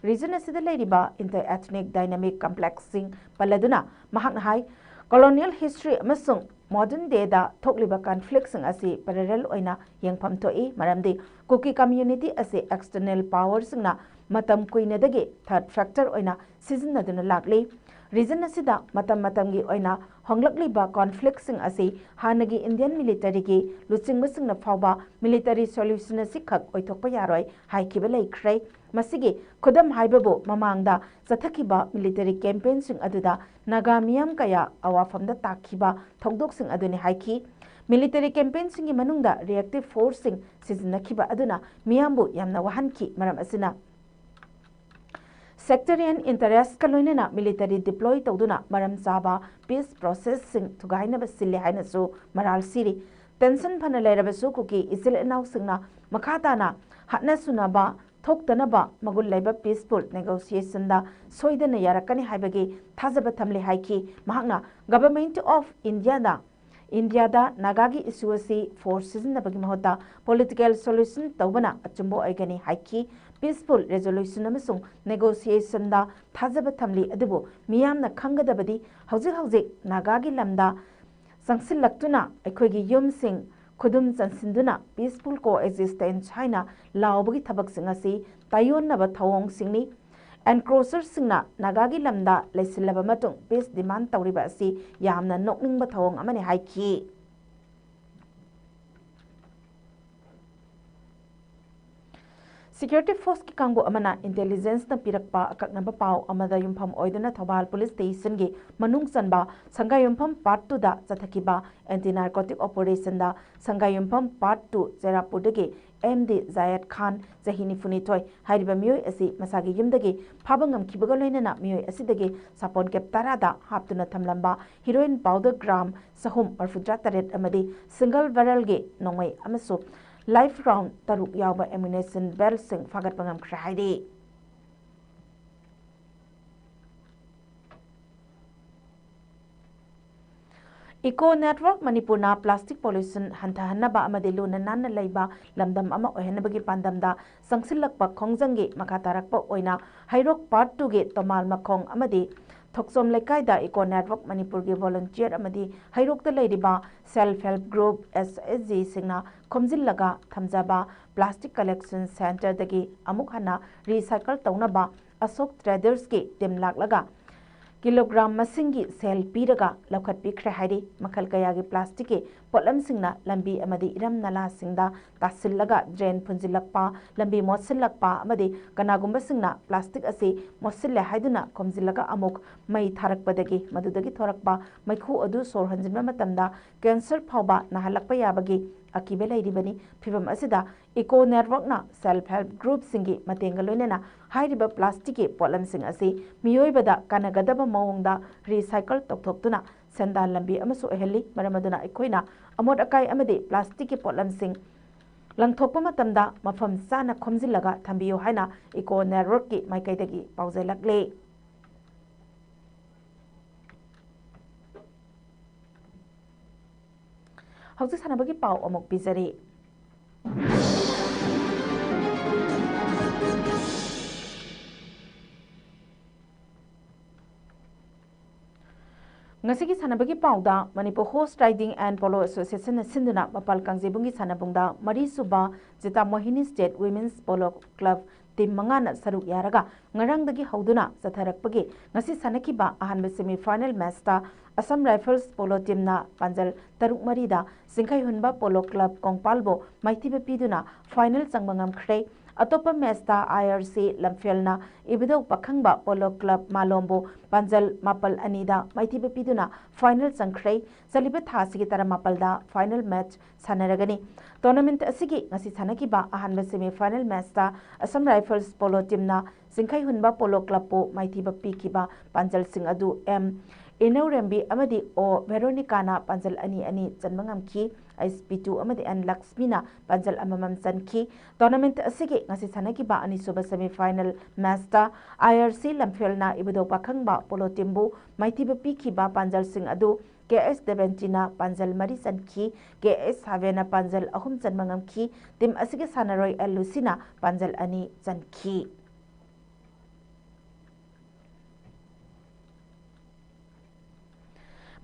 ꯔꯤꯖꯟ ꯑꯁꯤꯗ ꯂꯩꯔꯤꯕ ꯏꯟꯇꯔ ꯑꯦꯊꯅꯤꯛ ꯗꯥꯏꯅꯥꯃꯤꯛ ꯀꯝꯄ꯭ꯂꯦꯛꯁꯁꯤꯡ ꯄꯜꯂꯗꯨꯅ ꯃꯍꯥꯛꯅ ꯍꯥꯏ, ꯀꯣꯂꯣꯅꯤꯌꯦꯜ ꯍꯤꯁꯇ꯭ꯔꯤ ꯑꯃꯁꯨꯡ ꯃꯣꯗꯔꯟ ꯗꯦꯗ ꯊꯣꯛꯂꯤꯕ ꯀꯟꯐ꯭ꯂꯤꯛꯁꯤꯡ ꯑꯁꯤ ꯄꯦꯔꯦꯂꯦꯜ ꯑꯣꯏꯅ ꯌꯦꯡꯐꯝ ꯊꯣꯛꯏ, ꯃꯔꯝꯗꯤ ꯀꯨꯀꯤ ꯀꯝꯃ꯭ꯌꯨꯅꯤꯇꯤ ꯑꯁꯤ ꯑꯦꯛꯁꯇꯔꯅꯦꯜ ꯄꯥꯋꯔꯁꯤꯡꯅ ꯃꯇꯝ ꯀꯨꯏꯅꯗꯒꯤ ꯊꯔꯗ ꯐꯦꯛꯇꯔ ꯑꯣꯏꯅ ꯁꯤꯖꯤꯟꯅꯗꯨꯅ ꯂꯥꯛꯂꯤ꯫ ꯔꯤꯖꯟ ꯑꯁꯤꯗ ꯃꯇꯝ ꯃꯇꯝꯒꯤ ꯑꯣꯏꯅ ꯍꯣꯡꯂꯛꯂꯤꯕ ꯀꯣꯟꯐ꯭ꯂꯤꯛꯁꯤꯡ ꯑꯁꯤ ꯍꯥꯟꯅꯒꯤ ꯏꯟꯗꯤꯌꯟ ꯃꯤꯂꯤꯇꯔꯤꯒꯤ ꯂꯨꯆꯤꯡꯕꯁꯤꯡꯅ ꯐꯥꯎꯕ ꯃꯤꯂꯤꯇꯔꯤ ꯁꯣꯂꯨꯁꯟ ꯑꯁꯤꯈꯛ ꯑꯣꯏꯊꯣꯛꯄ ꯌꯥꯔꯣꯏ ꯍꯥꯏꯈꯤꯕ ꯂꯩꯈ꯭ꯔꯦ꯫ ꯃꯁꯤꯒꯤ ꯈꯨꯗꯝ ꯍꯥꯏꯕꯕꯨ ꯃꯃꯥꯡꯗ ꯆꯠꯊꯈꯤꯕ ꯃꯤꯂꯤꯇꯔꯤ ꯀꯦꯝꯄꯦꯟꯁꯤꯡ ꯑꯗꯨꯗ ꯅꯥꯒꯥ ꯃꯤꯌꯥꯝ ꯀꯌꯥ ꯑꯋꯥꯐꯝꯗ ꯇꯥꯈꯤꯕ ꯊꯧꯗꯣꯛꯁꯤꯡ ꯑꯗꯨꯅꯤ ꯍꯥꯏꯈꯤ꯫ ꯃꯤꯂꯤꯇꯔꯤ ꯀꯦꯝꯄꯦꯟꯁꯤꯡꯒꯤ ꯃꯅꯨꯡꯗ ꯔꯤꯑꯦꯛꯇꯤꯚ ꯐꯣꯔꯁꯁꯤꯡ ꯁꯤꯖꯤꯟꯅꯈꯤꯕ ꯑꯗꯨꯅ ꯃꯤꯌꯥꯝꯕꯨ ꯌꯥꯝꯅ ꯋꯥꯍꯟꯈꯤ꯫ ꯃꯔꯝ ꯑꯁꯤꯅ ꯁꯦꯛꯇꯔꯤꯌꯟ ꯏꯟꯇꯔꯦꯁꯀ ꯂꯣꯏꯅꯅ ꯃꯤꯂꯤꯇꯔꯤ ꯗꯤꯄ꯭ꯂꯣꯏ ꯇꯧꯗꯨꯅ ꯃꯔꯝ ꯆꯥꯕ ꯄꯤꯁ ꯄ꯭ꯔꯣꯁꯦꯁꯁꯤꯡ ꯊꯨꯒꯥꯏꯅꯕ ꯁꯤꯜꯂꯤ ꯍꯥꯏꯅꯁꯨ ꯃꯔꯥꯜ ꯁꯤꯔꯤ꯫ ꯇꯦꯟꯁꯟ ꯐꯅ ꯂꯩꯔꯕꯁꯨ ꯀꯨꯀꯤ ꯏꯆꯤꯜ ꯏꯅꯥꯎꯁꯤꯡꯅ ꯃꯈꯥ ꯇꯥꯅ ꯍꯥꯠꯅ ꯁꯨꯅꯕ ꯊꯣꯛꯇꯅꯕ ꯃꯒꯨꯟ ꯂꯩꯕ ꯄꯤꯁꯐꯨꯜ ꯅꯦꯒꯣꯁꯤꯌꯦꯁꯟꯗ ꯁꯣꯏꯗꯅ ꯌꯥꯔꯛꯀꯅꯤ ꯍꯥꯏꯕꯒꯤ ꯊꯥꯖꯕ ꯊꯝꯂꯤ ꯍꯥꯏꯈꯤ꯫ ꯃꯍꯥꯛꯅ ꯒꯚꯔꯟꯃꯦꯟꯠ ꯑꯣꯐ ꯏꯟꯗꯤꯌꯥꯗ ꯏꯟꯗꯤꯌꯥꯗ ꯅꯥꯒꯥꯒꯤ ꯏꯁꯨ ꯑꯁꯤ ꯐꯣꯔꯁ ꯁꯤꯖꯤꯟꯅꯕꯒꯤ ꯃꯍꯨꯠꯇ ꯄꯣꯂꯤꯇꯤꯀꯦꯜ ꯁꯣꯂꯨꯁꯟ ꯇꯧꯕꯅ ꯑꯆꯨꯝꯕ ꯑꯣꯏꯒꯅꯤ ꯍꯥꯏꯈꯤ꯫ ꯄꯤꯁꯐꯨꯜ ꯔꯦꯖꯣꯂꯨꯁꯟ ꯑꯃꯁꯨꯡ ꯅꯦꯒꯣꯁꯤꯌꯦꯁꯟꯗ ꯊꯥꯖꯕ ꯊꯝꯂꯤ, ꯑꯗꯨꯕꯨ ꯃꯤꯌꯥꯝꯅ ꯈꯪꯒꯗꯕꯗꯤ ꯍꯧꯖꯤꯛ ꯍꯧꯖꯤꯛ ꯅꯥꯒꯥꯒꯤ ꯂꯝꯗ ꯆꯪꯁꯤꯜꯂꯛꯇꯨꯅ ꯑꯩꯈꯣꯏꯒꯤ ꯌꯨꯝꯁꯤꯡ ꯈꯨꯗꯨꯝ ꯆꯟꯁꯤꯟꯗꯨꯅ ꯄꯤꯁꯐꯨꯜ ꯀꯣ ꯑꯦꯛꯖꯤꯁꯇꯦꯟꯁ ꯍꯥꯏꯅ ꯂꯥꯎꯕꯒꯤ ꯊꯕꯛꯁꯤꯡ ꯑꯁꯤ ꯇꯥꯏꯑꯣꯟꯅꯕ ꯊꯧꯑꯣꯡꯁꯤꯡꯅꯤ꯫ ꯑꯦꯟꯀ꯭ꯔꯣꯆꯔꯁꯤꯡꯅ ꯅꯥꯒꯥꯒꯤ ꯂꯝꯗ ꯂꯩꯁꯤꯜꯂꯕ ꯃꯇꯨꯡ ꯄꯤꯁ ꯗꯤꯃꯥꯟ ꯇꯧꯔꯤꯕ ꯑꯁꯤ ꯌꯥꯝꯅ ꯅꯣꯛꯅꯤꯡꯕ ꯊꯧꯑꯣꯡ ꯑꯃꯅꯤ ꯍꯥꯏꯈꯤ꯫ ꯁꯦꯀ꯭ꯌꯨꯔꯤꯇꯤ ꯐꯣꯔꯁꯀꯤ ꯀꯥꯡꯕꯨ ꯑꯃꯅ ꯏꯟꯇꯦꯂꯤꯖꯦꯟꯁꯅ ꯄꯤꯔꯛꯄ ꯑꯀꯛꯅꯕ ꯄꯥꯎ ꯑꯃꯗ ꯌꯨꯝꯐꯝ ꯑꯣꯏꯗꯨꯅ ꯊꯧꯕꯥꯜ ꯄꯨꯂꯤꯁ ꯁ꯭ꯇꯦꯁꯟꯒꯤ ꯃꯅꯨꯡ ꯆꯟꯕ ꯁꯪꯒꯥꯏꯌꯨꯝꯐꯝ ꯄꯥꯔꯠ ꯇꯨꯗ ꯆꯠꯊꯈꯤꯕ ꯑꯦꯟꯇꯤ ꯅꯥꯔꯀꯣꯇꯤꯛ ꯑꯣꯄꯔꯦꯁꯟꯗ ꯁꯪꯒꯥꯏꯌꯨꯝꯐꯝ ꯄꯥꯔꯠ ꯇꯨ ꯆꯦꯔꯥꯄꯨꯔꯗꯒꯤ ꯑꯦꯝ ꯗꯤ ꯖꯥꯌꯦꯗ ꯈꯥꯟ, ꯆꯍꯤ ꯅꯤꯐꯨꯅꯤꯊꯣꯏ ꯍꯥꯏꯔꯤꯕ ꯃꯤꯑꯣꯏ ꯑꯁꯤ ꯃꯁꯥꯒꯤ ꯌꯨꯝꯗꯒꯤ ꯐꯥꯕ ꯉꯝꯈꯤꯕꯒ ꯂꯣꯏꯅꯅ ꯃꯤꯑꯣꯏ ꯑꯁꯤꯗꯒꯤ ꯁꯥꯄꯣꯟ ꯀꯦꯞ ꯇꯔꯥꯗ ꯍꯥꯞꯇꯨꯅ ꯊꯝꯂꯝꯕ ꯍꯤꯔꯣꯏꯟ ꯄꯥꯎꯗꯔ ꯒ꯭ꯔꯥꯝ ꯆꯍꯨꯝ ꯃꯔꯤꯐꯨꯇꯔꯥ ꯇꯔꯦꯠ ꯑꯃꯗꯤ ꯁꯤꯡꯒꯜ ꯕꯦꯔꯦꯜꯒꯤ ꯅꯣꯡꯃꯩ ꯑꯃꯁꯨ ꯂꯥꯏꯐ ꯔꯥꯎꯟ ꯇꯔꯨꯛ ꯌꯥꯎꯕ ꯑꯦꯃꯨꯅꯤꯁꯟ ꯕꯦꯔꯦꯜꯁꯤꯡ ꯐꯥꯒꯠꯄ ꯉꯝꯈ꯭ꯔꯦ ꯍꯥꯏꯔꯤ꯫ Eco Network ꯃꯅꯤꯄꯨꯔꯅ plastic pollution ꯍꯟꯊꯍꯟꯅꯕ ꯑꯃꯗꯤ ꯂꯨꯅ ꯅꯥꯟꯅ ꯂꯩꯕ ꯂꯝꯗꯝ ꯑꯃ ꯑꯣꯏꯍꯟꯅꯕꯒꯤ ꯄꯥꯟꯗꯝꯗ ꯆꯪꯁꯤꯜꯂꯛꯄ ꯈꯣꯡꯖꯪꯒꯤ ꯃꯈꯥ ꯇꯥꯔꯛꯄ ꯑꯣꯏꯅ ꯍꯩꯔꯣꯛ Part Two ꯒꯤ ꯇꯣꯃꯥꯜ ꯃꯈꯣꯡ ꯑꯃꯗꯤ ꯊꯣꯛꯆꯣꯝ ꯂꯩꯀꯥꯏꯗ Eco Network ꯃꯅꯤꯄꯨꯔꯒꯤ volunteer ꯑꯃꯗꯤ ꯍꯩꯔꯣꯛꯇ ꯂꯩꯔꯤꯕ Self Help Group, S H G ꯁꯤꯡꯅ ꯈꯣꯝꯖꯤꯜꯂꯒ ꯊꯝꯖꯕ plastic collection centre ꯗꯒꯤ ꯑꯃꯨꯛ ꯍꯟꯅ recycle ꯇꯧꯅꯕ ꯑꯁꯣꯛ Traders ꯀꯤ team ꯂꯥꯛꯂꯒ kilogram ꯃꯁꯤꯡꯒꯤ ꯁꯦꯜ ꯄꯤꯔꯒ ꯂꯧꯈꯠꯄꯤꯈ꯭ꯔꯦ ꯍꯥꯏꯔꯤ꯫ ꯃꯈꯜ ꯀꯌꯥꯒꯤ plastic ꯀꯤ ꯄꯣꯠꯂꯝꯁꯤꯡꯅ ꯂꯝꯕꯤ ꯑꯃꯗꯤ ꯏꯔꯝ ꯅꯂꯥꯁꯤꯡꯗ ꯇꯥꯁꯤꯜꯂꯒ drain ꯐꯨꯟꯖꯤꯜꯂꯛꯄ, ꯂꯝꯕꯤ ꯃꯣꯠꯁꯤꯜꯂꯛꯄ ꯑꯃꯗꯤ ꯀꯅꯥꯒꯨꯝꯕꯁꯤꯡꯅ plastic ꯑꯁꯤ ꯃꯣꯠꯁꯤꯜꯂꯦ ꯍꯥꯏꯗꯨꯅ ꯈꯣꯝꯖꯤꯜꯂꯒ ꯑꯃꯨꯛ ꯃꯩ ꯊꯥꯔꯛꯄꯗꯒꯤ ꯃꯗꯨꯗꯒꯤ ꯊꯣꯔꯛꯄ ꯃꯩꯈꯨ ꯑꯗꯨ ꯁꯣꯔ ꯍꯣꯟꯖꯤꯟꯕ ꯃꯇꯝꯗ cancer ꯐꯥꯎꯕ ꯅꯥꯍꯜꯂꯛꯄ ꯌꯥꯕꯒꯤ ꯑꯀꯤꯕ ꯂꯩꯔꯤꯕꯅꯤ꯫ ꯐꯤꯚꯝ ꯑꯁꯤꯗ Eco Network ꯅ Self Help Group ꯁꯤꯡꯒꯤ ꯃꯇꯦꯡꯒ ꯂꯣꯏꯅꯅ ꯍꯥꯏꯔꯤꯕ plastic ꯀꯤ ꯄꯣꯠꯂꯝꯁꯤꯡ ꯑꯁꯤ ꯃꯤꯑꯣꯏꯕꯗ ꯀꯥꯟꯅꯒꯗꯕ ꯃꯑꯣꯡꯗ recycle ꯇꯧꯊꯣꯛꯇꯨꯅ ꯁꯦꯟꯗꯥꯟ ꯂꯝꯕꯤ ꯑꯃꯁꯨ ꯑꯣꯏꯍꯜꯂꯤ꯫ ꯃꯔꯝ ꯑꯗꯨꯅ ꯑꯩꯈꯣꯏꯅ ꯑꯃꯣꯠ ꯑꯀꯥꯏ ꯑꯃꯗꯤ plastic ꯀꯤ ꯄꯣꯠꯂꯝꯁꯤꯡ ꯂꯪꯊꯣꯛꯄ ꯃꯇꯝꯗ ꯃꯐꯝ ꯆꯥꯅ ꯈꯣꯝꯖꯤꯜꯂꯒ ꯊꯝꯕꯤꯌꯨ ꯍꯥꯏꯅ Eco Network ꯀꯤ ꯃꯥꯏꯀꯩꯗꯒꯤ ꯄꯥꯎꯖꯦꯜꯂꯛꯂꯤ꯫ ꯍꯧꯖꯤꯛ ꯁꯥꯟꯅꯕꯒꯤ ꯄꯥꯎ ꯑꯃꯨꯛ ꯄꯤꯖꯔꯤ꯫ ꯉꯁꯤꯒꯤ ꯁꯥꯟꯅꯕꯒꯤ ꯄꯥꯎꯗ, Manipur Horse Riding and Polo Association ꯅ ꯁꯤꯟꯗꯨꯅ ꯃꯄꯥꯜ ꯀꯥꯡꯖꯩꯕꯨꯡꯒꯤ ꯁꯥꯟꯅꯕꯨꯡꯗ ꯃꯔꯤꯁꯨꯕ Zitamohini State Women's Polo Club team ꯃꯉꯥꯅ ꯁꯔꯨꯛ ꯌꯥꯔꯒ ꯉꯔꯥꯡꯗꯒꯤ ꯍꯧꯗꯨꯅ ꯆꯠꯊꯔꯛꯄꯒꯤ ꯉꯁꯤ ꯁꯥꯟꯅꯈꯤꯕ ꯑꯍꯥꯟꯕ semi final match ꯇ Assam Rifles Polo team ꯅ ꯄꯥꯟꯖꯜ ꯇꯔꯨꯛ ꯃꯔꯤꯗ ꯆꯤꯡꯈꯩꯍꯨꯟꯕ Polo Club ꯀꯣꯡꯄꯥꯜꯕꯨ ꯃꯥꯏꯊꯤꯕ ꯄꯤꯗꯨꯅ final ꯆꯪꯕ ꯉꯝꯈ꯭ꯔꯦ꯫ ꯑꯇꯣꯞꯄ match ꯇ I R C ꯂꯝꯐꯦꯜꯅ ꯏꯕꯨꯙꯧ ꯄꯥꯈꯪꯕ Polo Club ꯃꯥꯂꯣꯝꯕꯨ ꯄꯥꯟꯖꯜ ꯃꯥꯄꯜ ꯑꯅꯤꯗ ꯃꯥꯏꯊꯤꯕ ꯄꯤꯗꯨꯅ final ꯆꯪꯈ꯭ꯔꯦ꯫ ꯆꯠꯂꯤꯕ ꯊꯥ ꯑꯁꯤꯒꯤ ꯇꯔꯥꯃꯥꯄꯜꯗ final match ꯁꯥꯟꯅꯔꯒꯅꯤ꯫ Tournament ꯑꯁꯤꯒꯤ ꯉꯁꯤ ꯁꯥꯟꯅꯈꯤꯕ ꯑꯍꯥꯟꯕ semi final match ꯇ Assam Rifles Polo team ꯅ ꯆꯤꯡꯈꯩꯍꯨꯟꯕ Polo Club ꯄꯨ ꯃꯥꯏꯊꯤꯕ ꯄꯤꯈꯤꯕ ꯄꯥꯟꯖꯜꯁꯤꯡ ꯑꯗꯨ M ꯏꯅꯧꯔꯦꯝꯕꯤ ꯑꯃꯗꯤ O ꯚꯦꯔꯣꯅꯤꯀꯥꯅ ꯄꯥꯟꯖꯜ ꯑꯅꯤ ꯑꯅꯤ ꯆꯟꯕ ꯉꯝꯈꯤ꯫ H P two ꯑꯃꯗꯤ N ꯂꯛꯁꯃꯤꯅ ꯄꯥꯟꯖꯜ ꯑꯃꯃꯝ ꯆꯟꯈꯤ꯫ Tournament ꯑꯁꯤꯒꯤ ꯉꯁꯤ ꯁꯥꯟꯅꯈꯤꯕ ꯑꯅꯤꯁꯨꯕ semi final match ꯇ I R C ꯂꯝꯐꯦꯜꯅ ꯏꯕꯨꯙꯧ ꯄꯥꯈꯪꯕ Polo team ꯕꯨ ꯃꯥꯏꯊꯤꯕ ꯄꯤꯈꯤꯕ ꯄꯥꯟꯖꯜꯁꯤꯡ ꯑꯗꯨ ꯀꯦ ꯑꯦꯁ ꯗꯦꯕꯦꯟꯇꯤꯅ ꯄꯥꯟꯖꯜ ꯃꯔꯤ ꯆꯟꯈꯤ꯫ ꯀꯦ ꯑꯦꯁ ꯁꯥꯕꯦꯅ ꯄꯥꯟꯖꯜ ꯑꯍꯨꯝ ꯆꯟꯕ ꯉꯝꯈꯤ꯫ ꯇꯤꯝ ꯑꯁꯤꯒꯤ ꯁꯥꯟꯅꯔꯣꯏ ꯑꯦꯜ ꯂꯨꯁꯤꯅ ꯄꯥꯟꯖꯜ ꯑꯅꯤ ꯆꯟꯈꯤ꯫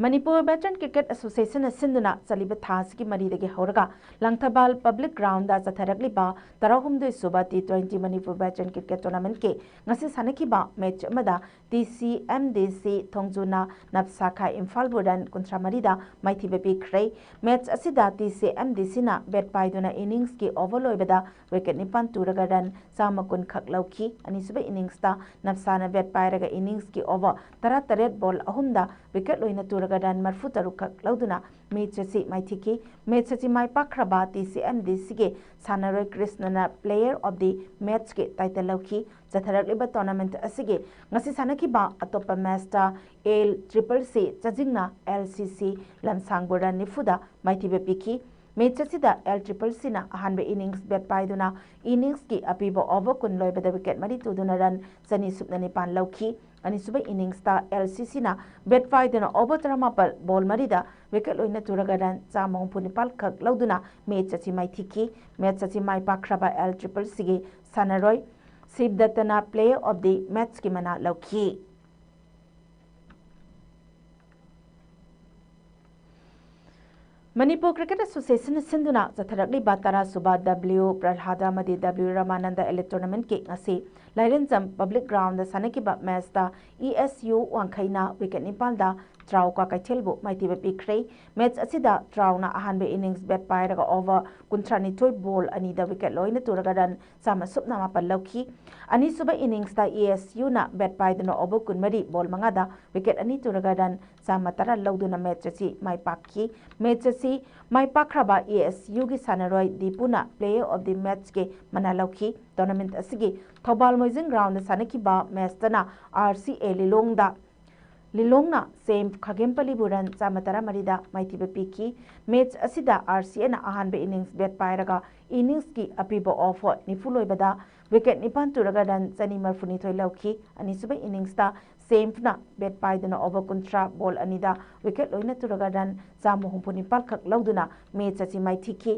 ꯃꯅꯤꯄꯨꯔ ꯚꯦꯇꯔꯟ ꯀ꯭ꯔꯤꯀꯦꯠ ꯑꯦꯁꯣꯁꯤꯌꯦꯁꯟꯅ ꯁꯤꯟꯗꯨꯅ ꯆꯠꯂꯤꯕ ꯊꯥ ꯑꯁꯤꯒꯤ ꯃꯔꯤꯗꯒꯤ ꯍꯧꯔꯒ ꯂꯪꯊꯕꯥꯜ ꯄꯕ꯭ꯂꯤꯛ ꯒ꯭ꯔꯥꯎꯟꯗ ꯆꯠꯊꯔꯛꯂꯤꯕ ꯇꯔꯥꯍꯨꯝꯗꯣꯏ ꯁꯨꯕ ꯇꯤ ꯇ꯭ꯋꯦꯟꯇꯤ ꯃꯅꯤꯄꯨꯔ ꯚꯦꯇꯔꯟ ꯀ꯭ꯔꯤꯀꯦꯠ ꯇꯣꯔꯅꯥꯃꯦꯟꯠꯀꯤ ꯉꯁꯤ ꯁꯥꯟꯅꯈꯤꯕ ꯃꯦꯠꯆ ꯑꯃꯗ ꯇꯤ ꯁꯤ ꯑꯦꯝ ꯗꯤ ꯁꯤ ꯊꯣꯡꯖꯨꯅ ꯅꯞꯁꯥꯈꯥ ꯏꯝꯐꯥꯜꯕꯨ ꯔꯟ ꯀꯨꯟꯊ꯭ꯔꯥ ꯃꯔꯤꯗ ꯃꯥꯏꯊꯤꯕ ꯄꯤꯈ꯭ꯔꯦ꯫ ꯃꯦꯠꯆ ꯑꯁꯤꯗ ꯇꯤ ꯁꯤ ꯑꯦꯝ ꯗꯤ ꯁꯤꯅ ꯕꯦꯠ ꯄꯥꯏꯗꯨꯅ ꯏꯅꯤꯡꯁꯀꯤ ꯑꯣꯚꯔ ꯂꯣꯏꯕꯗ ꯋꯤꯀꯦꯠ ꯅꯤꯄꯥꯟ ꯇꯨꯔꯒ ꯔꯟ ꯆꯥꯝꯃ ꯀꯨꯟ ꯈꯛ ꯂꯧꯈꯤ꯫ ꯑꯅꯤꯁꯨꯕ ꯏꯅꯤꯡꯁꯇ ꯅꯞꯁꯥꯅ ꯕꯦꯠ ꯄꯥꯏꯔꯒ ꯏꯅꯤꯡꯁꯀꯤ ꯑꯣꯚꯔ ꯇꯔꯥꯇꯔꯦꯠ ꯕꯣꯜ ꯑꯍꯨꯝꯗ ꯋꯤꯀꯦꯠ ꯂꯣꯏꯅ ꯇꯨꯔꯒ ꯔꯟ ꯃꯔꯤꯐꯨ ꯇꯔꯨꯛ ꯈꯛ ꯂꯧꯗꯨꯅ ꯃꯦꯠꯆ ꯑꯁꯤ ꯃꯥꯏꯊꯤꯈꯤ꯫ ꯃꯦꯠꯆ ꯑꯁꯤ ꯃꯥꯏ ꯄꯥꯛꯈ꯭ꯔꯕ ꯇꯤ ꯁꯤ ꯑꯦꯝ ꯗꯤ ꯁꯤꯒꯤ ꯁꯥꯟꯅꯔꯣꯏ ꯀ꯭ꯔꯤꯁꯅꯅ Player of the Matchꯀꯤ ꯇꯥꯏꯇꯜ ꯂꯧꯈꯤ꯫ ꯆꯠꯊꯔꯛꯂꯤꯕ ꯇꯣꯔꯅꯥꯃꯦꯟꯠ ꯑꯁꯤꯒꯤ ꯉꯁꯤ ꯁꯥꯟꯅꯈꯤꯕ ꯑꯇꯣꯞꯄ ꯃꯦꯠꯆꯇ ꯑꯦꯜ ꯇ꯭ꯔꯤꯄꯜ ꯁꯤ ꯆꯥꯖꯤꯡꯅ ꯑꯦꯜ ꯁꯤ ꯁꯤ ꯂꯝꯁꯥꯡꯕꯨ ꯔꯟ ꯅꯤꯐꯨꯗ ꯃꯥꯏꯊꯤꯕ ꯄꯤꯈꯤ꯫ ꯃꯦꯠꯆ ꯑꯁꯤꯗ ꯑꯦꯜ ꯇ꯭ꯔꯤꯄꯜ ꯁꯤꯅ ꯑꯍꯥꯟꯕ ꯏꯅꯤꯡꯁ ꯕꯦꯠ ꯄꯥꯏꯗꯨꯅ ꯏꯅꯤꯡꯁꯀꯤ ꯑꯄꯤꯕ ꯑꯣꯚꯔ ꯀꯨꯟ ꯂꯣꯏꯕꯗ ꯋꯤꯀꯦꯠ ꯃꯔꯤ ꯇꯨꯗꯨꯅ ꯔꯟ ꯆꯅꯤ ꯁꯨꯞꯅ ꯅꯤꯄꯥꯟ ꯂꯧꯈꯤ꯫ ꯑꯅꯤꯁꯨꯕ ꯏꯅꯤꯡꯁꯇ ꯑꯦꯜ ꯁꯤ ꯁꯤꯅ ꯕꯦꯠ ꯄꯥꯏꯗꯨꯅ ꯑꯣꯚꯔ ꯇꯔꯥꯃꯥꯄꯜ ꯕꯣꯜ ꯃꯔꯤꯗ ꯋꯤꯀꯦꯠ ꯂꯣꯏꯅ ꯇꯨꯔꯒ ꯔꯟ ꯆꯥꯝꯃ ꯍꯨꯝꯐꯨ ꯅꯤꯄꯥꯜ ꯈꯛ ꯂꯧꯗꯨꯅ ꯃꯦꯠꯆ ꯑꯁꯤ ꯃꯥꯏꯊꯤꯈꯤ꯫ ꯃꯦꯠꯆ ꯑꯁꯤ ꯃꯥꯏ ꯄꯥꯛꯈ꯭ꯔꯕ ꯑꯦꯜ ꯇ꯭ꯔꯤꯄꯜ ꯁꯤꯒꯤ ꯁꯥꯟꯅꯔꯣꯏ ꯁꯤꯕꯗꯠꯇꯅ Player of the Matchꯀꯤ ꯃꯅꯥ ꯂꯧꯈꯤ꯫ ꯃꯅꯤꯄꯨꯔ ꯀ꯭ꯔꯤꯀꯦꯠ ꯑꯦꯁꯣꯁꯤꯌꯦꯁꯟꯅ ꯁꯤꯟꯗꯨꯅ ꯆꯠꯊꯔꯛꯂꯤꯕ ꯇꯔꯥꯁꯨꯕ ꯗꯕ꯭ꯂꯤꯎ ꯄ꯭ꯔꯍꯂꯥꯗ ꯑꯃꯗꯤ ꯗꯕ꯭ꯂꯤꯎ ꯔꯃꯥꯅꯟꯗ ꯑꯦꯂꯤꯠ ꯇꯣꯔꯅꯥꯃꯦꯟꯠꯀꯤ ꯉꯁꯤ ꯂꯥꯏꯔꯦꯟꯖꯝ ꯄꯕ꯭ꯂꯤꯛ ꯒ꯭ꯔꯥꯎꯟꯗ ꯁꯥꯟꯅꯈꯤꯕ ꯃꯦꯠꯆꯇ ꯏ ꯑꯦꯁ ꯌꯨ ꯋꯥꯡꯈꯩꯅ ꯋꯤꯀꯦꯠ ꯅꯤꯄꯥꯟꯗ ꯇ꯭ꯔꯥꯎ ꯀ꯭ꯋꯥꯀꯩꯊꯦꯜꯕꯨ ꯃꯥꯏꯊꯤꯕ ꯄꯤꯈ꯭ꯔꯦ꯫ ꯃꯦꯠꯆ ꯑꯁꯤꯗ ꯇ꯭ꯔꯥꯎꯅ ꯑꯍꯥꯟꯕ ꯏꯅꯤꯡꯁ ꯕꯦꯠ ꯄꯥꯏꯔꯒ ꯑꯣꯚꯔ ꯀꯨꯟꯊ꯭ꯔꯥꯅꯤꯊꯣꯏ ꯕꯣꯜ ꯑꯅꯤꯗ ꯋꯤꯀꯦꯠ ꯂꯣꯏꯅ ꯇꯨꯔꯒ ꯔꯟ ꯆꯥꯝꯃ ꯁꯨꯞꯅ ꯃꯥꯄꯜ ꯂꯧꯈꯤ꯫ ꯑꯅꯤꯁꯨꯕ ꯏꯅꯤꯡꯁꯇ ꯏ ꯑꯦꯁ ꯌꯨꯅ ꯕꯦꯠ ꯄꯥꯏꯗꯨꯅ ꯑꯣꯚꯔ ꯀꯨꯟꯃꯔꯤ ꯕꯣꯜ ꯃꯉꯥꯗ ꯋꯤꯀꯦꯠ ꯑꯅꯤ ꯇꯨꯔꯒ ꯔꯟ ꯆꯥꯝꯃ ꯇꯔꯥ ꯂꯧꯗꯨꯅ ꯃꯦꯠꯆ ꯑꯁꯤ ꯃꯥꯏ ꯄꯥꯛꯈꯤ꯫ ꯃꯦꯠꯆ ꯑꯁꯤ ꯃꯥꯏ ꯄꯥꯛꯈ꯭ꯔꯕ ꯑꯦ ꯑꯦꯁ ꯌꯨꯒꯤ ꯁꯥꯟꯅꯔꯣꯏ ꯗꯤꯄꯨꯅ Player of the Matchꯀꯤ ꯃꯅꯥ ꯂꯧꯈꯤ꯫ ꯇꯣꯔꯅꯥꯃꯦꯟꯠ ꯑꯁꯤꯒꯤ ꯊꯧꯕꯥꯜ ꯃꯣꯏꯖꯤꯡ ꯒ꯭ꯔꯥꯎꯟꯗ ꯁꯥꯟꯅꯈꯤꯕ ꯃꯦꯠꯆꯇꯅ ꯑꯥꯔ ꯁꯤ ꯑꯦ ꯂꯤꯂꯣꯡꯗ, ꯂꯤꯂꯣꯡꯅ ꯁꯦꯝ ꯈꯥꯒꯦꯝꯄꯜꯂꯤꯕꯨ ꯔꯟ ꯆꯥꯝꯃ ꯇꯔꯥꯃꯔꯤꯗ ꯃꯥꯏꯊꯤꯕ ꯄꯤꯈꯤ꯫ ꯃꯦꯠꯆ ꯑꯁꯤꯗ ꯑꯥꯔ ꯁꯤ ꯑꯦꯅ ꯑꯍꯥꯟꯕ ꯏꯅꯤꯡꯁ ꯕꯦꯠ ꯄꯥꯏꯔꯒ ꯏꯅꯤꯡꯁꯀꯤ ꯑꯄꯤꯕ ꯑꯣꯚꯔ ꯅꯤꯐꯨ ꯂꯣꯏꯕꯗ ꯋꯤꯀꯦꯠ ꯅꯤꯄꯥꯟ ꯇꯨꯔꯒ ꯔꯟ ꯆꯅꯤ ꯃꯔꯤꯐꯨꯅꯤꯊꯣꯏ ꯂꯧꯈꯤ꯫ ꯑꯅꯤꯁꯨꯕ ꯏꯅꯤꯡꯁꯇ ꯁꯦꯝꯐꯅ ꯕꯦꯠ ꯄꯥꯏꯗꯨꯅ ꯑꯣꯚꯔ ꯀꯨꯟꯊ꯭ꯔꯥ ꯕꯣꯜ ꯑꯅꯤꯗ ꯋꯤꯀꯦꯠ ꯂꯣꯏꯅ ꯇꯨꯔꯒ ꯔꯟ ꯆꯥꯝꯃ ꯍꯨꯝꯐꯨ ꯅꯤꯄꯥꯜ ꯈꯛ ꯂꯧꯗꯨꯅ ꯃꯦꯆ ꯑꯁꯤ ꯃꯥꯏꯊꯤꯈꯤ꯫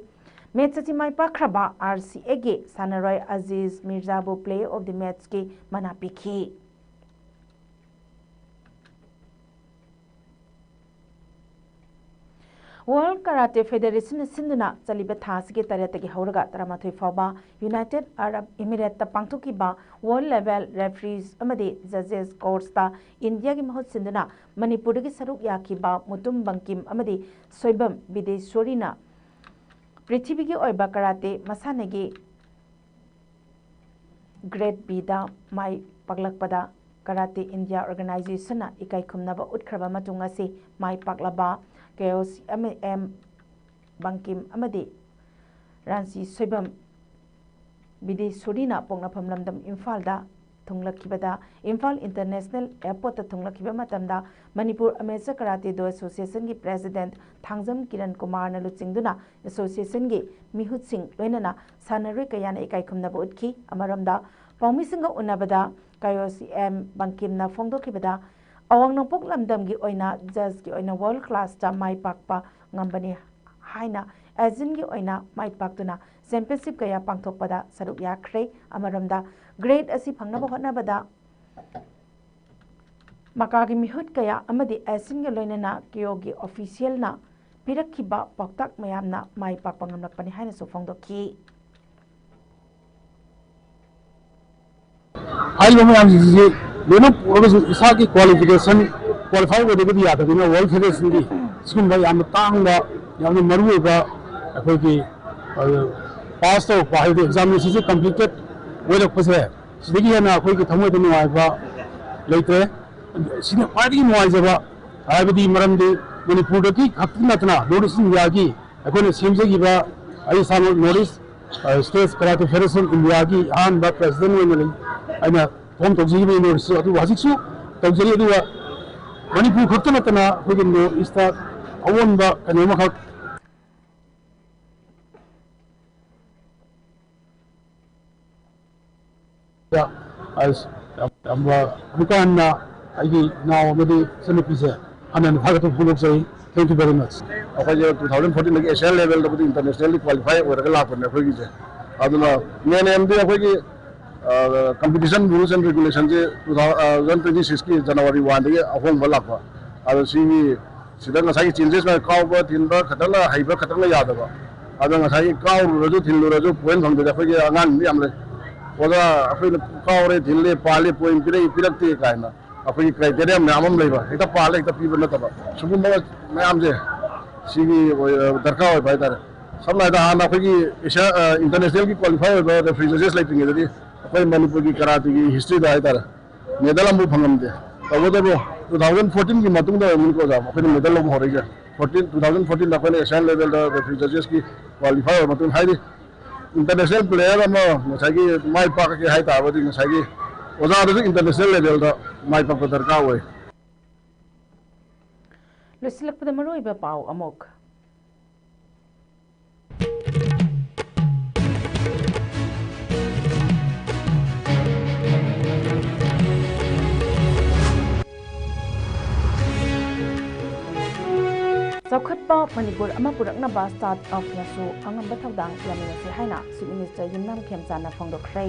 ꯃꯦꯆ ꯑꯁꯤ ꯃꯥꯏ ꯄꯥꯛꯈ꯭ꯔꯕ ꯑꯥꯔ ꯁꯤ ꯑꯦꯒꯤ ꯁꯥꯟꯅꯔꯣꯏ ꯑꯖꯤꯖ ꯃꯤꯔꯖꯥꯕꯨ ꯄ꯭ꯂꯦꯌꯔ ꯑꯣꯐ ꯗꯤ ꯃꯦꯆꯀꯤ ꯃꯅꯥ ꯄꯤꯈꯤ꯫ ꯋꯥꯔꯜ ꯀꯔꯥꯇꯦ ꯐꯦꯗꯦꯔꯦꯁꯟꯅ ꯁꯤꯟꯗꯨꯅ ꯆꯠꯂꯤꯕ ꯊꯥ ꯑꯁꯤꯒꯤ ꯇꯔꯦꯠꯇꯒꯤ ꯍꯧꯔꯒ ꯇꯔꯥꯃꯥꯊꯣꯏ ꯐꯥꯎꯕ ꯌꯨꯅꯥꯏꯇꯦꯗ ꯑꯔꯕ ꯏꯃꯤꯔꯦꯠꯇ ꯄꯥꯡꯊꯣꯛꯈꯤꯕ ꯋꯥꯔꯜ ꯂꯦꯚꯦꯜ ꯔꯦꯐ꯭ꯔꯤꯁ ꯑꯃꯗꯤ ꯖꯖꯦꯁ ꯀꯣꯔꯁꯇ ꯏꯟꯗꯤꯌꯥꯒꯤ ꯃꯍꯨꯠ ꯁꯤꯟꯗꯨꯅ ꯃꯅꯤꯄꯨꯔꯗꯒꯤ ꯁꯔꯨꯛ ꯌꯥꯈꯤꯕ ꯃꯨꯇꯨꯝ ꯕꯪꯀꯤꯝ ꯑꯃꯗꯤ ꯁꯣꯏꯕꯝ ꯕꯤꯗꯦꯁꯣꯔꯤꯅ ꯄ꯭ꯔꯤꯊꯤꯕꯤꯒꯤ ꯑꯣꯏꯕ ꯀꯔꯥꯇꯦ ꯃꯁꯥꯟꯅꯒꯤ ꯒ꯭ꯔꯦꯗ ꯕꯤꯗ ꯃꯥꯏ ꯄꯥꯛꯂꯛꯄꯗ ꯀꯔꯥꯇꯦ ꯏꯟꯗꯤꯌꯥ ꯑꯣꯔꯒꯅꯥꯏꯖꯦꯁꯟꯅ ꯏꯀꯥꯏ ꯈꯨꯝꯅꯕ ꯎꯠꯈ꯭ꯔꯕ ꯃꯇꯨꯡ ꯑꯁꯤ ꯃꯥꯏ ꯄꯥꯛꯂꯕ ꯀꯦ ꯑꯣ ꯁꯤ ꯑꯦꯝ ꯑꯦꯝ ꯕꯪꯀꯤꯝ ꯑꯃꯗꯤ ꯔꯥꯟꯆꯤ ꯁꯣꯏꯕꯝ ꯕꯤꯗꯦꯁꯣꯔꯤꯅ ꯄꯣꯛꯅꯐꯝ ꯂꯝꯗꯝ ꯏꯝꯐꯥꯜꯗ ꯊꯨꯡꯂꯛꯈꯤꯕꯗ, ꯏꯝꯐꯥꯜ ꯏꯟꯇꯔꯅꯦꯁꯅꯦꯜ ꯑꯦꯌꯔꯄꯣꯔꯠꯇ ꯊꯨꯡꯂꯛꯈꯤꯕ ꯃꯇꯝꯗ ꯃꯅꯤꯄꯨꯔ ꯑꯃꯦꯆꯔ ꯀꯔꯥꯇꯦ ꯗꯣ ꯑꯦꯁꯣꯁꯤꯌꯦꯁꯟꯒꯤ ꯄ꯭ꯔꯦꯁꯤꯗꯦꯟꯠ ꯊꯥꯡꯖꯝ ꯀꯤꯔꯟ ꯀꯨꯃꯥꯔꯅ ꯂꯨꯆꯤꯡꯗꯨꯅ ꯑꯦꯁꯣꯁꯤꯌꯦꯁꯟꯒꯤ ꯃꯤꯍꯨꯠꯁꯤꯡ ꯂꯣꯏꯅꯅ ꯁꯥꯟꯅꯔꯣꯏ ꯀꯌꯥꯅ ꯏꯀꯥꯏ ꯈꯨꯝꯅꯕ ꯎꯠꯈꯤ꯫ ꯑꯃꯔꯣꯝꯗ ꯄꯥꯎꯃꯤꯁꯤꯡꯒ ꯎꯅꯕꯗ ꯀꯥꯏꯑꯣ ꯁꯤ ꯑꯦꯝ ꯕꯪꯀꯤꯝꯅ ꯐꯣꯡꯗꯣꯛꯈꯤꯕꯗ, ꯑꯋꯥꯡ ꯅꯣꯡꯄꯣꯛ ꯂꯝꯗꯝꯒꯤ ꯑꯣꯏꯅ ꯖꯖꯀꯤ ꯑꯣꯏꯅ ꯋꯥꯔꯜ ꯀ꯭ꯂꯥꯁꯇ ꯃꯥꯏ ꯄꯥꯛꯄ ꯉꯝꯕꯅꯤ ꯍꯥꯏꯅ ꯑꯦꯖꯤꯟꯒꯤ ꯑꯣꯏꯅ ꯃꯥꯏ ꯄꯥꯛꯇꯨꯅ ꯆꯦꯝꯄꯤꯌꯟꯁꯤꯞ ꯀꯌꯥ ꯄꯥꯡꯊꯣꯛꯄꯗ ꯁꯔꯨꯛ ꯌꯥꯈ꯭ꯔꯦ꯫ ꯑꯃꯔꯣꯝꯗ ꯒ꯭ꯔꯦꯗ ꯑꯁꯤ ꯐꯪꯅꯕ ꯍꯣꯠꯅꯕꯗ ꯃꯀꯥꯒꯤ ꯃꯤꯍꯨꯠ ꯀꯌꯥ ꯑꯃꯗꯤ ꯑꯦꯖꯤꯟꯒ ꯂꯣꯏꯅꯅ ꯀꯦꯑꯣꯒꯤ ꯑꯣꯐꯤꯁꯤꯌꯦꯜꯅ ꯄꯤꯔꯛꯈꯤꯕ ꯄꯥꯎꯇꯥꯛ ꯃꯌꯥꯝꯅ ꯃꯥꯏ ꯄꯥꯛꯄ ꯉꯝꯂꯛꯄꯅꯤ ꯍꯥꯏꯅꯁꯨ ꯐꯣꯡꯗꯣꯛꯈꯤ꯫ ꯍꯥꯏꯔꯤꯕ ꯃꯌꯥꯝꯁꯤꯡꯁꯤ ꯂꯣꯏꯅ ꯄꯨꯔꯒꯁꯨ ꯏꯁꯥꯒꯤ ꯀ꯭ꯋꯥꯂꯤꯐꯤꯀꯦꯁꯟ ꯀ꯭ꯋꯥꯂꯤꯐꯥꯏ ꯑꯣꯏꯗ꯭ꯔꯒꯗꯤ ꯌꯥꯗꯕꯅꯤꯅ ꯋꯥꯔꯜ ꯐꯦꯗꯦꯔꯦꯁꯟꯒꯤ ꯁꯤꯒꯨꯝꯕ ꯌꯥꯝꯅ ꯇꯥꯡꯕ, ꯌꯥꯝꯅ ꯃꯔꯨ ꯑꯣꯏꯕ ꯑꯩꯈꯣꯏꯒꯤ ꯄꯥꯁ ꯇꯧꯔꯛꯄ ꯍꯥꯏꯕꯗꯤ ꯑꯦꯛꯖꯥꯃꯤꯅꯦꯁꯟꯁꯦ ꯀꯝꯄ꯭ꯂꯤꯇꯦꯠ ꯑꯣꯏꯔꯛꯄꯁꯦ ꯁꯤꯗꯒꯤ ꯍꯦꯟꯅ ꯑꯩꯈꯣꯏꯒꯤ ꯊꯃꯣꯏꯗ ꯅꯨꯡꯉꯥꯏꯕ ꯂꯩꯇ꯭ꯔꯦ꯫ ꯁꯤꯅ ꯈ꯭ꯋꯥꯏꯗꯒꯤ ꯅꯨꯡꯉꯥꯏꯖꯕ ꯍꯥꯏꯕꯗꯤ ꯃꯔꯝꯗꯤ ꯃꯅꯤꯄꯨꯔꯗꯒꯤ ꯈꯛꯇ ꯅꯠꯇꯅ ꯅꯣꯔꯠ ꯏꯁ ꯏꯟꯗꯤꯌꯥꯒꯤ ꯑꯩꯈꯣꯏꯅ ꯁꯦꯝꯖꯈꯤꯕ ꯑꯩ ꯏꯁꯥꯃꯛ ꯅꯣꯔꯠ ꯏꯁ ꯁ꯭ꯇꯦꯠꯁ ꯀꯔꯥꯇꯦ ꯐꯦꯗꯦꯔꯦꯁꯟ ꯏꯟꯗꯤꯌꯥꯒꯤ ꯑꯍꯥꯟꯕ ꯄ꯭ꯔꯦꯁꯤꯗꯦꯟꯠ ꯑꯣꯏꯅ ꯂꯩ꯫ ꯑꯩꯅ ꯐꯣꯝ ꯇꯧꯖꯈꯤꯕ ꯌꯨꯅꯤꯚꯔꯁꯤꯇꯤ ꯑꯗꯨꯕꯨ ꯍꯧꯖꯤꯛꯁꯨ ꯇꯧꯖꯔꯤ꯫ ꯑꯗꯨꯒ ꯃꯅꯤꯄꯨꯔ ꯈꯛꯇ ꯅꯠꯇꯅ ꯑꯩꯈꯣꯏꯒꯤ ꯅꯣꯔꯠ ꯏꯁꯇ ꯑꯑꯣꯟꯕ ꯀꯩꯅꯣ ꯑꯃꯈꯛ꯫ ꯑꯁ, ꯌꯥꯝ, ꯌꯥꯝ, ꯑꯃꯨꯛꯀ ꯍꯟꯅ ꯑꯩꯒꯤ ꯏꯅꯥꯎ ꯑꯃꯗꯤ ꯏꯆꯟꯅꯨꯄꯤꯁꯦ ꯍꯟꯅ ꯍꯟꯅ ꯊꯥꯒꯠꯄ ꯐꯣꯡꯗꯣꯛꯆꯔꯤ꯫ Thank you very much. ꯑꯩꯈꯣꯏꯁꯦ two thousand fourteen ꯗꯒꯤ ꯑꯦꯁꯤꯌꯥꯟ ꯂꯦꯚꯦꯜꯗꯕꯨꯗꯤ ꯏꯟꯇꯔꯅꯦꯁꯅꯦꯜꯂꯤ ꯀ꯭ꯋꯥꯂꯤꯐꯥꯏ ꯑꯣꯏꯔꯒ ꯂꯥꯛꯄꯅꯦ ꯑꯩꯈꯣꯏꯒꯤꯁꯦ꯫ ꯑꯗꯨꯅ ꯃꯦꯟ ꯑꯦꯝꯗꯤ ꯑꯩꯈꯣꯏꯒꯤ, ꯑ, ꯀꯝꯄꯤꯇꯤꯁꯟ ꯔꯨꯜꯁ ꯑꯦꯟ ꯔꯤꯒꯨꯂꯦꯁꯟꯁꯦ two thousand twenty six ꯀꯤ ꯖꯅꯋꯥꯔꯤ one ꯗꯒꯤ ꯑꯍꯣꯡꯕ ꯂꯥꯛꯄ꯫ ꯑꯗꯣ ꯁꯤꯒꯤ, ꯁꯤꯗ ꯉꯁꯥꯏꯒꯤ ꯆꯦꯟꯖꯦꯁ ꯀꯥꯎꯕ ꯊꯤꯟꯕ ꯈꯛꯇꯪꯅ ꯍꯩꯕ ꯈꯛꯇꯪꯅ ꯌꯥꯗꯕ꯫ ꯑꯗꯣ ꯉꯁꯥꯏꯒꯤ ꯀꯥꯎꯔꯨꯔꯁꯨ ꯊꯤꯜꯂꯨꯔꯁꯨ ꯄꯣꯏꯟ ꯐꯪꯗꯗꯤ ꯑꯩꯈꯣꯏꯒꯤ ꯑꯉꯥꯡꯗꯤ ꯌꯥꯝ ꯂꯩ꯫ "ꯑꯣꯖꯥ, ꯑꯩꯈꯣꯏꯅ ꯀꯥꯎꯔꯦ, ꯊꯤꯜꯂꯦ, ꯄꯥꯜꯂꯦ, ꯄꯣꯏꯟ ꯄꯤꯔꯛꯏ, ꯄꯤꯔꯛꯇꯦ" ꯀꯥꯏꯅ꯫ ꯑꯩꯈꯣꯏꯒꯤ ꯀ꯭ꯔꯥꯏꯇꯦꯔꯤꯌꯥ ꯃꯌꯥꯝ ꯑꯃ ꯂꯩꯕ, ꯍꯦꯛꯇ ꯄꯥꯜꯂꯦ, ꯍꯦꯛꯇ ꯄꯤꯕ ꯅꯠꯇꯕ, ꯁꯤꯒꯨꯝꯕ ꯃꯌꯥꯝꯁꯦ ꯁꯤꯒꯤ ꯑꯣꯏ-, ꯗꯔꯀꯥꯔ ꯑꯣꯏꯕ ꯍꯥꯏꯇꯥꯔꯦ꯫ ꯁꯝꯅ ꯍꯥꯏꯔꯕꯗ, ꯍꯥꯟꯅ ꯑꯩꯈꯣꯏꯒꯤ ꯑꯦꯁꯤꯌꯥ, ꯑ, ꯏꯟꯇꯔꯅꯦꯁꯅꯦꯜꯒꯤ ꯀ꯭ꯋꯥꯂꯤꯐꯥꯏ ꯑꯣꯏꯕ ꯔꯦꯐ꯭ꯔꯤ ꯖꯖꯦꯁ ꯂꯩꯇ꯭ꯔꯤꯉꯩꯗꯗꯤ ꯑꯩꯈꯣꯏ ꯃꯅꯤꯄꯨꯔꯒꯤ ꯀꯔꯥꯇꯤꯒꯤ ꯍꯤꯁꯇ꯭ꯔꯤꯗ ꯍꯥꯏꯇꯥꯔꯦ, ꯃꯦꯗꯜ ꯑꯃꯐꯥꯎ ꯐꯪꯉꯝꯗꯦ꯫ ꯇꯧꯕꯇꯕꯨ, two thousand fourteen ꯒꯤ ꯃꯇꯨꯡꯗ ꯑꯣꯏꯔꯝꯒꯅꯤꯀꯣ, ꯑꯣꯖꯥ, ꯑꯩꯈꯣꯏꯅ ꯃꯦꯗꯜ ꯂꯧꯕ ꯍꯧꯔꯛꯏꯁꯦ꯫ Fourteen, two thousand fourteen ꯗ ꯑꯩꯈꯣꯏꯅ ꯑꯦꯁꯤꯌꯥꯟ ꯂꯦꯚꯦꯜꯗ ꯔꯦꯐ꯭ꯔꯤ ꯖꯖꯦꯁꯀꯤ ꯀ꯭ꯋꯥꯂꯤꯐꯥꯏ ꯑꯣꯏꯔꯕ ꯃꯇꯨꯡ, ꯍꯥꯏꯗꯤ, ꯏꯟꯇꯔꯅꯦꯁꯅꯦꯜ ꯄ꯭ꯂꯦꯌꯔ ꯑꯃ ꯉꯁꯥꯏꯒꯤ ꯃꯥꯏ ꯄꯥꯛꯀꯦ ꯍꯥꯏ ꯇꯥꯔꯕꯗꯤ, ꯉꯁꯥꯏꯒꯤ ꯑꯣꯖꯥꯗꯁꯨ ꯏꯟꯇꯔꯅꯦꯁꯅꯦꯜ ꯂꯦꯚꯦꯜꯗ ꯃꯥꯏ ꯄꯥꯛꯄ ꯗꯔꯀꯥꯔ ꯑꯣꯏ꯫ ꯂꯣꯏꯁꯤꯜꯂꯛꯄꯗ ꯃꯔꯨꯑꯣꯏꯕ ꯄꯥꯎ ꯑꯃꯨꯛ꯫ ꯆꯥꯎꯈꯠꯄ ꯃꯅꯤꯄꯨꯔ ꯑꯃ ꯄꯨꯔꯛꯅꯕ ꯁ꯭ꯇꯥꯔꯠ ꯑꯞꯅꯁꯨ ꯑꯉꯝꯕ ꯊꯧꯗꯥꯡ ꯌꯥꯃꯤꯟꯅꯁꯤ ꯍꯥꯏꯅ chief minister Yumnam ꯈꯦꯝꯆꯥꯟꯅ ꯐꯣꯡꯗꯣꯛꯈ꯭ꯔꯦ꯫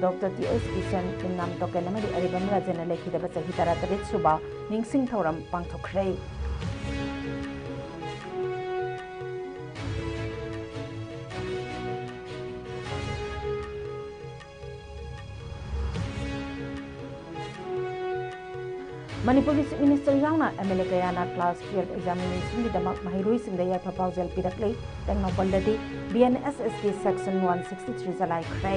Doctor T ꯑꯦꯁ ꯀꯤꯁꯟ, ꯌꯨꯝꯅꯥꯝ ꯇꯣꯀꯦꯟ ꯑꯃꯗꯤ ꯑꯔꯤꯕꯝ ꯔꯥꯖꯦꯟꯅ ꯂꯩꯈꯤꯗꯕ ꯆꯍꯤ ꯇꯔꯥꯇꯔꯦꯠ ꯁꯨꯕ ꯅꯤꯡꯁꯤꯡ ꯊꯧꯔꯝ ꯄꯥꯡꯊꯣꯛꯈ꯭ꯔꯦ꯫ ꯃꯅꯤꯄꯨꯔꯒꯤ ꯆꯤꯐ ꯃꯤꯅꯤꯁꯇꯔ ꯌꯥꯎꯅ ꯑꯦꯝ ꯑꯦꯜ ꯑꯦ ꯀꯌꯥꯅ ꯀ꯭ꯂꯥꯁ ꯇꯨꯌꯦꯜꯐ ꯑꯦꯛꯖꯥꯃꯤꯅꯦꯁꯟꯒꯤꯗꯃꯛ ꯃꯍꯩꯔꯣꯏꯁꯤꯡꯗ ꯌꯥꯏꯐ ꯄꯥꯎꯖꯦꯜ ꯄꯤꯔꯛꯂꯤ꯫ ꯇꯦꯡꯅꯧꯄꯜꯗꯗꯤ ꯕꯤ ꯑꯦꯟ ꯑꯦꯁ ꯑꯦꯁꯀꯤ ꯁꯦꯛꯁꯟ ꯋꯥꯟ ꯁꯤꯛꯁꯇꯤ ꯊ꯭ꯔꯤ ꯆꯂꯥꯏꯈ꯭ꯔꯦ꯫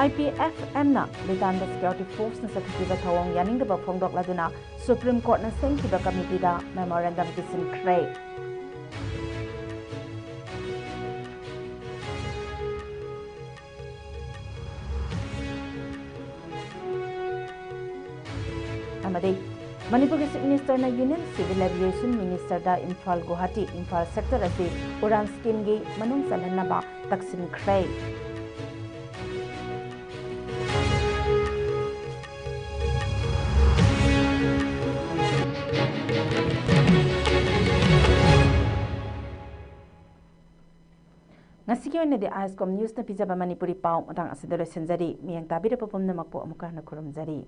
ꯑꯥꯏ ꯄꯤ ꯑꯦꯐ ꯑꯦꯝꯅ ꯚꯨꯇꯥꯟꯗ ꯁꯦꯀ꯭ꯌꯨꯔꯤꯇꯤ ꯐꯣꯔꯁꯅ ꯆꯠꯊꯈꯤꯕ ꯊꯧꯑꯣꯡ ꯌꯥꯅꯤꯡꯗꯕ ꯐꯣꯡꯗꯣꯛꯂꯗꯨꯅ ꯁꯨꯄ꯭ꯔꯤꯝ ꯀꯣꯔꯠꯅ ꯁꯦꯝꯈꯤꯕ ꯀꯃꯤꯇꯤꯗ ꯃꯦꯃꯣꯔꯦꯟꯗꯝ ꯄꯤꯁꯤꯟꯈ꯭ꯔꯦ꯫ ꯑꯃꯗꯤ ꯃꯅꯤꯄꯨꯔꯒꯤ Chief Minister ꯅ Union Civil Aviation Minister ꯗ ꯏꯝꯐꯥꯜ ꯒꯨꯋꯥꯍꯥꯇꯤ ꯏꯝꯐꯥꯜ sector ꯑꯁꯤ ꯎꯔꯥꯟ scheme ꯒꯤ ꯃꯅꯨꯡ ꯆꯜꯍꯟꯅꯕ ꯇꯛꯁꯤꯟꯈ꯭ꯔꯦ꯫ ꯉꯁꯤꯒꯤ ꯑꯣꯏꯅꯗꯤ ꯑꯥꯏꯁꯀꯣꯝ ꯅ꯭ꯌꯨꯁꯅ ꯄꯤꯖꯕ ꯃꯅꯤꯄꯨꯔꯤ ꯄꯥꯎ ꯃꯇꯥꯡ ꯑꯁꯤꯗ ꯂꯣꯏꯁꯤꯟꯖꯔꯤ꯫ ꯃꯤꯠꯌꯦꯡ ꯇꯥꯕꯤꯔꯕ ꯄꯨꯝꯅꯃꯛꯄꯨ ꯑꯃꯨꯛꯀ ꯍꯟꯅ ꯈꯨꯔꯨꯝꯖꯔꯤ꯫